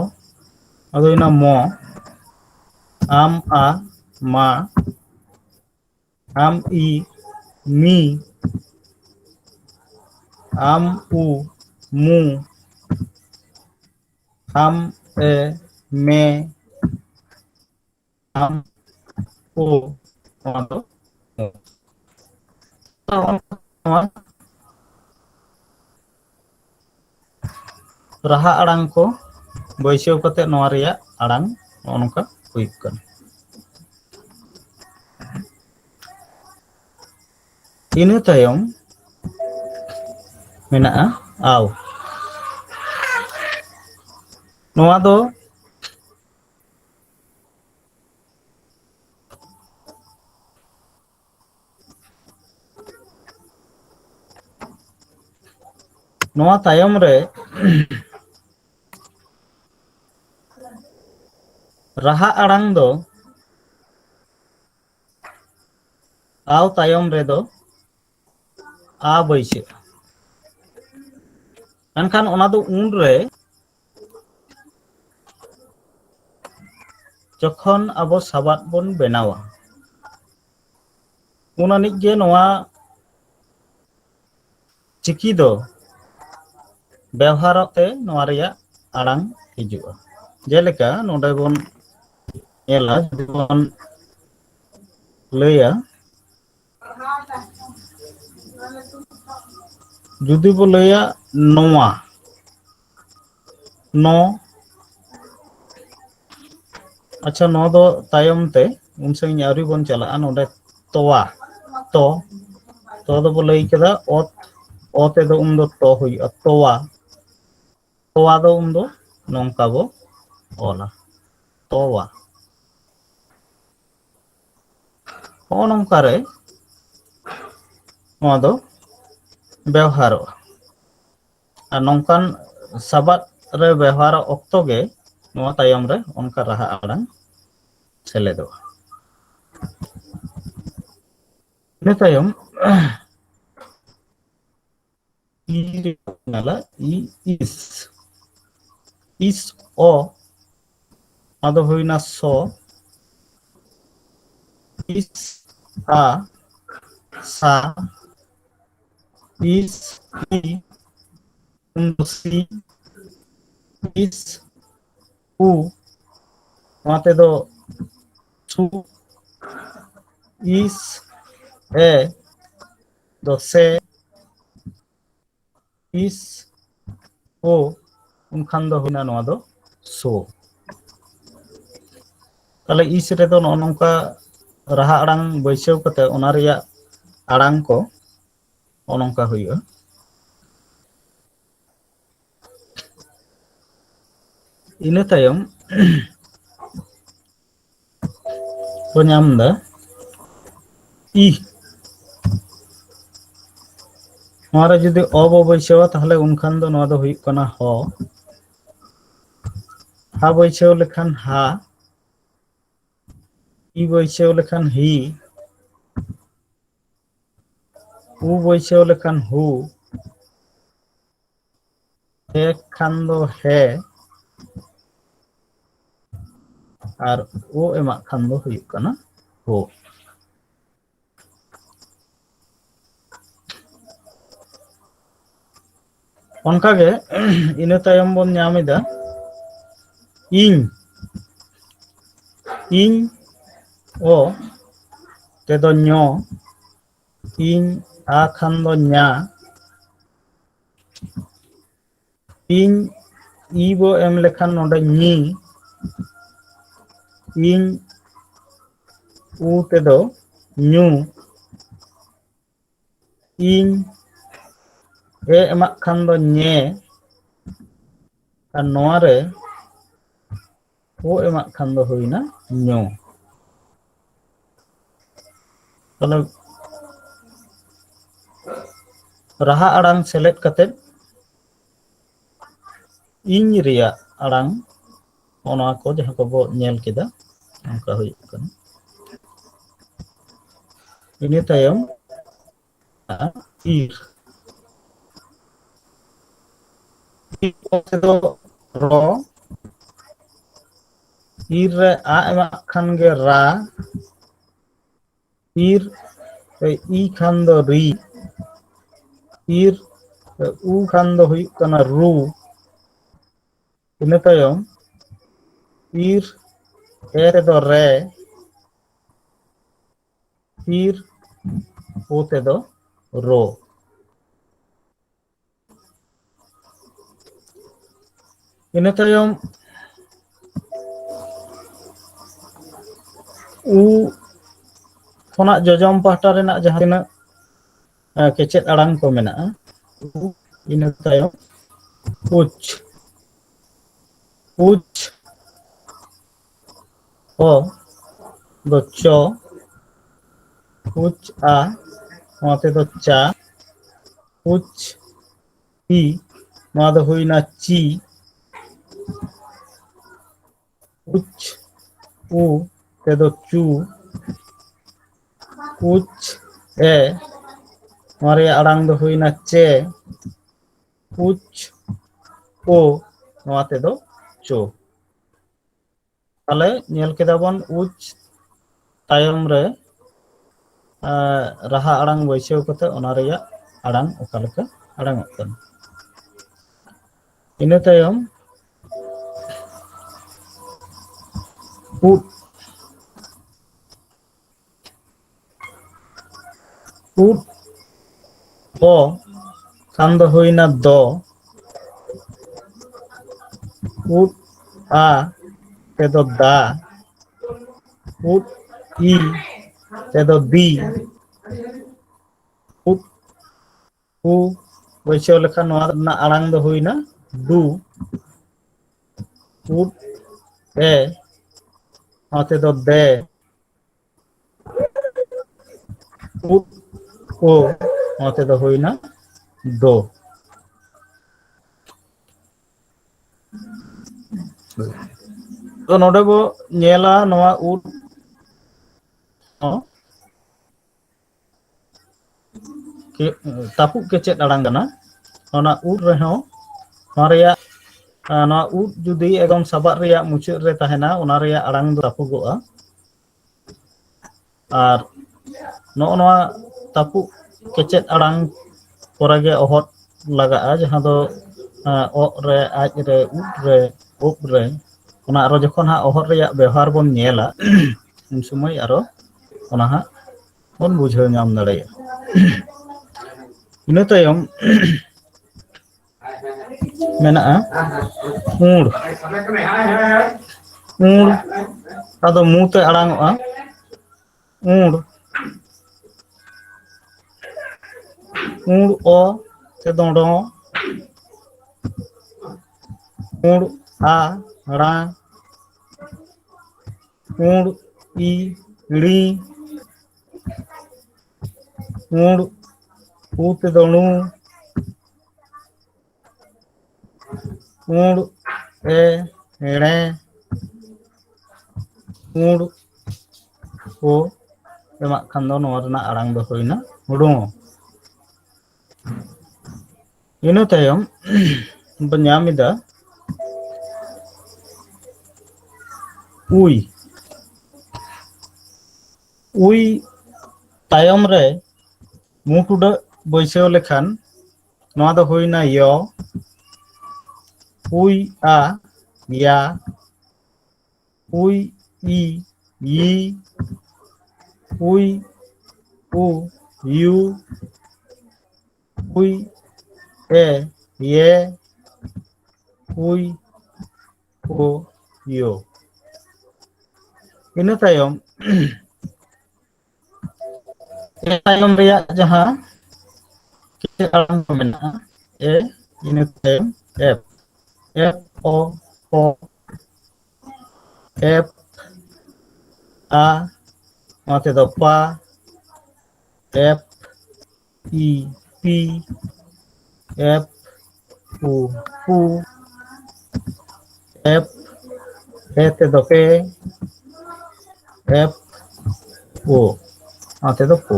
ᱟᱫᱚ ᱦᱩᱭᱱᱟ ᱢᱚ, ᱟᱢ, ᱟ, ᱢᱟ, ᱟᱢ, ᱤ, ᱢᱤ, ᱟᱢ, ᱩ, ᱢᱩ, ᱟᱢ, ᱮ, ᱢᱮ, ᱟᱢ, ᱳ, ᱱᱚᱣᱟ ᱫᱚ ᱳ᱾ ᱱᱚᱣᱟ ᱨᱟᱦᱟ ᱟᱲᱟᱝ ᱠᱚ ᱵᱟᱹᱭᱥᱟᱹᱣ ᱠᱟᱛᱮ ᱱᱚᱣᱟ ᱨᱮᱭᱟᱜ ᱟᱲᱟᱝ ᱱᱚᱜᱼᱚ ᱱᱚᱝᱠᱟ ᱦᱩᱭᱩᱜ ᱠᱟᱱᱟ᱾ ᱤᱱᱟᱹ ᱛᱟᱭᱚᱢ ᱢᱮᱱᱟᱜᱼᱟ ᱟᱣ᱾ ᱱᱚᱣᱟ ᱫᱚ ᱱᱚᱣᱟ ᱛᱟᱭᱚᱢ ᱨᱮ ᱨᱟᱦᱟ ᱟᱲᱟᱝ ᱫᱚ ᱟᱣ ᱛᱟᱭᱚᱢ ᱨᱮᱫᱚ ᱟ ᱵᱟᱹᱭᱥᱟᱹᱜᱼᱟ᱾ ᱢᱮᱱᱠᱷᱟᱱ ᱚᱱᱟ ᱫᱚ ᱩᱱᱨᱮ ᱡᱚᱠᱷᱚᱱ ᱟᱵᱚ ᱥᱟᱵᱟᱫ ᱵᱚᱱ ᱵᱮᱱᱟᱣᱟ, ᱩᱱ ᱟᱹᱱᱤᱡ ᱜᱮ ᱱᱚᱣᱟ ᱪᱤᱠᱤ ᱫᱚ ᱵᱮᱣᱦᱟᱨᱚᱜ ᱛᱮ ᱱᱚᱣᱟ ᱨᱮᱭᱟᱜ ᱟᱲᱟᱝ ᱦᱤᱡᱩᱜᱼᱟ᱾ ᱡᱮᱞᱮᱠᱟ ᱱᱚᱰᱮ ᱵᱚᱱ ᱧᱮᱞᱟ, ᱡᱩᱫᱤ ᱵᱚᱱ ᱞᱟᱹᱭᱟ, ᱡᱩᱫᱤ ᱵᱚ ᱞᱟᱹᱭᱟ ᱱᱚᱣᱟ, ᱱᱚ, ᱟᱪᱪᱷᱟ, ᱱᱚᱣᱟ ᱫᱚ ᱛᱟᱭᱚᱢ ᱛᱮ, ᱩᱱ ᱥᱟᱺᱜᱤᱧ ᱟᱹᱣᱨᱤ ᱵᱚᱱ ᱪᱟᱞᱟᱜᱼᱟ᱾ ᱱᱚᱰᱮ ᱛᱚᱣᱟ, ᱛᱚ, ᱛᱚ ᱫᱚᱵᱚ ᱞᱟᱹᱭ ᱠᱮᱫᱟ, ᱚᱛ, ᱚ ᱛᱮᱫᱚ ᱩᱱ ᱫᱚ ᱛᱚ ᱦᱩᱭᱩᱜᱼᱟ, ᱛᱚᱣᱟ᱾ ᱛᱚᱣᱟ ᱫᱚ ᱩᱱ ᱫᱚ ᱱᱚᱝᱠᱟ ᱵᱚ ᱚᱞᱟ, ᱛᱚᱣᱟ᱾ ᱦᱚᱸᱜᱼᱚ ᱱᱚᱝᱠᱟ ᱨᱮ ᱱᱚᱣᱟ ᱫᱚ ᱵᱮᱣᱦᱟᱨᱚᱜᱼᱟ᱾ ᱟᱨ ᱱᱚᱝᱠᱟᱱ ᱥᱟᱵᱟᱫ ᱨᱮ ᱵᱮᱣᱦᱟᱨᱚᱜ ᱚᱠᱛᱚ ᱜᱮ ᱱᱚᱣᱟ ᱛᱟᱭᱚᱢ ᱨᱮ ᱚᱱᱠᱟ ᱨᱟᱦᱟ ᱟᱲᱟᱝ ᱥᱮᱞᱮᱫᱚᱜᱼᱟ᱾ ᱤᱱᱟᱹ ᱛᱟᱭᱚᱢ ᱤ ᱨᱮ ᱧᱮᱞᱟ, ᱤ, ᱤᱥ᱾ ᱤᱥ, ᱚ, ᱟᱫᱚ ᱦᱩᱭᱱᱟ ᱥᱚ᱾ ᱤᱥ, ᱟ, ᱥᱟ᱾ ᱤᱥ, ᱤ, ᱩᱱ ᱫᱚ ᱥᱤ᱾ ᱤᱥ, ᱩ, ᱱᱚᱣᱟ ᱛᱮᱫᱚ ᱥᱩ᱾ ᱤᱥ, ᱮ, ᱫᱚ ᱥᱮ᱾ ᱤᱥ, ᱳ, ᱩᱱᱠᱷᱟᱱ ᱫᱚ ᱦᱩᱭᱱᱟ ᱱᱚᱣᱟ ᱫᱚ ᱥᱳ᱾ ᱛᱟᱦᱞᱮ ᱤᱥ ᱨᱮᱫᱚ ᱱᱚᱜᱼᱚ ᱱᱚᱝᱠᱟ ᱨᱟᱦᱟ ᱟᱲᱟᱝ ᱵᱟᱹᱭᱥᱟᱹᱣ ᱠᱟᱛᱮ ᱚᱱᱟ ᱨᱮᱭᱟᱜ ᱟᱲᱟᱝ ᱠᱚ ᱱᱚᱜᱼᱚ ᱱᱚᱝᱠᱟ ᱦᱩᱭᱩᱜᱼᱟ᱾ ᱤᱱᱟᱹ ᱛᱟᱭᱚᱢ ᱠᱚ ᱧᱟᱢ ᱮᱫᱟ ᱤ᱾ ᱱᱚᱣᱟ ᱨᱮ ᱡᱩᱫᱤ ᱚ ᱵᱚ ᱵᱟᱹᱭᱥᱟᱹᱣᱟ, ᱛᱟᱦᱞᱮ ᱩᱱᱠᱷᱟᱱ ᱫᱚ ᱱᱚᱣᱟ ᱫᱚ ᱦᱩᱭᱩᱜ ᱠᱟᱱᱟ ᱦᱚ᱾ ᱦᱟ ᱵᱟᱹᱭᱥᱟᱹᱣ ᱞᱮᱠᱷᱟᱱ ᱦᱟ, ᱤ ᱵᱟᱹᱭᱥᱟᱹᱣ ᱞᱮᱠᱷᱟᱱ ᱦᱤ, ᱩ ᱵᱟᱹᱭᱥᱟᱹᱣ ᱞᱮᱠᱷᱟᱱ ᱦᱩ, ᱦᱮ ᱠᱷᱟᱱ ᱫᱚ ᱦᱮ, ᱟᱨ ᱳ ᱮᱢᱟᱜ ᱠᱷᱟᱱ ᱫᱚ ᱦᱩᱭᱩᱜ ᱠᱟᱱᱟ ᱦᱳ᱾ ᱚᱱᱠᱟᱜᱮ ᱤᱱᱟᱹ ᱛᱟᱭᱚᱢ ᱵᱚᱱ ᱧᱟᱢ ᱮᱫᱟ ᱤᱧ, ᱤᱧ, ᱚ ᱛᱮᱫᱚ ᱧᱚ, ᱤᱧ, ᱟ ᱠᱷᱟᱱ ᱫᱚ ᱧᱟ, ᱤᱧ, ᱤ ᱵᱚ ᱮᱢ ᱞᱮᱠᱷᱟᱱ ᱱᱚᱰᱮ ᱧᱤ, ᱤᱧ, ᱩ ᱛᱮᱫᱚ ᱧᱩ, ᱤᱧ, ᱮ ᱮᱢᱟᱜ ᱠᱷᱟᱱ ᱫᱚ ᱧᱮ, ᱟᱨ ᱱᱚᱣᱟ ᱨᱮ ᱳ ᱮᱢᱟᱜ ᱠᱷᱟᱱ ᱫᱚ ᱦᱩᱭᱱᱟ ᱧᱚ᱾ ᱛᱟᱦᱞᱮ ᱨᱟᱦᱟ ᱟᱲᱟᱝ ᱥᱮᱞᱮᱫ ᱠᱟᱛᱮ ᱤᱧ ᱨᱮᱭᱟᱜ ᱟᱲᱟᱝ, ᱚᱱᱟ ᱠᱚ ᱡᱟᱦᱟᱸ ᱠᱚᱵᱚ ᱧᱮᱞ ᱠᱮᱫᱟ, ᱚᱱᱠᱟ ᱦᱩᱭᱩᱜ ᱠᱟᱱᱟ᱾ ᱤᱱᱟᱹ ᱛᱟᱭᱚᱢ ᱤᱨ, ᱤᱨ ᱚ ᱛᱮᱫᱚ ᱨᱚ, ᱤᱨ ᱨᱮ ᱟ ᱮᱢᱟᱜ ᱠᱷᱟᱱ ᱜᱮ ᱨᱟ, ᱤᱨ ᱨᱮ ᱤ ᱠᱷᱟᱱ ᱫᱚ ᱨᱤ, ᱤᱨ ᱨᱮ ᱩ ᱠᱷᱟᱱ ᱫᱚ ᱦᱩᱭᱩᱜ ᱠᱟᱱᱟ ᱨᱩ᱾ ᱤᱱᱟᱹ ᱛᱟᱭᱚᱢ ᱤᱨ, ᱮ ᱨᱮᱫᱚ ᱨᱮ, ᱤᱨ, ᱳ ᱛᱮᱫᱚ ᱨᱳ᱾ ᱤᱱᱟᱹ ᱛᱟᱭᱚᱢ ᱩ ᱠᱷᱚᱱᱟᱜ ᱡᱚᱡᱚᱢ ᱯᱟᱦᱴᱟ ᱨᱮᱱᱟᱜ ᱡᱟᱦᱟᱸ ᱛᱤᱱᱟᱹᱜ, ᱮ, ᱠᱮᱪᱮᱫ ᱟᱲᱟᱝ ᱠᱚ ᱢᱮᱱᱟᱜᱼᱟ, ᱩ, ᱤᱱᱟᱹ ᱛᱟᱭᱚᱢ ᱩᱪ, ᱩᱪ, ᱚ ᱫᱚ ᱪᱚ, ᱩᱪ ᱟ, ᱱᱚᱣᱟ ᱛᱮᱫᱚ ᱪᱟ, ᱩᱪ ᱤ, ᱱᱚᱣᱟ ᱫᱚ ᱦᱩᱭᱱᱟ ᱪᱤ, ᱩᱪ ᱩ ᱛᱮᱫᱚ ᱪᱩ, ᱩᱪ ᱮ, ᱱᱚᱣᱟ ᱨᱮᱭᱟᱜ ᱟᱲᱟᱝ ᱫᱚ ᱦᱩᱭᱱᱟ ᱪᱮ, ᱩᱪ ᱳ, ᱱᱚᱣᱟ ᱛᱮᱫᱚ ᱪᱳ᱾ ᱛᱟᱦᱞᱮ ᱧᱮᱞ ᱠᱮᱫᱟ ᱵᱚᱱ ᱩᱪ ᱛᱟᱭᱚᱢ ᱨᱮ, ᱟᱸ, ᱨᱟᱦᱟ ᱟᱲᱟᱝ ᱵᱟᱹᱭᱥᱟᱹᱣ ᱠᱟᱛᱮ ᱚᱱᱟ ᱨᱮᱭᱟᱜ ᱟᱲᱟᱝ ᱚᱠᱟ ᱞᱮᱠᱟ ᱟᱲᱟᱝᱚᱜ ᱠᱟᱱᱟ᱾ ᱤᱱᱟᱹ ᱛᱟᱭᱚᱢ ᱩᱫ, ᱩᱫ, ᱚ ᱠᱷᱟᱱ ᱫᱚ ᱦᱩᱭᱱᱟ ᱫᱚ, ᱩᱫ, ᱟ ᱛᱮᱫᱚ ᱫᱟ, ᱩᱫ, ᱤ ᱛᱮᱫᱚ ᱫᱤ, ᱩᱫ, ᱩ ᱵᱟᱹᱭᱥᱟᱹᱣ ᱞᱮᱠᱷᱟᱱ ᱱᱚᱣᱟ ᱨᱮᱱᱟᱜ ᱟᱲᱟᱝ ᱫᱚ ᱦᱩᱭᱱᱟ ᱫᱩ, ᱩᱫ, ᱮ, ᱱᱚᱣᱟ ᱛᱮᱫᱚ ᱫᱮ, ᱩᱫ, ᱳ, ᱱᱚᱣᱟ ᱛᱮᱫᱚ ᱦᱩᱭᱱᱟ ᱫᱚ᱾ ᱛᱚ ᱱᱚᱰᱮ ᱵᱚ ᱧᱮᱞᱟ ᱱᱚᱣᱟ ᱩᱫ ᱦᱚᱸ ᱠᱮ-, ᱛᱟᱹᱯᱩᱜ ᱠᱮᱪᱮᱫ ᱟᱲᱟᱝ ᱠᱟᱱᱟ᱾ ᱚᱱᱟ ᱩᱫ ᱨᱮᱦᱚᱸ ᱱᱚᱣᱟ ᱨᱮᱭᱟᱜ, ᱟ, ᱱᱚᱣᱟ ᱩᱫ ᱡᱩᱫᱤ ᱮᱠᱫᱚᱢ ᱥᱟᱵᱟᱫ ᱨᱮᱭᱟᱜ ᱢᱩᱪᱟᱹᱫ ᱨᱮ ᱛᱟᱦᱮᱱᱟ, ᱚᱱᱟ ᱨᱮᱭᱟᱜ ᱟᱲᱟᱝ ᱫᱚ ᱛᱟᱹᱯᱩᱜᱚᱜᱼᱟ᱾ ᱟᱨ ᱱᱚᱜᱼᱚ ᱱᱚᱣᱟ ᱛᱟᱹᱯᱩᱜ ᱠᱮᱪᱮᱫ ᱟᱲᱟᱝ ᱯᱚᱨᱮ ᱜᱮ ᱚᱦᱚᱫ ᱞᱟᱜᱟᱜᱼᱟ, ᱡᱟᱦᱟᱸ ᱫᱚ, ᱟ, ᱚᱜ ᱨᱮ, ᱟᱡ ᱨᱮ, ᱩᱫ ᱨᱮ, ᱩᱵ ᱨᱮ, ᱚᱱᱟ ᱟᱨᱚ ᱡᱚᱠᱷᱚᱱ ᱦᱟᱸᱜ ᱚᱦᱚᱫ ᱨᱮᱭᱟᱜ ᱵᱮᱣᱦᱟᱨ ᱵᱚᱱ ᱧᱮᱞᱟ, ᱩᱱ ᱥᱚᱢᱚᱭ ᱟᱨᱚ ᱚᱱᱟ ᱦᱟᱸᱜ ᱵᱚᱱ ᱵᱩᱡᱷᱟᱹᱣ ᱧᱟᱢ ᱫᱟᱲᱮᱭᱟᱜᱼᱟ᱾ ᱤᱱᱟᱹ ᱛᱟᱭᱚᱢ ᱢᱮᱱᱟᱜᱼᱟ ᱩᱬ᱾ ᱩᱬ, ᱟᱫᱚ ᱢᱩ ᱛᱮ ᱟᱲᱟᱝ ᱚᱜᱼᱟ᱾ ᱩᱬ, ᱩᱬ ᱚ ᱛᱮ ᱫᱚᱸᱰᱚ, ᱩᱬ ᱟ ᱲᱟ, ᱩᱬ ᱤ ᱲᱤ, ᱩᱬ ᱩ ᱛᱮ ᱫᱚ ᱲᱩ, ᱩᱬ ᱮ ᱲᱮ, ᱩᱬ ᱳ ᱮᱢᱟᱜ ᱠᱷᱟᱱ ᱫᱚ ᱱᱚᱣᱟ ᱨᱮᱱᱟᱜ ᱟᱲᱟᱝ ᱫᱚ ᱦᱩᱭᱱᱟ ᱲᱳ᱾ ᱤᱱᱟᱹ ᱛᱟᱭᱚᱢ ᱵᱚᱱ ᱧᱟᱢ ᱮᱫᱟ ᱩᱭ᱾ ᱩᱭ ᱛᱟᱭᱚᱢ ᱨᱮ ᱢᱩ ᱴᱩᱰᱟᱹᱜ ᱵᱟᱹᱭᱥᱟᱹᱣ ᱞᱮᱠᱷᱟᱱ ᱱᱚᱣᱟ ᱫᱚ ᱦᱩᱭᱱᱟ ᱭᱚ, ᱩᱭ ᱟ ᱭᱟ, ᱩᱭ ᱤ, ᱭᱤ, ᱩᱭ, ᱩ, ᱭᱩ, ᱩᱭ, ᱮ, ᱭᱮ, ᱩᱭ, ᱳ, ᱭᱳ᱾ ᱤᱱᱟᱹ ᱛᱟᱭᱚᱢ ᱮ ᱛᱟᱭᱚᱢ ᱨᱮᱭᱟᱜ ᱡᱟᱦᱟᱸ ᱠᱮᱪᱮᱫ ᱟᱲᱟᱝ ᱠᱚ ᱢᱮᱱᱟᱜᱼᱟ, ᱮ, ᱤᱱᱟᱹ ᱛᱟᱭᱚᱢ ᱮᱯ, ᱮᱯ, ᱚ, ᱯᱚ, ᱮᱯ, ᱟ, ᱱᱚᱣᱟ ᱛᱮᱫᱚ ᱯᱟ, ᱮᱯ, ᱤ, ᱯᱤ, ᱮᱯ, ᱩ, ᱯᱩ, ᱮᱯ, ᱮ ᱛᱮᱫᱚ ᱯᱮ, ᱮᱯ, ᱳ, ᱱᱚᱣᱟ ᱛᱮᱫᱚ ᱯᱳ᱾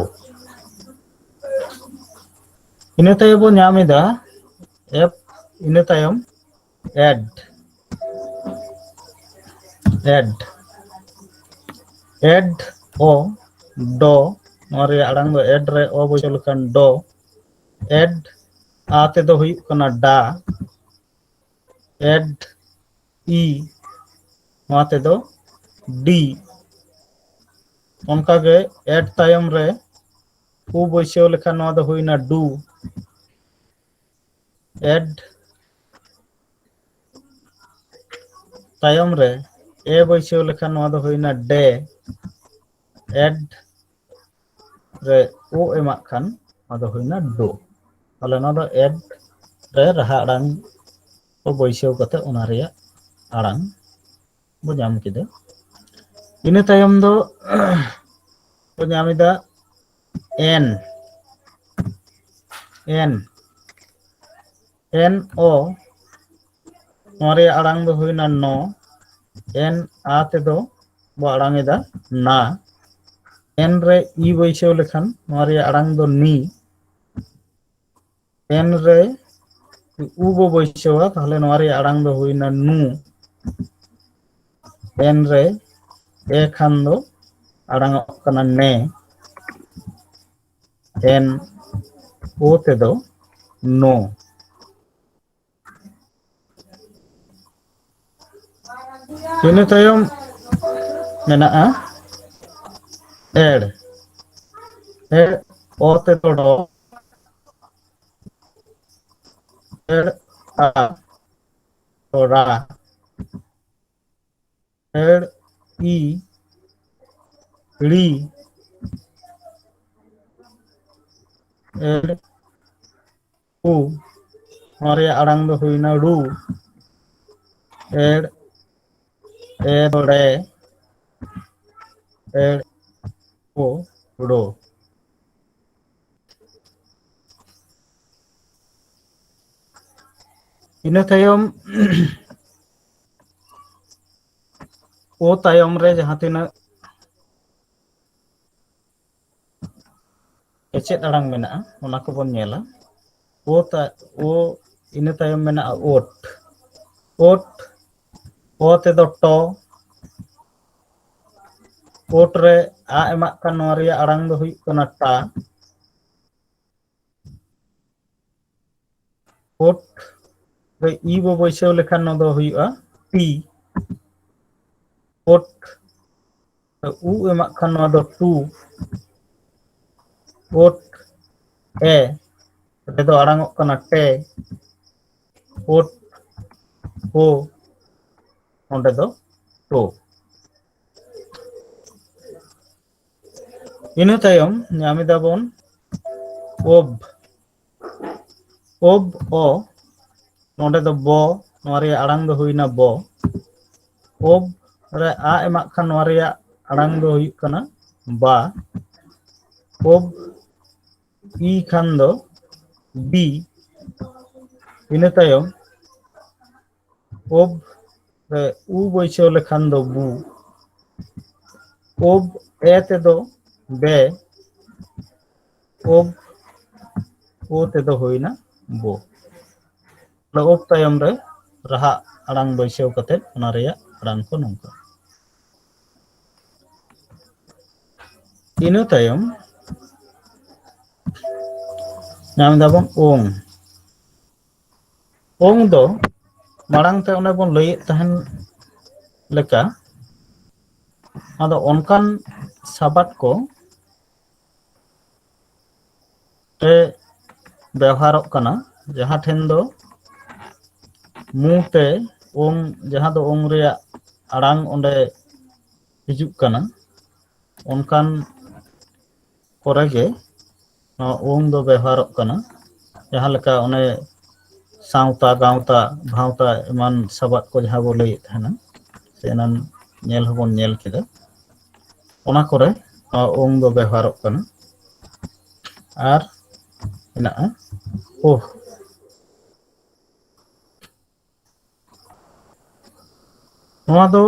ᱤᱱᱟᱹ ᱛᱟᱭᱚᱢ ᱵᱚᱱ ᱧᱟᱢ ᱮᱫᱟ ᱮᱯ, ᱤᱱᱟᱹ ᱛᱟᱭᱚᱢ ᱮᱰ, ᱮᱰ, ᱮᱰ, ᱚ, ᱰᱚ, ᱱᱚᱣᱟ ᱨᱮᱭᱟᱜ ᱟᱲᱟᱝ ᱫᱚ ᱮᱰ ᱨᱮ ᱚ ᱵᱚᱪᱷᱚᱨ ᱞᱮᱠᱷᱟᱱ ᱰᱚ, ᱮᱰ, ᱟ ᱛᱮᱫᱚ ᱦᱩᱭᱩᱜ ᱠᱟᱱᱟ ᱰᱟ, ᱮᱰ, ᱤ, ᱱᱚᱣᱟ ᱛᱮᱫᱚ ᱰᱤ᱾ ᱚᱱᱠᱟᱜᱮ ᱮᱰ ᱛᱟᱭᱚᱢ ᱨᱮ ᱩ ᱵᱟᱹᱭᱥᱟᱹᱣ ᱞᱮᱠᱷᱟᱱ ᱱᱚᱣᱟ ᱫᱚ ᱦᱩᱭᱱᱟ ᱰᱩ᱾ ᱮᱰ ᱛᱟᱭᱚᱢ ᱨᱮ ᱮ ᱵᱟᱹᱭᱥᱟᱹᱣ ᱞᱮᱠᱷᱟᱱ ᱱᱚᱣᱟ ᱫᱚ ᱦᱩᱭᱱᱟ ᱰᱮ᱾ ᱮᱰ ᱨᱮ ᱳ ᱮᱢᱟᱜ ᱠᱷᱟᱱ ᱱᱚᱣᱟ ᱫᱚ ᱦᱩᱭᱱᱟ ᱰᱳ᱾ ᱛᱟᱦᱞᱮ ᱱᱚᱣᱟ ᱫᱚ ᱮᱰ ᱨᱮ ᱨᱟᱦᱟ ᱟᱲᱟᱝ ᱠᱚ ᱵᱟᱹᱭᱥᱟᱹᱣ ᱠᱟᱛᱮ ᱚᱱᱟ ᱨᱮᱭᱟᱜ ᱟᱲᱟᱝ ᱵᱚ ᱧᱟᱢ ᱠᱮᱫᱟ᱾ ᱤᱱᱟᱹ ᱛᱟᱭᱚᱢ ᱫᱚ ᱵᱚ ᱧᱟᱢ ᱮᱫᱟ ᱮᱱ, ᱮᱱ, ᱮᱱ ᱚ, ᱱᱚᱣᱟ ᱨᱮᱭᱟᱜ ᱟᱲᱟᱝ ᱫᱚ ᱦᱩᱭᱱᱟ ᱱᱚ᱾ ᱮᱱ ᱟ ᱛᱮᱫᱚ ᱵᱚ ᱟᱲᱟᱝ ᱮᱫᱟ ᱱᱟ᱾ ᱮᱱ ᱨᱮ ᱤ ᱵᱟᱹᱭᱥᱟᱹᱣ ᱞᱮᱠᱷᱟᱱ ᱱᱚᱣᱟ ᱨᱮᱭᱟᱜ ᱟᱲᱟᱝ ᱫᱚ ᱱᱤ᱾ ᱮᱱ ᱨᱮ ᱩ ᱵᱚ ᱵᱟᱹᱭᱥᱟᱹᱣᱟ, ᱛᱟᱦᱞᱮ ᱱᱚᱣᱟ ᱨᱮᱭᱟᱜ ᱟᱲᱟᱝ ᱫᱚ ᱦᱩᱭᱱᱟ ᱱᱩ᱾ ᱮᱱ ᱨᱮ ᱮ ᱠᱷᱟᱱ ᱫᱚ ᱟᱲᱟᱝ ᱚᱜ ᱠᱟᱱᱟ ᱱᱮ᱾ ᱮᱱ ᱳ ᱛᱮᱫᱚ ᱱᱳ᱾ ᱤᱱᱟᱹ ᱛᱟᱭᱚᱢ ᱢᱮᱱᱟᱜᱼᱟ ᱮᱲ᱾ ᱮᱲ, ᱚ ᱛᱮᱫᱚ ᱰᱚ, ᱮᱲ, ᱟ, ᱛᱚ ᱨᱟ, ᱮᱲ, ᱤ, ᱲᱤ, ᱮᱲ, ᱩ᱾ ᱱᱚᱣᱟ ᱨᱮᱭᱟᱜ ᱟᱲᱟᱝ ᱫᱚ ᱦᱩᱭᱱᱟ ᱲᱩ᱾ ᱮᱲ, ᱮ ᱫᱚ ᱲᱮ, ᱮᱲ, ᱳ, ᱲᱳ᱾ ᱤᱱᱟᱹ ᱛᱟᱭᱚᱢ ᱳ ᱛᱟᱭᱚᱢ ᱨᱮ ᱡᱟᱦᱟᱸ ᱛᱤᱱᱟᱹᱜ ᱮᱪᱮᱫ ᱟᱲᱟᱝ ᱢᱮᱱᱟᱜᱼᱟ, ᱚᱱᱟ ᱠᱚᱵᱚᱱ ᱧᱮᱞᱟ᱾ ᱳ ᱛᱟ-, ᱳ, ᱤᱱᱟᱹ ᱛᱟᱭᱚᱢ ᱢᱮᱱᱟᱜᱼᱟ ᱳᱴ᱾ ᱳᱴ, ᱳ ᱛᱮᱫᱚ ᱴᱚ᱾ ᱳᱴ ᱨᱮ ᱟ ᱮᱢᱟᱜ ᱠᱷᱟᱱ ᱱᱚᱣᱟ ᱨᱮᱭᱟᱜ ᱟᱲᱟᱝ ᱫᱚ ᱦᱩᱭᱩᱜ ᱠᱟᱱᱟ ᱴᱟ᱾ ᱳᱴ ᱨᱮ ᱤ ᱵᱚ ᱵᱟᱹᱭᱥᱟᱹᱣ ᱞᱮᱠᱷᱟᱱ ᱱᱚᱣᱟ ᱫᱚ ᱦᱩᱭᱩᱜᱼᱟ ᱴᱤ᱾ ᱳᱴ ᱨᱮ ᱩ ᱮᱢᱟᱜ ᱠᱷᱟᱱ ᱱᱚᱣᱟ ᱫᱚ ᱴᱩ᱾ ᱳᱴ ᱮ ᱨᱮᱫᱚ ᱟᱲᱟᱝ ᱚᱜ ᱠᱟᱱᱟ ᱴᱮ᱾ ᱳᱴ ᱳ, ᱱᱚᱰᱮ ᱫᱚ ᱴᱳ᱾ ᱤᱱᱟᱹ ᱛᱟᱭᱚᱢ ᱧᱟᱢ ᱮᱫᱟ ᱵᱚᱱ ᱳᱵ᱾ ᱳᱵ ᱚ, ᱱᱚᱰᱮ ᱫᱚ ᱵᱚ, ᱱᱚᱣᱟ ᱨᱮᱭᱟᱜ ᱟᱲᱟᱝ ᱫᱚ ᱦᱩᱭᱱᱟ ᱵᱚ᱾ ᱳᱵ ᱨᱮ ᱟ ᱮᱢᱟᱜ ᱠᱷᱟᱱ ᱱᱚᱣᱟ ᱨᱮᱭᱟᱜ ᱟᱲᱟᱝ ᱫᱚ ᱦᱩᱭᱩᱜ ᱠᱟᱱᱟ ᱵᱟ᱾ ᱳᱵ ᱤ ᱠᱷᱟᱱ ᱫᱚ ᱵᱤ᱾ ᱤᱱᱟᱹ ᱛᱟᱭᱚᱢ ᱳᱵ ᱨᱮ ᱩ ᱵᱟᱹᱭᱥᱟᱹᱣ ᱞᱮᱠᱷᱟᱱ ᱫᱚ ᱵᱩ᱾ ᱳᱵ ᱮ ᱛᱮᱫᱚ ᱵᱮ᱾ ᱳᱵ ᱳ ᱛᱮᱫᱚ ᱦᱩᱭᱱᱟ ᱵᱳ᱾ ᱳᱵ ᱛᱟᱭᱚᱢ ᱨᱮ ᱨᱟᱦᱟ ᱟᱲᱟᱝ ᱵᱟᱹᱭᱥᱟᱹᱣ ᱠᱟᱛᱮ ᱚᱱᱟ ᱨᱮᱭᱟᱜ ᱟᱲᱟᱝ ᱠᱚ ᱱᱚᱝᱠᱟ᱾ ᱤᱱᱟᱹ ᱛᱟᱭᱚᱢ ᱧᱟᱢ ᱮᱫᱟᱵᱚᱱ ᱳᱝ᱾ ᱳᱝ ᱫᱚ ᱢᱟᱲᱟᱝ ᱛᱮ ᱚᱱᱮ ᱵᱚᱱ ᱞᱟᱹᱭᱮᱫ ᱛᱟᱦᱮᱱ ᱞᱮᱠᱟ, ᱟᱫᱚ ᱚᱱᱠᱟᱱ ᱥᱟᱵᱟᱫ ᱠᱚ ᱨᱮ ᱵᱮᱣᱦᱟᱨᱚᱜ ᱠᱟᱱᱟ, ᱡᱟᱦᱟᱸ ᱴᱷᱮᱱ ᱫᱚ ᱢᱩ ᱛᱮ ᱳᱝ, ᱡᱟᱦᱟᱸ ᱫᱚ ᱳᱝ ᱨᱮᱭᱟᱜ ᱟᱲᱟᱝ ᱚᱸᱰᱮ ᱦᱤᱡᱩᱜ ᱠᱟᱱᱟ, ᱚᱱᱠᱟᱱ ᱠᱚᱨᱮ ᱜᱮ ᱱᱚᱣᱟ ᱳᱝ ᱫᱚ ᱵᱮᱣᱦᱟᱨᱚᱜ ᱠᱟᱱᱟ᱾ ᱡᱟᱦᱟᱸ ᱞᱮᱠᱟ ᱚᱱᱮ ᱥᱟᱶᱛᱟ, ᱜᱟᱶᱛᱟ, ᱵᱷᱟᱶᱛᱟ ᱮᱢᱟᱱ ᱥᱟᱵᱟᱫ ᱠᱚ ᱡᱟᱦᱟᱸ ᱵᱚ ᱞᱟᱹᱭᱮᱫ ᱛᱟᱦᱮᱱᱟ, ᱥᱮ ᱮᱱᱟᱱ ᱧᱮᱞ ᱦᱚᱸᱵᱚᱱ ᱧᱮᱞ ᱠᱮᱫᱟ, ᱚᱱᱟ ᱠᱚᱨᱮ ᱱᱚᱣᱟ ᱳᱝ ᱫᱚ ᱵᱮᱣᱦᱟᱨᱚᱜ ᱠᱟᱱᱟ᱾ ᱟᱨ ᱢᱮᱱᱟᱜᱼᱟ ᱳᱦ᱾ ᱱᱚᱣᱟ ᱫᱚ,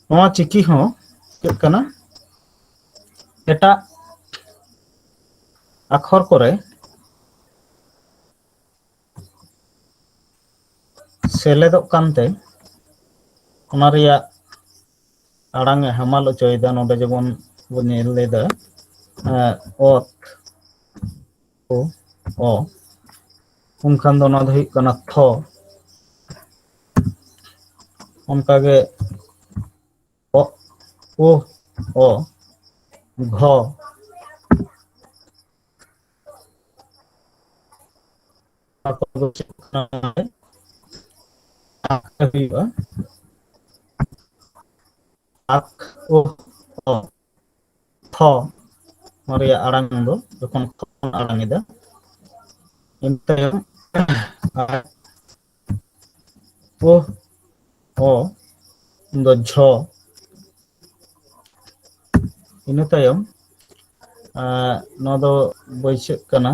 ᱱᱚᱣᱟ ᱪᱤᱠᱤ ᱦᱚᱸ ᱪᱮᱫ ᱠᱟᱱᱟ, ᱮᱴᱟᱜ ᱟᱠᱷᱚᱨ ᱠᱚᱨᱮ ᱥᱮᱞᱮᱫᱚᱜ ᱠᱟᱱᱛᱮ ᱚᱱᱟ ᱨᱮᱭᱟᱜ ᱟᱲᱟᱝ ᱮ ᱦᱟᱢᱟᱞ ᱦᱚᱪᱚᱭᱮᱫᱟ᱾ ᱱᱚᱰᱮ ᱡᱮᱢᱚᱱ ᱵᱚᱱ ᱧᱮᱞ ᱞᱮᱫᱟ, ᱮᱸ, ᱚᱛ, ᱳ, ᱚ, ᱩᱱᱠᱷᱟᱱ ᱫᱚ ᱱᱚᱣᱟ ᱫᱚ ᱦᱩᱭᱩᱜ ᱠᱟᱱᱟ ᱛᱷᱚ᱾ ᱚᱱᱠᱟᱜᱮ ᱚ, ᱳ, ᱚ, ᱜᱷᱚ, ᱛᱟᱨᱯᱚᱨ ᱫᱚ ᱪᱮᱫ ᱠᱟᱱᱟ? ᱟᱠ ᱦᱩᱭᱩᱜᱼᱟ᱾ ᱟᱠ, ᱳ, ᱚ, ᱛᱷᱚ᱾ ᱱᱚᱣᱟ ᱨᱮᱭᱟᱜ ᱟᱲᱟᱝ ᱫᱚ ᱡᱚᱠᱷᱚᱱ ᱠᱷᱚ ᱵᱚᱱ ᱟᱲᱟᱝ ᱮᱫᱟ, ᱤᱱᱟᱹ ᱛᱟᱭᱚᱢ ᱟᱠ, ᱳ, ᱚ, ᱩᱱᱫᱚ ᱡᱷᱚ᱾ ᱤᱱᱟᱹ ᱛᱟᱭᱚᱢ, ᱟᱸ, ᱱᱚᱣᱟ ᱫᱚ ᱵᱟᱹᱭᱥᱟᱹᱜ ᱠᱟᱱᱟ᱾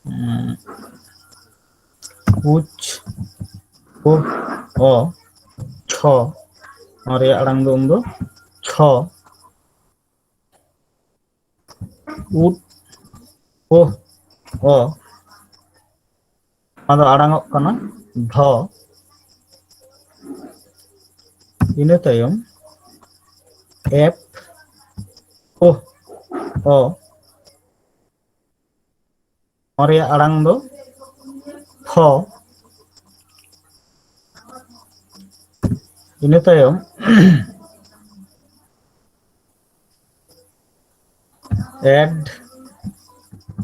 ᱩᱸ, ᱩᱪ, ᱩ, ᱚ, ᱪᱷᱚ᱾ ᱱᱚᱣᱟ ᱨᱮᱭᱟᱜ ᱟᱲᱟᱝ ᱫᱚ ᱩᱱᱫᱚ ᱪᱷᱚ᱾ ᱩᱫ, ᱳᱦ, ᱚ, ᱚᱱᱟ ᱫᱚ ᱟᱲᱟᱝ ᱚᱜ ᱠᱟᱱᱟ ᱫᱷᱚ᱾ ᱤᱱᱟᱹ ᱛᱟᱭᱚᱢ ᱮᱯ, ᱳᱦ, ᱚ, ᱱᱚᱣᱟ ᱨᱮᱭᱟᱜ ᱟᱲᱟᱝ ᱫᱚ ᱯᱷᱚ᱾ ᱤᱱᱟᱹ ᱛᱟᱭᱚᱢ add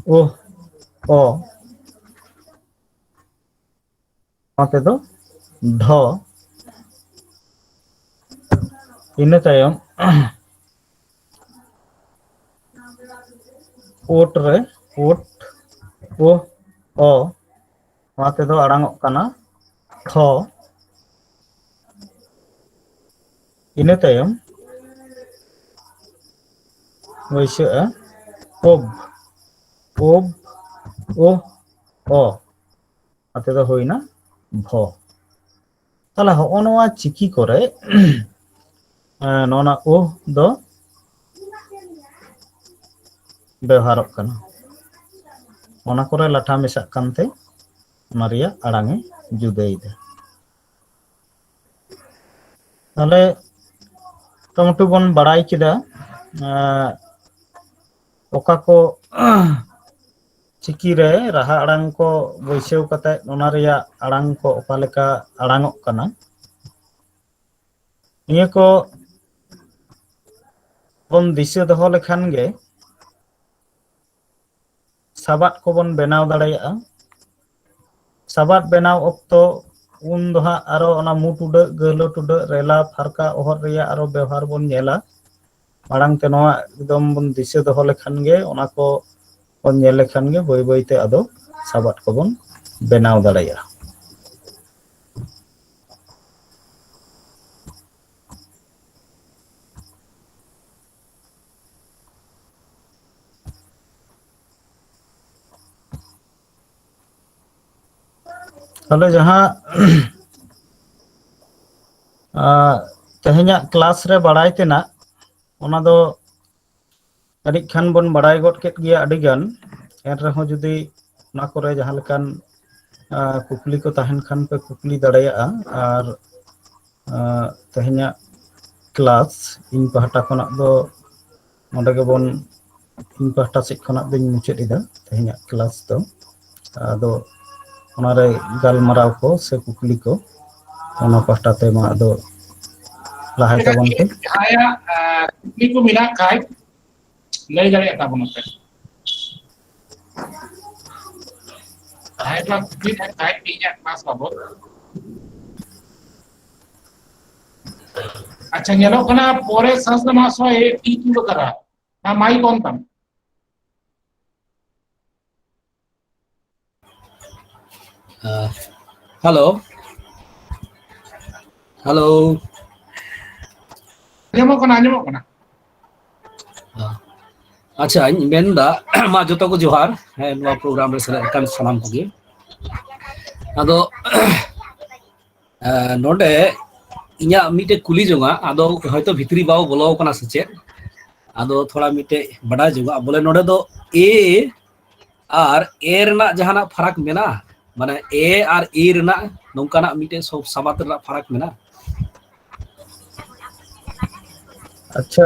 ᱳ ᱚ, ᱱᱚᱣᱟ ᱛᱮᱫᱚ ᱰᱷᱚ᱾ ᱤᱱᱟᱹ ᱛᱟᱭᱚᱢ ᱳᱴ ᱨᱮ ᱳᱴ, ᱳ ᱚ, ᱱᱚᱣᱟ ᱛᱮᱫᱚ ᱟᱲᱟᱝᱚᱜ ᱠᱟᱱᱟ ᱴᱷᱚ᱾ ᱤᱱᱟᱹ ᱛᱟᱭᱚᱢ ᱵᱟᱹᱭᱥᱟᱹᱜᱼᱟ ᱳᱵ, ᱳᱵ, ᱳ ᱚ, ᱱᱚᱛᱮ ᱫᱚ ᱦᱩᱭᱱᱟ ᱵᱷᱚ᱾ ᱛᱟᱦᱞᱮ ᱦᱚᱸᱜᱼᱚ ᱱᱚᱣᱟ ᱪᱤᱠᱤ ᱠᱚᱨᱮ ᱮᱸ, ᱱᱚᱣᱟ ᱳ ᱫᱚ ᱵᱮᱣᱦᱟᱨᱚᱜ ᱠᱟᱱᱟ᱾ ᱚᱱᱟ ᱠᱚᱨᱮ ᱞᱟᱴᱷᱟ ᱢᱮᱥᱟᱜ ᱠᱟᱱᱛᱮ ᱚᱱᱟ ᱨᱮᱭᱟᱜ ᱟᱲᱟᱝ ᱮ ᱡᱩᱫᱟᱹᱭᱮᱫᱟ᱾ ᱛᱟᱦᱞᱮ ᱢᱚᱴᱟᱢᱩᱴᱤ ᱵᱚᱱ ᱵᱟᱲᱟᱭ ᱠᱮᱫᱟ, ᱮᱸ, ᱚᱠᱟ ᱠᱚ ᱪᱤᱠᱤ ᱨᱮ ᱨᱟᱦᱟ ᱟᱲᱟᱝ ᱠᱚ ᱵᱟᱹᱭᱥᱟᱹᱣ ᱠᱟᱛᱮ ᱚᱱᱟ ᱨᱮᱭᱟᱜ ᱟᱲᱟᱝ ᱠᱚ ᱚᱠᱟ ᱞᱮᱠᱟ ᱟᱲᱟᱝᱚᱜ ᱠᱟᱱᱟ, ᱱᱤᱭᱟᱹ ᱠᱚ ᱵᱚᱱ ᱫᱤᱥᱟᱹ ᱫᱚᱦᱚ ᱞᱮᱠᱷᱟᱱ ᱜᱮ ᱥᱟᱵᱟᱫ ᱠᱚᱵᱚᱱ ᱵᱮᱱᱟᱣ ᱫᱟᱲᱮᱭᱟᱜᱼᱟ᱾ ᱥᱟᱵᱟᱫ ᱵᱮᱱᱟᱣ ᱚᱠᱛᱚ ᱩᱱ ᱫᱚ ᱦᱟᱸᱜ ᱟᱨᱚ ᱚᱱᱟ ᱢᱩ ᱴᱩᱰᱟᱹᱜ, ᱜᱟᱹᱦᱞᱟᱹ ᱴᱩᱰᱟᱹᱜ, ᱨᱮᱞᱟ, ᱯᱷᱟᱨᱠᱟ, ᱚᱦᱚᱫ ᱨᱮᱭᱟᱜ ᱟᱨᱚ ᱵᱮᱣᱦᱟᱨ ᱵᱚᱱ ᱧᱮᱞᱟ᱾ ᱢᱟᱲᱟᱝ ᱛᱮ ᱱᱚᱣᱟ ᱮᱠᱫᱚᱢ ᱵᱚᱱ ᱫᱤᱥᱟᱹ ᱫᱚᱦᱚ ᱞᱮᱠᱷᱟᱱ ᱜᱮ, ᱚᱱᱟ ᱠᱚ ᱵᱚᱱ ᱧᱮᱞ ᱞᱮᱠᱷᱟᱱ ᱜᱮ ᱵᱟᱹᱭ ᱵᱟᱹᱭ ᱛᱮ ᱟᱫᱚ ᱥᱟᱵᱟᱫ ᱠᱚᱵᱚᱱ ᱵᱮᱱᱟᱣ ᱫᱟᱲᱮᱭᱟᱜᱼᱟ᱾ ᱛᱟᱦᱞᱮ ᱡᱟᱦᱟᱸ, ᱟᱸ, ᱛᱮᱦᱮᱧᱟᱜ ᱠᱞᱟᱥ ᱨᱮ ᱵᱟᱲᱟᱭ ᱛᱮᱱᱟᱜ, ᱚᱱᱟ ᱫᱚ ᱟᱹᱰᱤ ᱠᱷᱟᱱ ᱵᱚᱱ ᱵᱟᱲᱟᱭ ᱜᱚᱫ ᱠᱮᱫ ᱜᱮᱭᱟ ᱟᱹᱰᱤ ᱜᱟᱱ᱾ ᱮᱱ ᱨᱮᱦᱚᱸ ᱡᱩᱫᱤ ᱚᱱᱟ ᱠᱚᱨᱮ ᱡᱟᱦᱟᱸ ᱞᱮᱠᱟᱱ, ᱟᱸ, ᱠᱩᱠᱞᱤ ᱠᱚ ᱛᱟᱦᱮᱱ ᱠᱷᱟᱱ ᱯᱮ ᱠᱩᱠᱞᱤ ᱫᱟᱲᱮᱭᱟᱜᱼᱟ᱾ ᱟᱨ, ᱟᱸ, ᱛᱮᱦᱮᱧᱟᱜ ᱠᱞᱟᱥ ᱤᱧ ᱯᱟᱦᱴᱟ ᱠᱷᱚᱱᱟᱜ ᱫᱚ ᱱᱚᱰᱮ ᱜᱮᱵᱚᱱ, ᱤᱧ ᱯᱟᱦᱴᱟ ᱥᱮᱫ ᱠᱷᱚᱱᱟᱜ ᱫᱚᱧ ᱢᱩᱪᱟᱹᱫ ᱮᱫᱟ ᱛᱮᱦᱮᱧᱟᱜ ᱠᱞᱟᱥ ᱫᱚ᱾ ᱟᱫᱚ ᱚᱱᱟᱨᱮ ᱜᱟᱞᱢᱟᱨᱟᱣ ᱠᱚ ᱥᱮ ᱠᱩᱠᱞᱤ ᱠᱚ ᱚᱱᱟ ᱯᱟᱦᱴᱟ ᱛᱮ ᱢᱟ ᱟᱫᱚ ᱞᱟᱦᱟᱭ ᱛᱟᱵᱚᱱ ᱯᱮ᱾ ᱡᱟᱦᱟᱸᱭᱟᱜ ᱠᱩᱠᱞᱤ ᱠᱚ ᱢᱮᱱᱟᱜ ᱠᱷᱟᱡ ᱞᱟᱹᱭ ᱫᱟᱲᱮᱭᱟᱜ ᱛᱟᱵᱚᱱᱟ ᱯᱮ᱾ ᱡᱟᱦᱟᱸᱭ ᱠᱚᱣᱟᱜ ᱠᱩᱠᱞᱤ ᱢᱮᱱᱟᱜ ᱠᱷᱟᱡ ᱤᱧᱟᱹᱜ ᱠᱞᱟᱥ ᱵᱟᱵᱚᱫ᱾ ᱟᱪᱪᱷᱟ, ᱧᱮᱞᱚᱜ ᱠᱟᱱᱟ ᱯᱚᱨᱮ ᱥᱟᱥ ᱫᱚ ᱢᱟᱥ ᱦᱚᱸ ᱮ ᱴᱤ ᱠᱤᱭᱩ ᱠᱟᱫᱟ᱾ ᱢᱟ ᱢᱟᱭᱤᱠ ᱚᱱ ᱛᱟᱢ᱾ Hello, hello. ᱟᱸᱡᱚᱢᱚᱜ ᱠᱟᱱᱟ, ᱟᱸᱡᱚᱢᱚᱜ ᱠᱟᱱᱟ᱾ ᱟᱪᱪᱷᱟ, ᱤᱧ ᱢᱮᱱᱫᱟ, ᱢᱟ ᱡᱚᱛᱚ ᱠᱚ ᱡᱚᱦᱟᱨ, ᱦᱮᱸ, ᱱᱚᱣᱟ ᱯᱨᱳᱜᱨᱟᱢ ᱨᱮ ᱥᱮᱞᱮᱫ ᱟᱠᱟᱱ ᱥᱟᱱᱟᱢ ᱠᱚᱜᱮ᱾ ᱟᱫᱚ ᱱᱚᱰᱮ ᱤᱧᱟᱹᱜ ᱢᱤᱫᱴᱮᱡ ᱠᱩᱞᱤ ᱡᱚᱝᱟ, ᱟᱫᱚ ᱦᱚᱭᱛᱳ ᱵᱷᱤᱛᱨᱤ ᱵᱟᱵᱚ ᱵᱚᱞᱚ ᱟᱠᱟᱱᱟ ᱥᱮ ᱪᱮᱫ, ᱟᱫᱚ ᱛᱷᱚᱲᱟ ᱢᱤᱫᱴᱮᱡ ᱵᱟᱰᱟᱭ ᱡᱚᱝᱟ, ᱵᱚᱞᱮ ᱱᱚᱰᱮ ᱫᱚ ᱮ ᱟᱨ ᱮ ᱨᱮᱱᱟᱜ ᱡᱟᱦᱟᱱᱟᱜ ᱯᱷᱟᱨᱟᱠ ᱢᱮᱱᱟᱜᱼᱟ? ᱢᱟᱱᱮ ᱮ ᱟᱨ ᱮ ᱨᱮᱱᱟᱜ ᱱᱚᱝᱠᱟᱱᱟᱜ ᱢᱤᱫᱴᱮᱡ ᱥᱚᱵ ᱥᱟᱵᱟᱫ ᱨᱮᱱᱟᱜ ᱯᱷᱟᱨᱟᱠ ᱢᱮᱱᱟᱜᱼᱟ? ᱟᱪᱪᱷᱟ,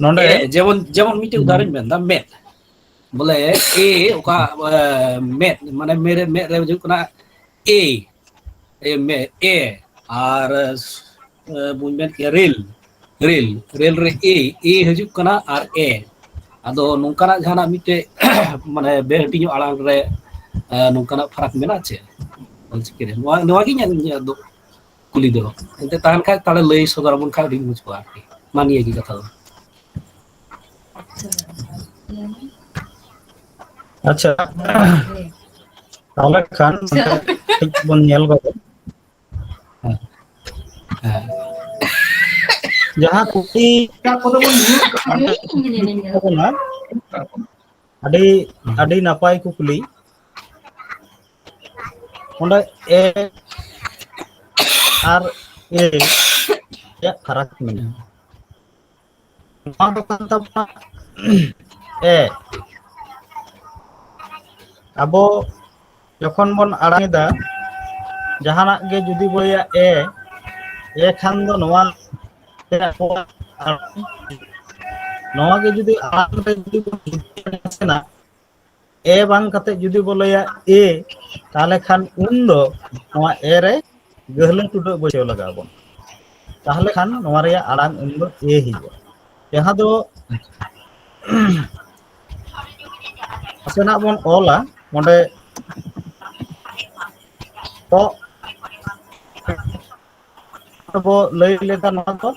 ᱱᱚᱰᱮ ᱮ, ᱡᱮᱢᱚᱱ, ᱡᱮᱢᱚᱱ ᱢᱤᱫᱴᱮᱡ ᱩᱫᱟᱦᱚᱨᱚᱧ ᱢᱮᱱᱫᱟ, ᱢᱮᱫ᱾ ᱵᱚᱞᱮ ᱮ ᱚᱠᱟ, ᱮ, ᱢᱮᱫ, ᱢᱟᱱᱮ ᱢᱮᱫ ᱨᱮ, ᱢᱮᱫ ᱨᱮ ᱦᱤᱡᱩᱜ ᱠᱟᱱᱟ ᱮ, ᱮ, ᱢᱮ-, ᱮ, ᱟᱨ, ᱮ, ᱵᱚᱱ ᱢᱮᱱ ᱠᱮᱭᱟ ᱨᱮᱞ, ᱨᱮᱞ, ᱨᱮᱞ ᱨᱮ ᱮ, ᱮ ᱦᱤᱡᱩᱜ ᱠᱟᱱᱟ ᱟᱨ ᱮ᱾ ᱟᱫᱚ ᱱᱚᱝᱠᱟᱱᱟᱜ ᱡᱟᱦᱟᱱᱟᱜ ᱢᱤᱫᱴᱮᱡ ᱢᱟᱱᱮ ᱵᱮᱦᱟᱹᱴᱤᱧᱚᱜ ᱟᱲᱟᱝ ᱨᱮ, ᱮ, ᱱᱚᱝᱠᱟᱱᱟᱜ ᱯᱷᱟᱨᱟᱠ ᱢᱮᱱᱟᱜᱼᱟ ᱪᱮ ᱚᱞᱪᱤᱠᱤ ᱨᱮ? ᱱᱚᱣᱟ, ᱱᱚᱣᱟ ᱜᱮ ᱤᱧᱟᱹᱜ, ᱤᱧᱟᱹᱜ ᱫᱚ ᱠᱩᱞᱤ ᱫᱚ᱾ ᱮᱱᱛᱮ ᱛᱟᱦᱮᱱ ᱠᱷᱟᱡ ᱛᱟᱦᱞᱮ ᱞᱟᱹᱭ ᱥᱚᱫᱚᱨ ᱟᱵᱚᱱ ᱠᱷᱟᱡ ᱟᱹᱰᱤ ᱢᱚᱡᱽ ᱠᱚᱜᱼᱟ ᱟᱨᱠᱤ᱾ ᱢᱟ ᱱᱤᱭᱟᱹ ᱜᱮ ᱠᱟᱛᱷᱟ ᱫᱚ᱾ ᱟᱪᱪᱷᱟ, ᱛᱟᱦᱚᱞᱮ ᱠᱷᱟᱱ ᱱᱚᱰᱮ ᱠᱟᱹᱴᱤᱡ ᱵᱚᱱ ᱧᱮᱞ ᱜᱚᱫᱟ᱾ ᱦᱮᱸ᱾ ᱦᱮᱸ᱾ ᱡᱟᱦᱟᱸ ᱠᱩᱠᱞᱤ ᱚᱱᱟ ᱟᱹᱰᱤ, ᱦᱩᱸ᱾ ᱟᱹᱰᱤ ᱱᱟᱯᱟᱭ ᱠᱩᱠᱞᱤ᱾ ᱚᱸᱰᱮ ᱮ ᱟᱨ ᱮ ᱨᱮᱭᱟᱜ ᱯᱷᱟᱨᱟᱠ ᱢᱮᱱᱟᱜᱼᱟ᱾ ᱱᱚᱣᱟ ᱫᱚ ᱠᱟᱱ ᱛᱟᱵᱚᱱᱟ ᱮ᱾ ᱟᱵᱚ ᱡᱚᱠᱷᱚᱱ ᱵᱚᱱ ᱟᱲᱟᱝ ᱮᱫᱟ, ᱡᱟᱦᱟᱱᱟᱜ ᱜᱮ ᱡᱩᱫᱤ ᱵᱚᱱ ᱞᱟᱹᱭᱟ ᱮ, ᱮ ᱠᱷᱟᱱ ᱫᱚ ᱱᱚᱣᱟ ᱱᱚᱣᱟ ᱜᱮ ᱡᱩᱫᱤ ᱟᱲᱟᱝ ᱨᱮ ᱡᱩᱫᱤ ᱵᱚᱱ ᱡᱩᱫᱤ ᱱᱟᱥᱮᱱᱟᱜ ᱮ ᱵᱟᱝ ᱠᱟᱛᱮ ᱡᱩᱫᱤ ᱵᱚ ᱞᱟᱹᱭᱟ ᱮ, ᱛᱟᱦᱚᱞᱮ ᱠᱷᱟᱱ ᱩᱱ ᱫᱚ ᱱᱚᱣᱟ ᱮ ᱨᱮ ᱜᱟᱹᱦᱞᱟᱹ ᱴᱩᱰᱟᱹᱜ ᱵᱟᱹᱭᱥᱟᱹᱣ ᱞᱟᱜᱟᱣ ᱵᱚᱱᱟ᱾ ᱛᱟᱦᱚᱞᱮ ᱠᱷᱟᱱ ᱱᱚᱣᱟ ᱨᱮᱭᱟᱜ ᱟᱲᱟᱝ ᱩᱱᱫᱚ ᱮ ᱦᱤᱡᱩᱜᱼᱟ᱾ ᱡᱟᱦᱟᱸ ᱫᱚ ᱱᱟᱥᱮᱱᱟᱜ ᱵᱚᱱ ᱚᱞᱟ ᱚᱸᱰᱮ, ᱛᱚ ᱵᱚ ᱞᱟᱹᱭ ᱞᱮᱫᱟ ᱱᱚᱣᱟ ᱫᱚ,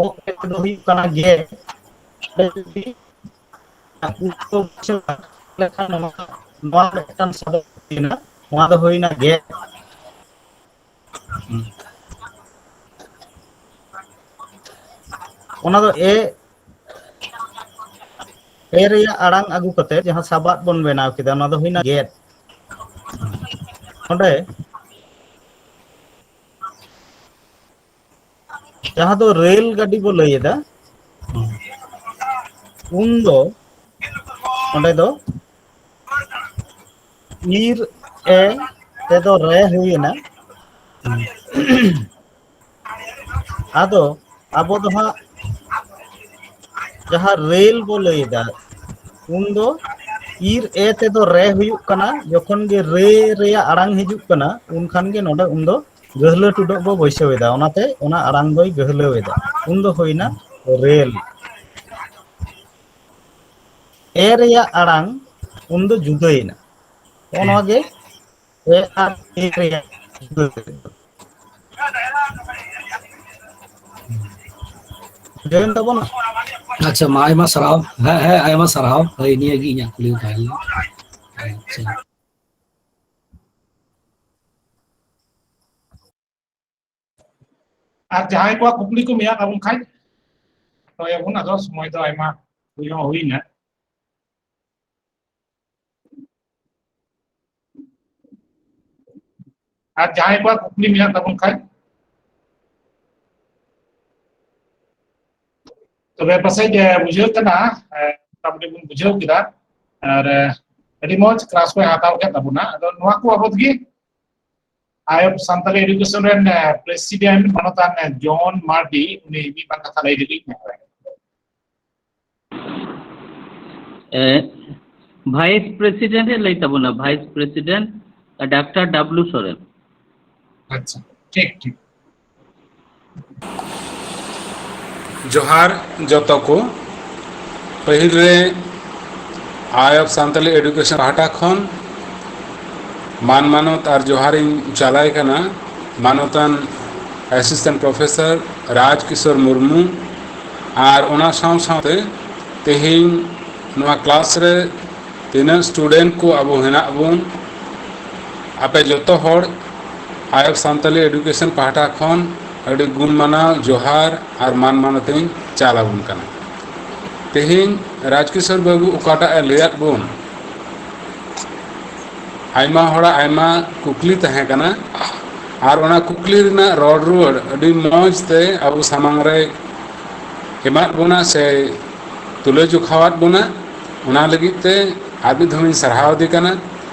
ᱚ ᱫᱚ ᱦᱩᱭᱩᱜ ᱠᱟᱱᱟ ᱜᱮ᱾ ᱞᱮᱠᱷᱟᱱ ᱱᱚᱣᱟ, ᱱᱚᱣᱟ ᱢᱤᱫᱴᱟᱝ ᱥᱟᱵᱚ ᱦᱩᱭᱱᱟ, ᱱᱚᱣᱟ ᱫᱚ ᱦᱩᱭᱱᱟ ᱜᱮ᱾ ᱚᱱᱟ ᱫᱚ ᱮ, ᱮ ᱨᱮᱭᱟᱜ ᱟᱲᱟᱝ ᱟᱹᱜᱩ ᱠᱟᱛᱮ ᱡᱟᱦᱟᱸ ᱥᱟᱵᱟᱫ ᱵᱚᱱ ᱵᱮᱱᱟᱣ ᱠᱮᱫᱟ, ᱚᱱᱟ ᱫᱚ ᱦᱩᱭᱱᱟ ᱜᱮᱫ᱾ ᱚᱸᱰᱮ ᱡᱟᱦᱟᱸ ᱫᱚ ᱨᱮᱞ ᱜᱟᱹᱰᱤ ᱵᱚ ᱞᱟᱹᱭ ᱮᱫᱟ, ᱩᱱ ᱫᱚ ᱚᱸᱰᱮ ᱫᱚ ᱤᱨ ᱮ ᱛᱮᱫᱚ ᱨᱮ ᱦᱩᱭᱮᱱᱟ᱾ ᱟᱫᱚ ᱟᱵᱚ ᱫᱚ ᱦᱟᱸᱜ ᱡᱟᱦᱟᱸ ᱨᱮᱞ ᱵᱚ ᱞᱟᱹᱭ ᱮᱫᱟ, ᱩᱱ ᱫᱚ ᱤᱨ ᱮ ᱛᱮᱫᱚ ᱨᱮ ᱦᱩᱭᱩᱜ ᱠᱟᱱᱟ᱾ ᱡᱚᱠᱷᱚᱱ ᱜᱮ ᱨᱮ ᱨᱮᱭᱟᱜ ᱟᱲᱟᱝ ᱦᱤᱡᱩᱜ ᱠᱟᱱᱟ, ᱩᱱᱠᱷᱟᱱ ᱜᱮ ᱱᱚᱰᱮ ᱩᱱ ᱫᱚ ᱜᱟᱹᱦᱞᱟᱹ ᱴᱩᱰᱟᱹᱜ ᱵᱚ ᱵᱟᱹᱭᱥᱟᱹᱣ ᱮᱫᱟ, ᱚᱱᱟᱛᱮ ᱚᱱᱟ ᱟᱲᱟᱝ ᱫᱚᱭ ᱜᱟᱹᱦᱞᱟᱹᱣ ᱮᱫᱟ᱾ ᱩᱱ ᱫᱚ ᱦᱩᱭᱱᱟ ᱨᱮᱞ᱾ ᱮ ᱨᱮᱭᱟᱜ ᱟᱲᱟᱝ ᱩᱱ ᱫᱚ ᱡᱩᱫᱟᱹᱭᱮᱱᱟ᱾ ᱱᱚᱜᱼᱚ ᱱᱚᱣᱟ ᱜᱮ ᱮ ᱟᱨ ᱮ ᱨᱮᱭᱟᱜ ᱡᱩᱫᱟᱹ᱾ ᱵᱩᱡᱷᱟᱹᱣᱮᱱ ᱛᱟᱵᱚᱱᱟ? ᱟᱪᱪᱷᱟ, ᱢᱟ ᱟᱭᱢᱟ ᱥᱟᱨᱦᱟᱣ᱾ ᱦᱮᱸ, ᱦᱮᱸ, ᱟᱭᱢᱟ ᱥᱟᱨᱦᱟᱣ᱾ ᱦᱳᱭ, ᱱᱤᱭᱟᱹ ᱜᱮ ᱤᱧᱟᱹᱜ ᱠᱩᱠᱞᱤ ᱫᱚ ᱛᱟᱦᱮᱸ ᱞᱮᱱᱟ᱾ ᱟᱪᱪᱷᱟ᱾ ᱟᱨ ᱡᱟᱦᱟᱸᱭ ᱠᱚᱣᱟᱜ ᱠᱩᱠᱞᱤ ᱠᱚ ᱢᱮᱱᱟᱜ ᱛᱟᱵᱚᱱ ᱠᱷᱟᱡ, ᱫᱚᱦᱚᱭᱟᱵᱚᱱ, ᱟᱫᱚ ᱥᱚᱢᱚᱭ ᱫᱚ ᱟᱭᱢᱟ ᱦᱩᱭ ᱦᱚᱸ ᱦᱩᱭᱱᱟ᱾ ᱟᱨ ᱡᱟᱦᱟᱸᱭ ᱠᱚᱣᱟᱜ ᱠᱩᱠᱞᱤ ᱢᱮᱱᱟᱜ ᱛᱟᱵᱚᱱ ᱠᱷᱟᱡ, ᱛᱚᱵᱮ ᱯᱟᱥᱮᱡ, ᱮ, ᱵᱩᱡᱷᱟᱹᱜ ᱠᱟᱱᱟ, ᱮ, ᱢᱚᱴᱟᱢᱩᱴᱤ ᱵᱚᱱ ᱵᱩᱡᱷᱟᱹᱣ ᱠᱮᱫᱟ᱾ ᱟᱨ, ᱮ, ᱟᱹᱰᱤ ᱢᱚᱡᱽ ᱠᱞᱟᱥ ᱠᱚᱭ ᱦᱟᱛᱟᱣ ᱠᱮᱫ ᱛᱟᱵᱚᱱᱟ᱾ ᱟᱫᱚ ᱱᱚᱣᱟ ᱠᱚ ᱟᱵᱚ ᱛᱮᱜᱮ ᱟᱭᱳ ᱥᱟᱱᱛᱟᱲᱤ ᱮᱰᱩᱠᱮᱥᱚᱱ ᱨᱮᱱ, ᱮ, ᱯᱨᱮᱥᱤᱰᱮᱱᱴ ᱢᱟᱱᱚᱛᱟᱱ, ᱮ, ᱡᱚᱱ ᱢᱟᱨᱰᱤ, ᱩᱱᱤ ᱢᱤᱫ ᱵᱟᱨ ᱠᱟᱛᱷᱟ ᱞᱟᱹᱭ ᱞᱟᱹᱜᱤᱫ ᱱᱮᱦᱚᱨᱟᱭ᱾ ᱮ, ᱵᱷᱟᱭᱤᱥ ᱯᱨᱮᱥᱤᱰᱮᱱᱴ ᱮ ᱞᱟᱹᱭ ᱛᱟᱵᱚᱱᱟ, vice president, doctor W Soren. ᱟᱪᱪᱷᱟ, ᱴᱷᱤᱠ, ᱴᱷᱤᱠ᱾ ᱡᱚᱦᱟᱨ ᱡᱚᱛᱚ ᱠᱚ᱾ ᱯᱟᱹᱦᱤᱞ ᱨᱮ Eye of Santali Education ᱯᱟᱦᱴᱟ ᱠᱷᱚᱱ ᱢᱟᱱ ᱢᱟᱱᱚᱛ ᱟᱨ ᱡᱚᱦᱟᱨᱤᱧ ᱪᱟᱞᱟᱭ ᱠᱟᱱᱟ ᱢᱟᱱᱚᱛᱟᱱ Assistant Professor ᱨᱟᱡᱽ ᱠᱤᱥᱳᱨ ᱢᱩᱨᱢᱩ, ᱟᱨ ᱚᱱᱟ ᱥᱟᱶ ᱥᱟᱶᱛᱮ ᱛᱮᱦᱮᱧ ᱱᱚᱣᱟ ᱠᱞᱟᱥ ᱨᱮ ᱛᱤᱱᱟᱹᱜ student ᱠᱚ ᱟᱵᱚ ᱦᱮᱱᱟᱜ ᱵᱚᱱ, ᱟᱯᱮ ᱡᱚᱛᱚ ᱦᱚᱲ Eye of Santali Education ᱯᱟᱦᱴᱟ ᱠᱷᱚᱱ ᱟᱹᱰᱤ ᱜᱩᱱ ᱢᱟᱱᱟᱣ ᱡᱚᱦᱟᱨ ᱟᱨ ᱢᱟᱱ ᱢᱟᱱᱚᱛ ᱤᱧ ᱪᱟᱞ ᱟᱵᱚᱱ ᱠᱟᱱᱟ᱾ ᱛᱮᱦᱮᱧ ᱨᱟᱡᱽ ᱠᱤᱥᱳᱨ ᱵᱟᱹᱵᱩ ᱚᱠᱟᱴᱟᱜ ᱮ ᱞᱟᱹᱭᱟᱫ ᱵᱚᱱ, ᱟᱭᱢᱟ ᱦᱚᱲᱟᱜ ᱟᱭᱢᱟ ᱠᱩᱠᱞᱤ ᱛᱟᱦᱮᱸ ᱠᱟᱱᱟ, ᱟᱨ ᱚᱱᱟ ᱠᱩᱠᱞᱤ ᱨᱮᱱᱟᱜ ᱨᱚᱲ ᱨᱩᱣᱟᱹᱲ ᱟᱹᱰᱤ ᱢᱚᱡᱽ ᱛᱮ ᱟᱵᱚ ᱥᱟᱢᱟᱝ ᱨᱮ ᱮᱢᱟᱫ ᱵᱚᱱᱟ ᱥᱮ ᱛᱩᱞᱟᱹ ᱡᱚᱠᱷᱟᱣᱟᱫ ᱵᱚᱱᱟ᱾ ᱚᱱᱟ ᱞᱟᱹᱜᱤᱫ ᱛᱮ ᱟᱨ ᱢᱤᱫ ᱫᱷᱟᱣ ᱤᱧ ᱥᱟᱨᱦᱟᱣ ᱟᱫᱮ ᱠᱟᱱᱟ᱾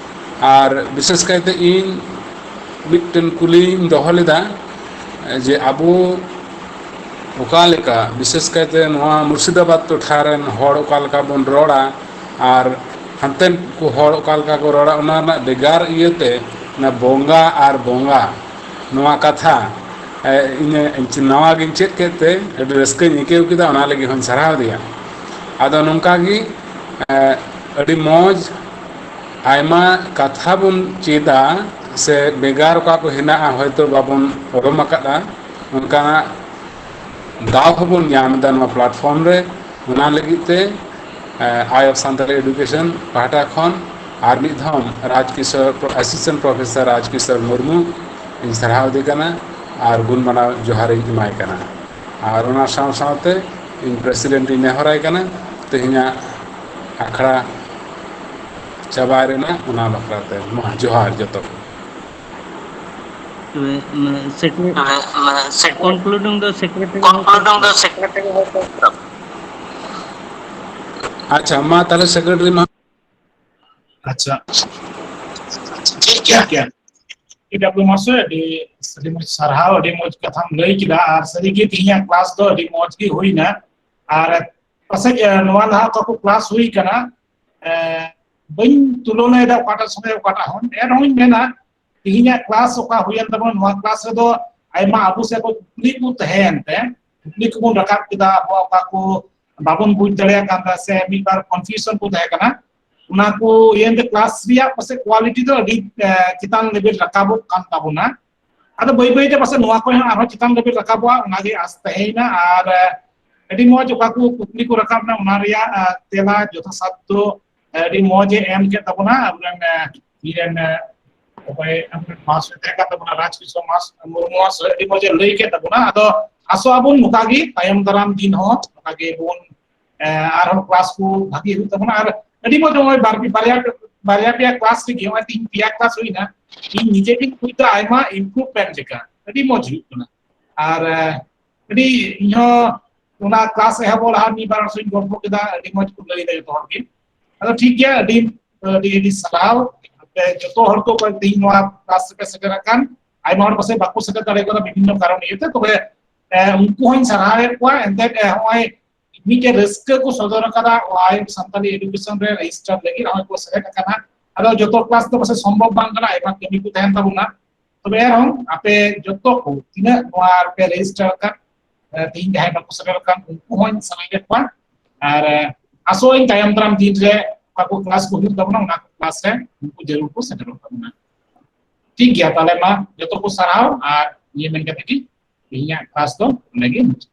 ᱟᱨ ᱵᱤᱥᱮᱥ ᱠᱟᱭᱛᱮ ᱤᱧ ᱢᱤᱫᱴᱮᱱ ᱠᱩᱞᱤᱧ ᱫᱚᱦᱚ ᱞᱮᱫᱟ ᱡᱮ ᱟᱵᱚ ᱚᱠᱟ ᱞᱮᱠᱟ, ᱵᱤᱥᱮᱥ ᱠᱟᱭᱛᱮ ᱱᱚᱣᱟ ᱢᱩᱨᱥᱤᱫᱟᱵᱟᱫᱽ ᱴᱚᱴᱷᱟ ᱨᱮᱱ ᱦᱚᱲ ᱚᱠᱟ ᱞᱮᱠᱟ ᱵᱚᱱ ᱨᱚᱲᱟ ᱟᱨ ᱦᱟᱱᱛᱮᱱ ᱠᱚ ᱦᱚᱲ ᱚᱠᱟ ᱞᱮᱠᱟ ᱠᱚ ᱨᱚᱲᱟ, ᱚᱱᱟ ᱨᱮᱱᱟᱜ ᱵᱷᱮᱜᱟᱨ ᱤᱭᱟᱹᱛᱮ ᱚᱱᱟ ᱵᱚᱸᱜᱟ ᱟᱨ ᱵᱚᱸᱜᱟ ᱱᱚᱣᱟ ᱠᱟᱛᱷᱟ, ᱮ, ᱤᱧ ᱱᱟᱣᱟ ᱜᱤᱧ ᱪᱮᱫ ᱠᱮᱫ ᱛᱮ ᱟᱹᱰᱤ ᱨᱟᱹᱥᱠᱟᱹᱧ ᱟᱹᱭᱠᱟᱹᱣ ᱠᱮᱫᱟ, ᱚᱱᱟ ᱞᱟᱹᱜᱤᱫ ᱦᱚᱸᱧ ᱥᱟᱨᱦᱟᱣ ᱮᱫᱮᱭᱟ᱾ ᱟᱫᱚ ᱱᱚᱝᱠᱟ ᱜᱮ, ᱮ, ᱟᱹᱰᱤ ᱢᱚᱡᱽ ᱟᱭᱢᱟ ᱠᱟᱛᱷᱟ ᱵᱚᱱ ᱪᱮᱫᱟ ᱥᱮ ᱵᱷᱮᱜᱟᱨ ᱚᱠᱟ ᱠᱚ ᱦᱮᱱᱟᱜᱼᱟ, ᱦᱚᱭᱛᱳ ᱵᱟᱵᱚᱱ ᱚᱨᱚᱢ ᱟᱠᱟᱫᱼᱟ, ᱚᱱᱠᱟᱱᱟᱜ ᱫᱟᱣ ᱦᱚᱸᱵᱚᱱ ᱧᱟᱢ ᱮᱫᱟ ᱱᱚᱣᱟ platform ᱨᱮ᱾ ᱚᱱᱟ ᱞᱟᱹᱜᱤᱫ ᱛᱮ, ᱮ, Eye of Santali Education ᱯᱟᱦᱴᱟ ᱠᱷᱚᱱ ᱟᱨ ᱢᱤᱫ ᱫᱷᱟᱣ ᱨᱟᱡᱽ ᱠᱤᱥᱳᱨ, Assistant Professor ᱨᱟᱡᱽ ᱠᱤᱥᱳᱨ ᱢᱩᱨᱢᱩ ᱤᱧ ᱥᱟᱨᱦᱟᱣ ᱮᱫᱮ ᱠᱟᱱᱟ ᱟᱨ ᱜᱩᱱ ᱢᱟᱱᱟᱣ ᱡᱚᱦᱟᱨ ᱤᱧ ᱮᱢᱟᱭ ᱠᱟᱱᱟ᱾ ᱟᱨ ᱚᱱᱟ ᱥᱟᱶ ᱥᱟᱶᱛᱮ ᱤᱧ president ᱤᱧ ᱱᱮᱦᱚᱨᱟᱭ ᱠᱟᱱᱟ, ᱛᱮᱦᱮᱧᱟᱜ ᱟᱠᱷᱲᱟ ᱪᱟᱵᱟᱭ ᱨᱮᱱᱟᱜ ᱚᱱᱟ ᱵᱟᱠᱷᱨᱟ ᱛᱮ᱾ ᱢᱟ ᱡᱚᱦᱟᱨ ᱡᱚᱛᱚ ᱠᱚ᱾ ᱛᱚᱵᱮ, ᱢᱟ, secre-, concluding ᱫᱚ secretary concluding ᱫᱚ secretary ᱦᱚᱭᱛᱳ᱾ ᱟᱪᱪᱷᱟ, ᱢᱟ ᱛᱟᱦᱞᱮ secretary ᱢᱟ᱾ ᱟᱪᱪᱷᱟ, ᱴᱷᱤᱠ ᱜᱮᱭᱟ᱾ ᱴᱷᱤᱠ ᱜᱮᱭᱟ᱾ ᱴᱷᱤᱠ ᱜᱮᱭᱟ, ᱟᱹᱰᱤ ᱢᱚᱡᱽ, ᱟᱹᱰᱤ, ᱟᱹᱰᱤ ᱢᱚᱡᱽ ᱥᱟᱨᱦᱟᱣ, ᱟᱹᱰᱤ ᱢᱚᱡᱽ ᱠᱟᱛᱷᱟᱢ ᱞᱟᱹᱭ ᱠᱮᱫᱟ᱾ ᱟᱨ ᱥᱟᱹᱨᱤᱜᱮ ᱛᱮᱦᱮᱧᱟᱜ class ᱫᱚ ᱟᱹᱰᱤ ᱢᱚᱡᱽ ᱜᱮ ᱦᱩᱭᱱᱟ᱾ ᱟᱨ ᱯᱟᱥᱮᱡ, ᱮ, ᱱᱚᱣᱟ ᱞᱟᱦᱟ ᱚᱠᱟ ᱠᱚ class ᱦᱩᱭ ᱠᱟᱱᱟ, ᱮ, ᱵᱟᱹᱧ ᱛᱩᱞᱚᱱᱟᱭᱮᱫᱟ ᱚᱠᱟᱴᱟᱜ ᱥᱚᱸᱜᱮ ᱚᱠᱟᱴᱟᱜ ᱦᱚᱸ, ᱮᱱ ᱨᱮᱦᱚᱸᱧ ᱢᱮᱱᱟ ᱛᱮᱦᱮᱧᱟᱜ class ᱚᱠᱟ ᱦᱩᱭᱮᱱ ᱛᱟᱵᱚᱱᱟ, ᱱᱚᱣᱟ class ᱨᱮᱫᱚ ᱟᱭᱢᱟ ᱟᱵᱚ ᱥᱮᱫ ᱠᱷᱚᱱ ᱠᱩᱠᱞᱤ ᱠᱚ ᱛᱟᱦᱮᱸᱭᱮᱱ ᱛᱮ, ᱠᱩᱠᱞᱤ ᱠᱚᱵᱚᱱ ᱨᱟᱠᱟᱵ ᱠᱮᱫᱟ, ᱟᱵᱚᱣᱟᱜ ᱚᱠᱟ ᱠᱚ ᱵᱟᱵᱚᱱ ᱵᱩᱡᱽ ᱫᱟᱲᱮᱭᱟᱜ ᱠᱟᱱ ᱛᱟᱦᱮᱸ ᱥᱮ ᱢᱤᱫ ᱵᱟᱨ confusion ᱠᱚ ᱛᱟᱦᱮᱸ ᱠᱟᱱᱟ, ᱚᱱᱟ ᱠᱚ ᱤᱭᱟᱹ ᱮᱱᱛᱮ class ᱨᱮᱭᱟᱜ ᱯᱟᱥᱮᱡ quality ᱫᱚ ᱟᱹᱰᱤ, ᱮ, ᱪᱮᱛᱟᱱ level ᱨᱟᱠᱟᱵᱚᱜ ᱠᱟᱱ ᱛᱟᱵᱚᱱᱟ᱾ ᱟᱫᱚ ᱵᱟᱹᱭ ᱵᱟᱹᱭ ᱛᱮ ᱯᱟᱥᱮᱡ ᱱᱚᱣᱟ ᱠᱚ ᱦᱚᱸ ᱟᱨᱦᱚᱸ ᱪᱮᱛᱟᱱ level ᱨᱟᱠᱟᱵᱚᱜᱼᱟ, ᱚᱱᱟᱜᱮ ᱟᱥ ᱛᱟᱦᱮᱸᱭᱮᱱᱟ᱾ ᱟᱨ, ᱮ, ᱟᱹᱰᱤ ᱢᱚᱡᱽ ᱚᱠᱟ ᱠᱚ ᱠᱩᱠᱞᱤ ᱠᱚ ᱨᱟᱠᱟᱵ ᱮᱱᱟ, ᱚᱱᱟ ᱨᱮᱭᱟᱜ, ᱮ, ᱛᱮᱞᱟ ᱡᱚᱛᱷᱟᱥᱟᱫᱽᱫᱷᱚ ᱟᱹᱰᱤ ᱢᱚᱡᱽ ᱮ ᱮᱢ ᱠᱮᱫ ᱛᱟᱵᱚᱱᱟ ᱟᱵᱚᱨᱮᱱ, ᱮ, ᱤᱧ ᱨᱮᱱ, ᱮ, ᱚᱠᱚᱭ ᱢᱟᱦᱟᱥᱚᱭ ᱛᱟᱦᱮᱸ ᱠᱟᱱ ᱛᱟᱵᱚᱱᱟ, ᱨᱟᱡᱽ ᱠᱤᱥᱳᱨ ᱢᱟᱦᱟᱥ-, ᱢᱩᱨᱢᱩ ᱢᱟᱦᱟᱥᱚᱭ ᱟᱹᱰᱤ ᱢᱚᱡᱽ ᱮ ᱞᱟᱹᱭ ᱠᱮᱫ ᱛᱟᱵᱚᱱᱟ᱾ ᱟᱫᱚ ᱟᱥᱚᱜ ᱟᱵᱚᱱ ᱱᱚᱝᱠᱟ ᱜᱮ ᱛᱟᱭᱚᱢ ᱫᱟᱨᱟᱢ ᱫᱤᱱ ᱦᱚᱸ ᱱᱚᱝᱠᱟ ᱜᱮ ᱵᱚᱱ, ᱮ, ᱟᱨᱦᱚᱸ class ᱠᱚ ᱵᱷᱟᱜᱤ ᱦᱩᱭᱩᱜ ᱛᱟᱵᱚᱱᱟ᱾ ᱟᱨ ᱟᱹᱰᱤ ᱢᱚᱡᱽ ᱱᱚᱜᱼᱚᱭ ᱵᱟᱨ, ᱵᱟᱨᱭᱟ, ᱵᱟᱨᱭᱟ ᱯᱮᱭᱟ class ᱨᱮᱜᱮ, ᱱᱚᱜᱼᱚᱭ ᱛᱤᱦᱤᱧ ᱯᱮᱭᱟ class ᱦᱩᱭᱱᱟ, ᱤᱧ ᱱᱤᱡᱮ ᱜᱤᱧ ᱵᱩᱡᱽ ᱮᱫᱟ ᱟᱭᱢᱟ improvement ᱞᱮᱠᱟ, ᱟᱹᱰᱤ ᱢᱚᱡᱽ ᱦᱩᱭᱩᱜ ᱠᱟᱱᱟ᱾ ᱟᱨ, ᱮ, ᱟᱹᱰᱤ ᱤᱧᱦᱚᱸ ᱚᱱᱟ class ᱮᱦᱚᱵᱚᱜ ᱞᱟᱦᱟ ᱢᱤᱫ ᱵᱟᱨ ᱦᱚᱲ ᱥᱟᱶ ᱤᱧ ᱜᱚᱞᱯᱚ ᱠᱮᱫᱟ, ᱟᱹᱰᱤ ᱢᱚᱡᱽ ᱠᱚ ᱞᱟᱹᱭ ᱮᱫᱟ ᱡᱚᱛᱚ ᱦᱚᱲ ᱜᱮ᱾ ᱟᱫᱚ ᱴᱷᱤᱠ ᱜᱮᱭᱟ, ᱟᱹᱰᱤ, ᱟᱹᱰᱤ, ᱟᱹᱰᱤ ᱥᱟᱨᱦᱟᱣ ᱟᱯᱮ ᱡᱚᱛᱚ ᱦᱚᱲ ᱠᱚ ᱛᱮᱦᱮᱧ ᱱᱚᱣᱟ class ᱨᱮᱯᱮ ᱥᱮᱴᱮᱨ ᱟᱠᱟᱱ᱾ ᱟᱭᱢᱟ ᱦᱚᱲ ᱯᱟᱥᱮᱡ ᱵᱟᱠᱚ ᱥᱮᱴᱮᱨ ᱫᱟᱲᱮ ᱠᱟᱣᱫᱟ ᱵᱤᱵᱷᱤᱱᱱᱚ ᱠᱟᱨᱚᱱ ᱤᱭᱟᱹᱛᱮ, ᱛᱚᱵᱮ, ᱮ, ᱩᱱᱠᱩ ᱦᱚᱸᱧ ᱥᱟᱨᱦᱟᱣᱮᱫ ᱠᱚᱣᱟ᱾ ᱮᱱᱛᱮᱫ, ᱮ, ᱱᱚᱜᱼᱚᱭ ᱢᱤᱫᱴᱮᱱ ᱨᱟᱹᱥᱠᱟᱹ ᱠᱚ ᱥᱚᱫᱚᱨ ᱟᱠᱟᱫᱟ, ᱟᱭ ᱥᱟᱱᱛᱟᱞᱤ education ᱨᱮ register ᱞᱟᱹᱜᱤᱫ ᱱᱚᱜᱼᱚᱭ ᱠᱚ ᱥᱮᱞᱮᱫ ᱟᱠᱟᱱᱟ᱾ ᱟᱫᱚ ᱡᱚᱛᱚ class ᱫᱚ ᱯᱟᱥᱮᱡ ᱥᱚᱢᱵᱷᱚᱵ ᱵᱟᱝ ᱠᱟᱱᱟ, ᱟᱭᱢᱟ ᱠᱟᱹᱢᱤ ᱠᱚ ᱛᱟᱦᱮᱱ ᱛᱟᱵᱚᱱᱟ᱾ ᱛᱚᱵᱮ ᱮᱱᱨᱮᱦᱚᱸ ᱟᱯᱮ ᱡᱚᱛᱚ ᱠᱚ ᱛᱤᱱᱟᱹᱜ ᱱᱚᱣᱟ ᱨᱮᱯᱮ register ᱟᱠᱟᱱ, ᱮ, ᱛᱮᱦᱮᱧ ᱡᱟᱦᱟᱸᱭ ᱵᱟᱠᱚ ᱥᱮᱴᱮᱨ ᱟᱠᱟᱱ, ᱩᱱᱠᱩ ᱦᱚᱸᱧ ᱥᱟᱱᱟᱭᱮᱫ ᱠᱚᱣᱟ᱾ ᱟᱨ, ᱮ, ᱟᱥᱚᱜ ᱟᱹᱧ ᱛᱟᱭᱚᱢ ᱫᱟᱨᱟᱢ ᱫᱤᱱ ᱨᱮ ᱚᱠᱟ ᱠᱚ class ᱠᱚ ᱦᱩᱭᱩᱜ ᱛᱟᱵᱚᱱᱟ, ᱚᱱᱟ ᱠᱚ class ᱨᱮ ᱩᱱᱠᱩ ᱡᱟᱹᱨᱩᱲ ᱠᱚ ᱥᱮᱴᱮᱨᱚᱜ ᱛᱟᱵᱚᱱᱟ᱾ ᱴᱷᱤᱠ ᱜᱮᱭᱟ, ᱛᱟᱦᱚᱞᱮ ᱢᱟ ᱡᱚᱛᱚ ᱠᱚ ᱥᱟᱨᱦᱟᱣ, ᱟᱨ ᱱᱤᱭᱟᱹ ᱢᱮᱱ ᱠᱟᱛᱮ ᱜᱮ ᱛᱮᱦᱮᱧᱟᱜ class ᱫᱚ ᱱᱚᱸᱰᱮ ᱜᱮ ᱢᱩᱪᱟᱹᱫ᱾